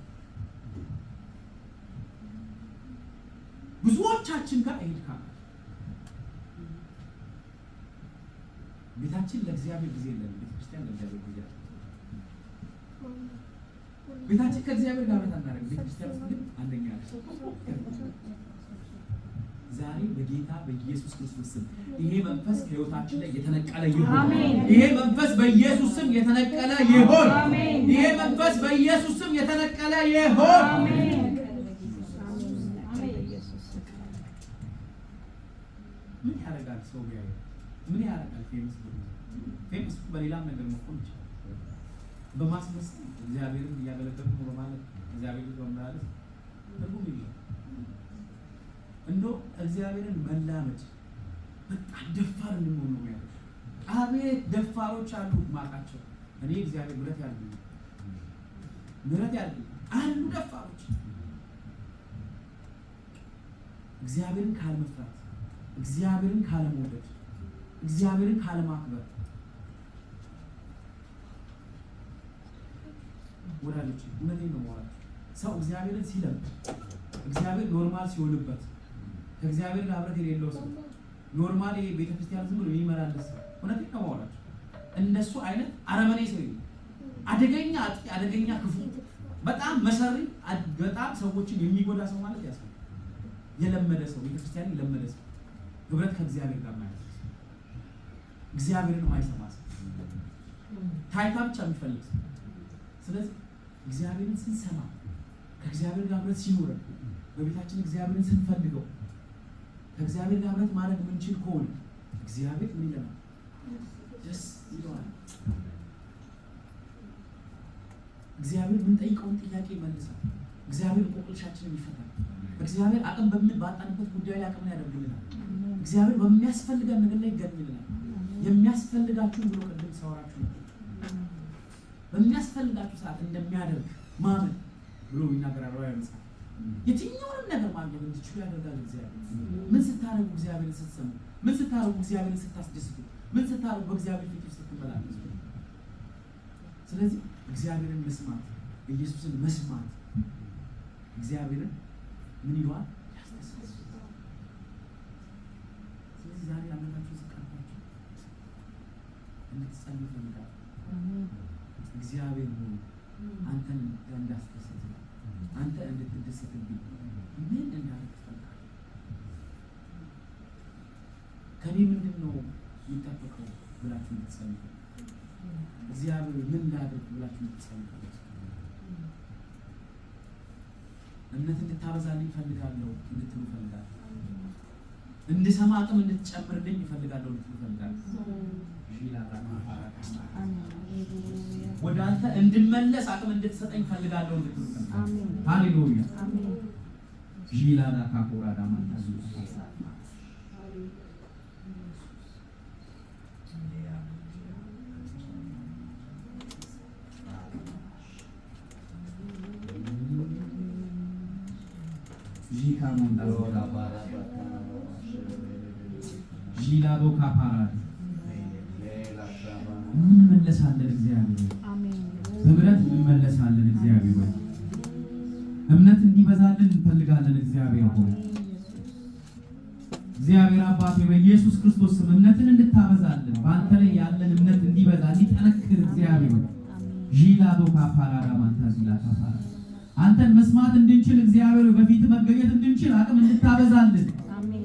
ብዙዎቻችን ጋር ይሄ ድካም አለ። ቤታችን ለእግዚአብሔር ጊዜ የለንም። ቤተክርስቲያን ለእግዚአብሔር ጊዜ አለ። ቤታችን ከእግዚአብሔር ጋር ህብረት አናደርግም። ቤተክርስቲያን ውስጥ ግን አንደኛ ነን። ዛሬ በጌታ በኢየሱስ ክርስቶስ ስም ይሄ መንፈስ ከህይወታችን ላይ የተነቀለ ይሁን። አሜን። ይሄ መንፈስ በኢየሱስ ስም የተነቀለ ይሁን። አሜን። ይሄ መንፈስ በኢየሱስ ስም የተነቀለ ይሁን። አሜን። ምን ያደርጋል ሰው ቢያየው? ምን ያደርጋል famous ቢሆን? Famous በሌላም ነገር መሆን ይችላል። በማስመሰል እግዚአብሔርን እያገለገልኩ ነው በማለት እግዚአብሔር በመላለስ ትርጉም የለውም። እንደው እግዚአብሔርን መላመድ በጣም ደፋር እንድንሆን ነው የሚያደርገው። አቤት ደፋሮች አሉ ማቃቸው። እኔ እግዚአብሔር ምሕረት ያድርግልኝ፣ ምሕረት ያድርግልኝ። አሉ ደፋሮች። እግዚአብሔርን ካለመፍራት፣ እግዚአብሔርን ካለመውደድ፣ እግዚአብሔርን ካለማክበር ወዳጆች እውነቴን ነው የማወራችሁ። ሰው እግዚአብሔርን ሲለምድ፣ እግዚአብሔር normal ሲሆንበት፣ ከእግዚአብሔር ጋር ህብረት የሌለው ሰው፣ normal ይሄ ቤተክርስቲያን ዝም ብሎ የሚመላለስ ሰው፣ እውነቴን ነው የማወራችሁ፣ እንደሱ አይነት አረመኔ ሰው የለም። አደገኛ አጥቂ፣ አደገኛ ክፉ፣ በጣም መሰሪ፣ በጣም ሰዎችን የሚጎዳ ሰው ማለት ያ ሰው። የለመደ ሰው፣ ቤተክርስቲያን የለመደ ሰው፣ ህብረት ከእግዚአብሔር ጋር የማያደርግ ሰው፣ እግዚአብሔርን የማይሰማ ሰው፣ ታይታ ብቻ የሚፈልግ ሰው። ስለዚህ እግዚአብሔርን ስንሰማ፣ ከእግዚአብሔር ጋር ህብረት ሲኖረን፣ በቤታችን እግዚአብሔርን ስንፈልገው፣ ከእግዚአብሔር ጋር ህብረት ማድረግ የምንችል ከሆነ እግዚአብሔር ምን ይለናል? ደስ ይለዋል። እግዚአብሔር የምንጠይቀውን ጥያቄ ይመልሳል። እግዚአብሔር እንቆቅልሻችንን ይፈታል። እግዚአብሔር አቅም በምን ባጣንበት ጉዳይ ላይ አቅምን ያደርግልናል። እግዚአብሔር በሚያስፈልገን ነገር ላይ ይገኝልናል። የሚያስፈልጋችሁን ብሎ ቅድም ሲያወራችሁ ነበር። በሚያስፈልጋችሁ ሰዓት እንደሚያደርግ ማመን ብሎ ይናገራል ራዕየ መጽሐፍ። የትኛውንም ነገር ማግኘት እንድችሉ ያደርጋል እግዚአብሔር። ምን ስታደርጉ? እግዚአብሔርን ስትሰሙ። ምን ስታደርጉ? እግዚአብሔርን ስታስደስቱ። ምን ስታደርጉ? በእግዚአብሔር ፊት ውስጥ ስትመላለሱ። ስለዚህ እግዚአብሔርን መስማት፣ ኢየሱስን መስማት እግዚአብሔርን ምን ይለዋል? ያስደስታል። ስለዚህ ዛሬ አንገታችሁ ዝቅ አድርጋችሁ እንድትጸልዩ እፈልጋለሁ። እግዚአብሔር ሆይ፣ አንተን እንዳስደስት፣ አንተ እንድትደሰትብኝ ምን እንዳደርግ ትፈልጋለህ? ከኔ ምንድን ነው የሚጠበቀው ብላችሁ እንድትጸልዩ፣ እግዚአብሔር ምን ላድርግ ብላችሁ እንድትጸልዩ፣ እምነት እንድታበዛልኝ እፈልጋለሁ እንድትሉ እፈልጋለሁ። እንድሰማ አቅም እንድትጨምርልኝ እፈልጋለሁ እንድትሉ እፈልጋለሁ። ወደ አንተ እንድመለስ አቅም እንድትሰጠኝ እፈልጋለሁ እንድትሉ እፈልጋለሁ። ሃሌሉያ። ዢላዳ ካኮራዳ ማንታሱ። ዢካሞንዳ ዢላዶ ካፓራድ። እንመለሳለን እግዚአብሔር፣ በምሕረት እንመለሳለን እግዚአብሔር ሆይ። እምነት እንዲበዛልን እንፈልጋለን እግዚአብሔር ሆይ። እግዚአብሔር አባቴ፣ በኢየሱስ ክርስቶስ ስም እምነትን እንድታበዛልን፣ በአንተ ላይ ያለን እምነት እንዲበዛ፣ እንዲጠነክር እግዚአብሔር ሆይ። ዢላዶ ካፓራዳ ማንታ ዚላ ካፓራ። አንተን መስማት እንድንችል እግዚአብሔር ሆይ፣ በፊት መገኘት እንድንችል አቅም እንድታበዛልን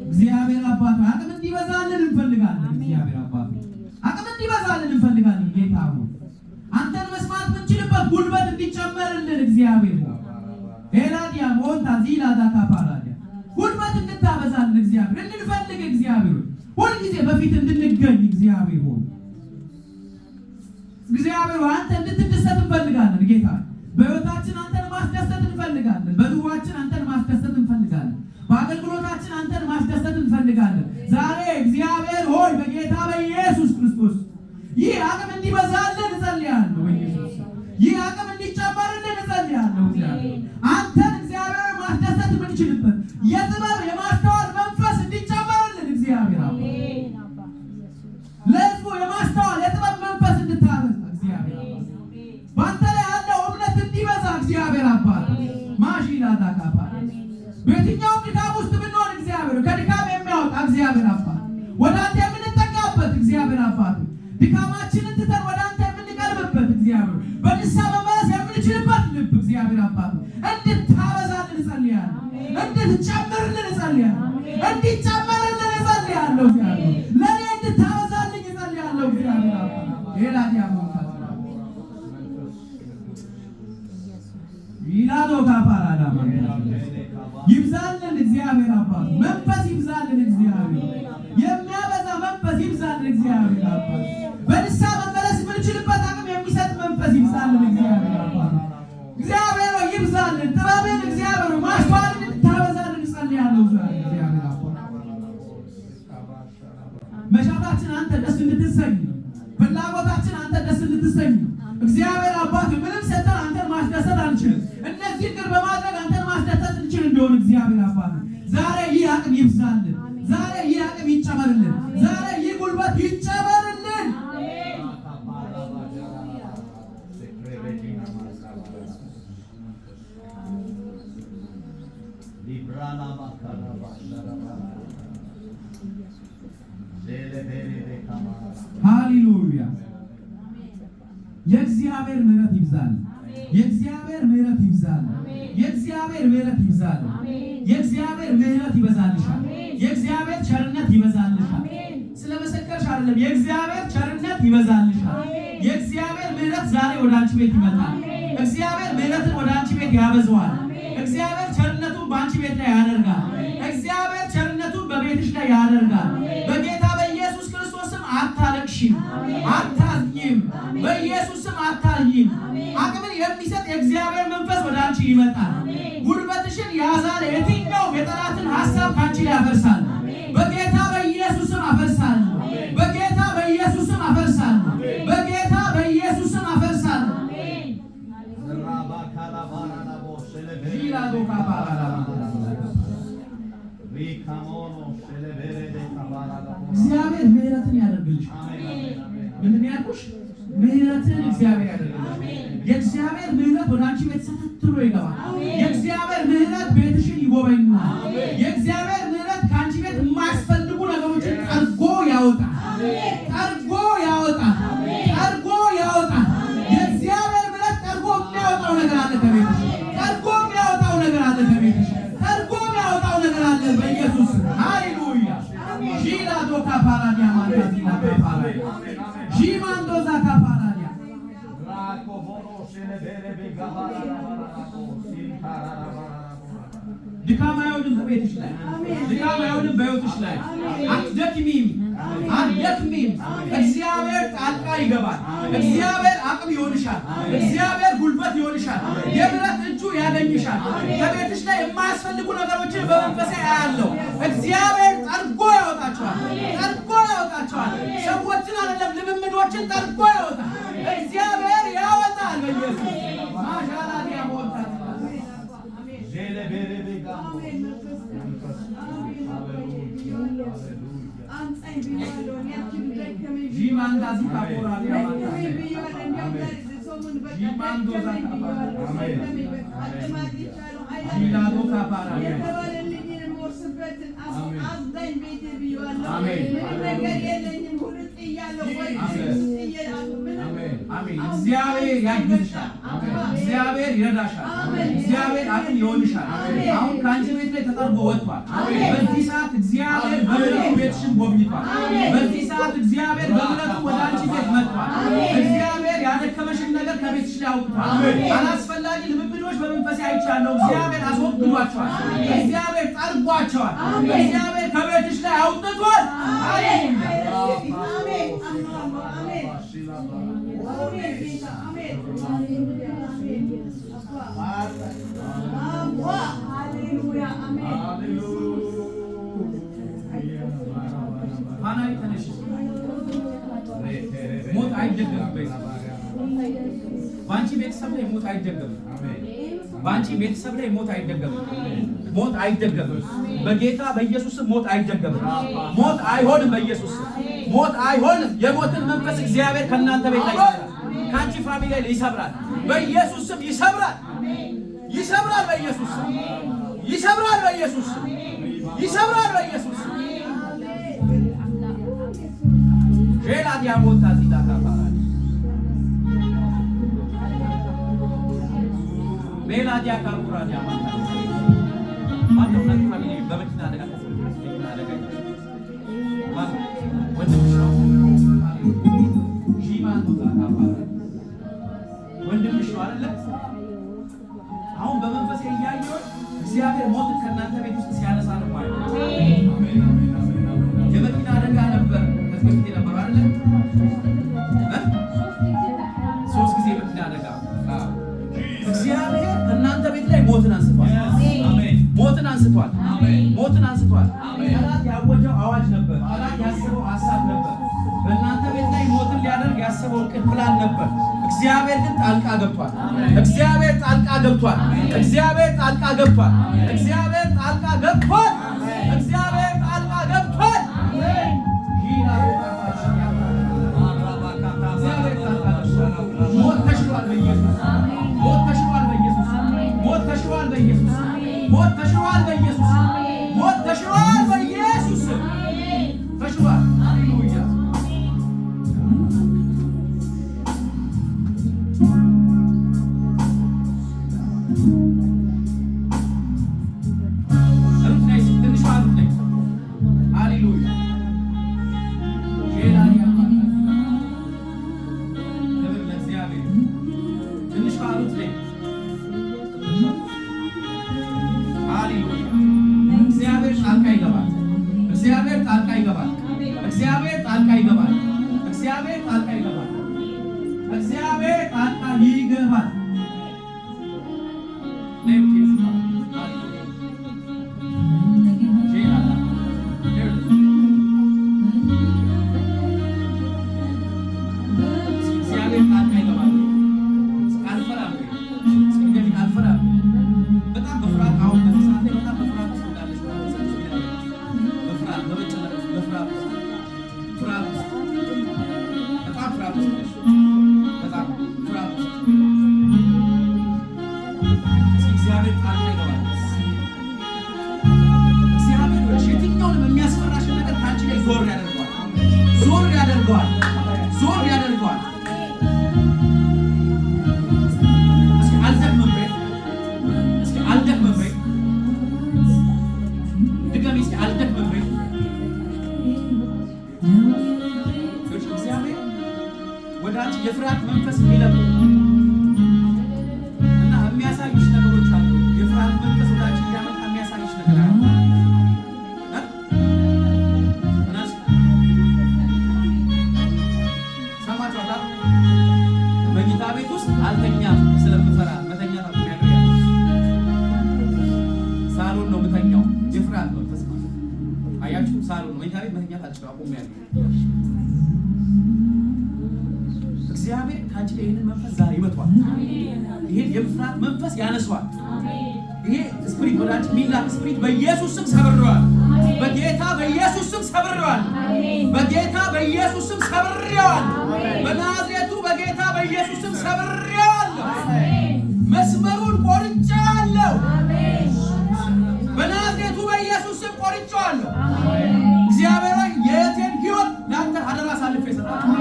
እግዚአብሔር አባት ሆይ፣ አቅም እንዲበዛልን እንፈልጋለን። እግዚአብሔር አባት ሆይ፣ አቅም እንዲበዛልን እንፈልጋለን። ጌታ ሆይ፣ አንተን መስማት የምንችልበት ጉልበት እንዲጨመርልን እግዚአብሔር ሆይ፣ ኤላዲያ ሞንታ ዚላዳ ካፓራዲያ፣ ጉልበት እንድታበዛልን እግዚአብሔር፣ እንድንፈልግ እግዚአብሔር ሆይ፣ ሁልጊዜ በፊት እንድንገኝ እግዚአብሔር ሆይ። እግዚአብሔር ሆይ፣ አንተ እንድትደሰት እንፈልጋለን። ጌታ፣ በሕይወታችን አንተን ማስደሰት እንፈልጋለን። በኑሯችን አንተን ማስደሰት እንፈልጋለን። በአገልግሎታችን አንተን ማስደሰት እንፈልጋለን። ዛሬ እግዚአብሔር ሆይ፣ በጌታ በኢየሱስ ክርስቶስ ይህ አቅም እንዲበዛልን እጸልያለሁ። በኢየሱስ ይህ አቅም እንዲጨመርልን እጸልያለሁ። እግዚአብሔር፣ አንተን እግዚአብሔር ማስደሰት የምንችልበት የጥበብ የማስተዋል መንፈስ እንዲጨመርልን እግዚአብሔር አባት፣ ለሕዝቡ የማስተዋል የጥበብ መንፈስ እንድታበዛ እግዚአብሔር አባት፣ በአንተ ላይ ያለው እምነት እንዲበዛ እግዚአብሔር አባት፣ ማሺላ ታካፓ። በየትኛውም ድካም ውስጥ ብንሆን እግዚአብሔር ከድካም የሚያወጣ እግዚአብሔር አባት፣ ወደ አንተ የምንጠጋበት እግዚአብሔር አባት፣ ድካማችንን ትተን ወደ አንተ የምንቀርብበት እግዚአብሔር፣ በንስሐ መመለስ የምንችልበት ልብ እግዚአብሔር አባት እንድታበዛልን እጸልያለሁ። እንድትጨምርልን እጸልያለሁ። እንዲጨመርልን እጸልያለሁ። እግዚአብሔር፣ ለእኔ እንድታበዛልኝ እጸልያለሁ። እግዚአብሔር አባት ሌላ ዲያሞታ ይላዶ ካፓራዳ። ይብዛልን እግዚአብሔር አባት፣ መንፈስ ይብዛልን እግዚአብሔር፣ የሚያበዛ መንፈስ ይብዛልን እግዚአብሔር አባት፣ በንስሐ መመለስ የምንችልበት አቅም የሚሰጥ መንፈስ ይብዛልን እግዚአብሔር አባት። እግዚአብሔር ሆይ፣ ይብዛልን ጥበብን፣ እግዚአብሔር ሆይ፣ ማስተዋልን እንድታበዛልን እጸልያለሁ ዛሬ። እግዚአብሔር አባት፣ መሻታችን አንተ ደስ እንድትሰኝ ነው። ፍላጎታችን አንተ ደስ እንድትሰኝ ነው። እግዚአብሔር አባት፣ ምንም ሰጠን አንተን ማስደሰት አንችልም። እነዚህን ግን በማድረግ አንተን ማስደሰት እንችል እንደሆነ እግዚአብሔር አባት ዛሬ ይህ አቅም ይብዛልን። ዛሬ ይህ አቅም ይጨመርልን። ዛሬ ይህ ጉልበት ይጨመርልን። ሃሌሉያ! የእግዚአብሔር ምሕረት ይብዛል። የእግዚአብሔር ምሕረት ይብዛል። የእግዚአብሔር ምሕረት ይብዛል። የእግዚአብሔር ምሕረት ይበዛልሻል። የእግዚአብሔር ቸርነት ይበዛልሻል። ስለመሰከርሽ አይደለም፣ የእግዚአብሔር ቸርነት ይበዛልሻል። የእግዚአብሔር ምሕረት ዛሬ ወደ አንቺ ቤት ይመጣል። እግዚአብሔር ምሕረትን ወደ አንቺ ቤት ያበዛዋል። እግዚአብሔር ቸርነቱን በአንቺ ቤት ላይ ያደርጋል። እግዚአብሔር ቸርነቱን በቤትሽ ላይ ያደርጋል። በጌታ በኢየሱስ ክርስቶስ ስም አታለቅሺም፣ አታዝኝም። በኢየሱስ ስም አታዝኝም። አቅምን የሚሰጥ የእግዚአብሔር መንፈስ ወደ አንቺ ይመጣል። ጉልበትሽን ያዛለ የትኛውም የጠላትን ሀሳብ ከአንቺ ላይ ያፈርሳል። በጌታ በኢየሱስ ስም አፈርሳለሁ። በጌታ በኢየሱስ ስም አፈርሳለሁ። በጌታ በኢየሱስ ስም አፈርሳለሁ። እግዚአብሔር ምሕረትን ያደርግልሻል። ምንድን ነው ያልኩሽ? ምሕረትን እግዚአብሔር ያደርግልሻል። የእግዚአብሔር ምሕረት ወደ አንቺ ቤት ሰተት ብሎ ይገባል። የእግዚአብሔር ምሕረት ቤትሽን ይጎበኛል። የእግዚአብሔር ምሕረት ከአንቺ ቤት የማያስፈልጉ ነገሮችን ጠርጎ ያወጣል። ጠርጎ ያወጣል። ጠርጎ ያወጣል። የእግዚአብሔር ምሕረት ጠርጎ የሚያወጣው ነገር አለ ከቤትሽ። ጠርጎ የሚያወጣው ነገር አለ ከቤትሽ። ጠርጎ የሚያወጣው ነገር አለ በኢየሱስ ሃሌሉያ። ሺላ ዶካ ፓራዲያ ማንታዚላ ካፓራዲያ ሺማንዶዛ ካፓራዲያ ድካም አይሆንም በቤትሽ ላይ፣ ድካም አይሆንም በሕይወትሽ ላይ። አትደክሚም፣ አትደክሚም። እግዚአብሔር ጣልቃ ይገባል። እግዚአብሔር አቅም ይሆንሻል። እግዚአብሔር ጉልበት ይሆንሻል። የምሕረት እጁ ያገኝሻል። ከቤትሽ ላይ የማያስፈልጉ ነገሮችን በመንፈሴ አያለው። እግዚአብሔር ጠርጎ ያወጣቸዋል። ጠርጎ ያወጣቸዋል። ሰዎችን አይደለም ልምምዶችን ጠርጎ ያወጣል። እግዚአብሔር ያወጣል። በኢየሱስ ማሻላ ዲያሞንታ እግዚአብሔር ያግዝሻል። እግዚአብሔር ይረዳሻል። እግዚአብሔር አቅም ይሆንሻል። አሁን ከአንቺ ቤት ላይ ተጠርጎ ወጥቷል። በዚህ ሰዓት እግዚአብሔር በምሕረቱ ቤትሽን ጎብኝቷል። በዚህ ሰዓት እግዚአብሔር በምሕረቱ ወደ አንቺ ቤት መጥቷል። እግዚአብሔር ያደከመሽን ነገር ከቤትሽ ላይ አውጥቷል። አላስፈላጊ ልምምዶች በመንፈሴ አይቻለሁ። እግዚአብሔር አስወግዷቸዋል። እግዚአብሔር ጠርጓቸዋል። እግዚአብሔር ከቤትሽ ላይ አውጥቷል። ፋናዊ ተነሽ። ሞት አይደገምም። በአንቺ ቤተሰብ ላይ ሞት አይደገምም። በአንቺ ቤተሰብ ላይ ሞት አይደገምም። ሞት አይደገምም። በጌታ በኢየሱስ ሞት አይደገምም። ሞት አይሆንም። በኢየሱስ ሞት አይሆንም። የሞትን መንፈስ እግዚአብሔር ከእናንተ ቤት ላይ ይሰብራል። ከአንቺ family ላይ ይሰብራል። በኢየሱስ ስም ይሰብራል። ይሰብራል። በኢየሱስ ስም ይሰብራል። በኢየሱስ ስም ይሰብራል። በኢየሱስ ስም ሌላ ዲያቦታ ዚዳ ካፓራ ሌላ ዲያ ካርኩራ ዲያማንታ ማነው? እናንተ family በመኪና አደጋ መኪና አደጋ ማነው? ወንድምሽ ነው። ሺማንዶዛ ካፓራ ወንድምሽ ነው አይደለ? አሁን በመንፈሴ እያየሁት እግዚአብሔር ሞትን ከእናንተ ቤት ውስጥ ሲያነሳ ነው ማለት ነው። የመኪና አደጋ ነበር ከዚህ በፊት የነበረው አይደለ? ሶስት ጊዜ የመኪና አደጋ። እግዚአብሔር ከእናንተ ቤት ላይ ሞትን አንስቷል። ሞትን አንስቷል። ሞትን አንስቷል። ጠላት ያወጀው አዋጅ ነበር። ጠላት ያሰበው ሀሳብ ነበር። በእናንተ ቤት ላይ ሞትን ሊያደርግ ያሰበው እቅድ ፕላን ነበር። እግዚአብሔር ግን ጣልቃ ገብቷል። እግዚአብሔር ጣልቃ ገብቷል። እግዚአብሔር ጣልቃ ገብቷል። እግዚአብሔር ጣልቃ ገብቷል። ሞት ተሽሯል በኢየሱስ ስም። ሞት ተሽሯል በኢየሱስ ስም ተሽሯል። ሃሌሉያ። ሩት ነይ፣ ትንሿ ሩት ነይ። ሃሌሉያ። ሼላሪያ ክብር ለእግዚአብሔር። ትንሿ ሩት ነይ። ሃሌሉያ። እግዚአብሔር ጣልቃ ይገባል። እግዚአብሔር ጣልቃ ይገባል። እግዚአብሔር ጣልቃ ይገባል። እግዚአብሔር ጣልቃ ይገባል። እግዚአብሔር ጣልቃ ይገባል። ነይ ሩት፣ የዚህ ጋር። ሃሌሉያ። ሼላላ እግዚአብሔር ጣልቃ ይገባል። አልፈራም። እስኪ ንገሪኝ፣ አልፈራም። በጣም በፍርሃት አሁን በዚህ ሰዓት ላይ በጣም በፍርሃት ውስጥ እንዳለች ነው መንፈስ ቅዱስ የሚነግረኝ። በፍርሃት፣ በመጨነቅ ውስጥ፣ በፍርሃት ውስጥ፣ ፍርሃት ውስጥ፣ በጣም ፍርሃት ውስጥ ነሽ። በጣም ፍርሃት ውስጥ። እስኪ እግዚአብሔር ጣልቃ ይገባል። እግዚአብሔር ወደ የትኛውንም የሚያስፈራሽን ነገር ከአንቺ ላይ ዞር ያደርገዋል። ዞር ያደርገዋል። ዞር ያደርገዋል። እስኪ አልደክምም በይ። እስኪ አልደክምም በይ። ድገሚ እስኪ አልደክምም በይ። ይኸውልሽ እግዚአብሔር ወደ አንቺ የፍርሃት መንፈስ የሚለቁ እና የሚያሳዩሽ ነገሮች አሉ። የፍርሃት መንፈስ ወደ አንቺ እያመጣ የሚያሳይሽ ነገር አለ። እ? ምን አልሽ? ሰማችኋት? መኝታ ቤት ውስጥ አልተኛም ስለምፈራ መተኛት አቁሜያለሁ ያለች። ሳሎን ነው የምተኛው። የፍርሃት መንፈስ ማለት ነው። አያችሁ፣ ሳሎን ነው፣ መኝታ ቤት መተኛት አልችልም፣ አቁሜያለሁ። እግዚአብሔር ከአንቺ ላይ ይህንን መንፈስ ዛሬ ይመቷል። ይሄን የፍርሃት መንፈስ ያነሷል። ይሄ spirit፣ ወደ አንቺ የሚላክ spirit በኢየሱስ ስም ሰብሬዋል። በጌታ በኢየሱስ ስም ሰብሬዋል። በጌታ በኢየሱስ ስም ሰብሬዋል። በናዝሬቱ በጌታ በኢየሱስ ስም ሰብሬዋለሁ። መስመሩን ቆርጬዋለሁ። በናዝሬቱ በኢየሱስ ስም ቆርጬዋለሁ። እግዚአብሔር ሆይ፣ የእህቴን ሕይወት ለአንተ አደራ አሳልፌ እሰጣለሁ።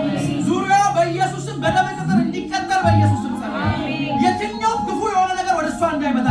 ዙሪያዋ በኢየሱስ ስም በደም ቅጥር እንዲቀጠር በኢየሱስ ስም ጸልያለሁ። የትኛው ክፉ የሆነ ነገር ወደ እሷ እንዳይመጣ።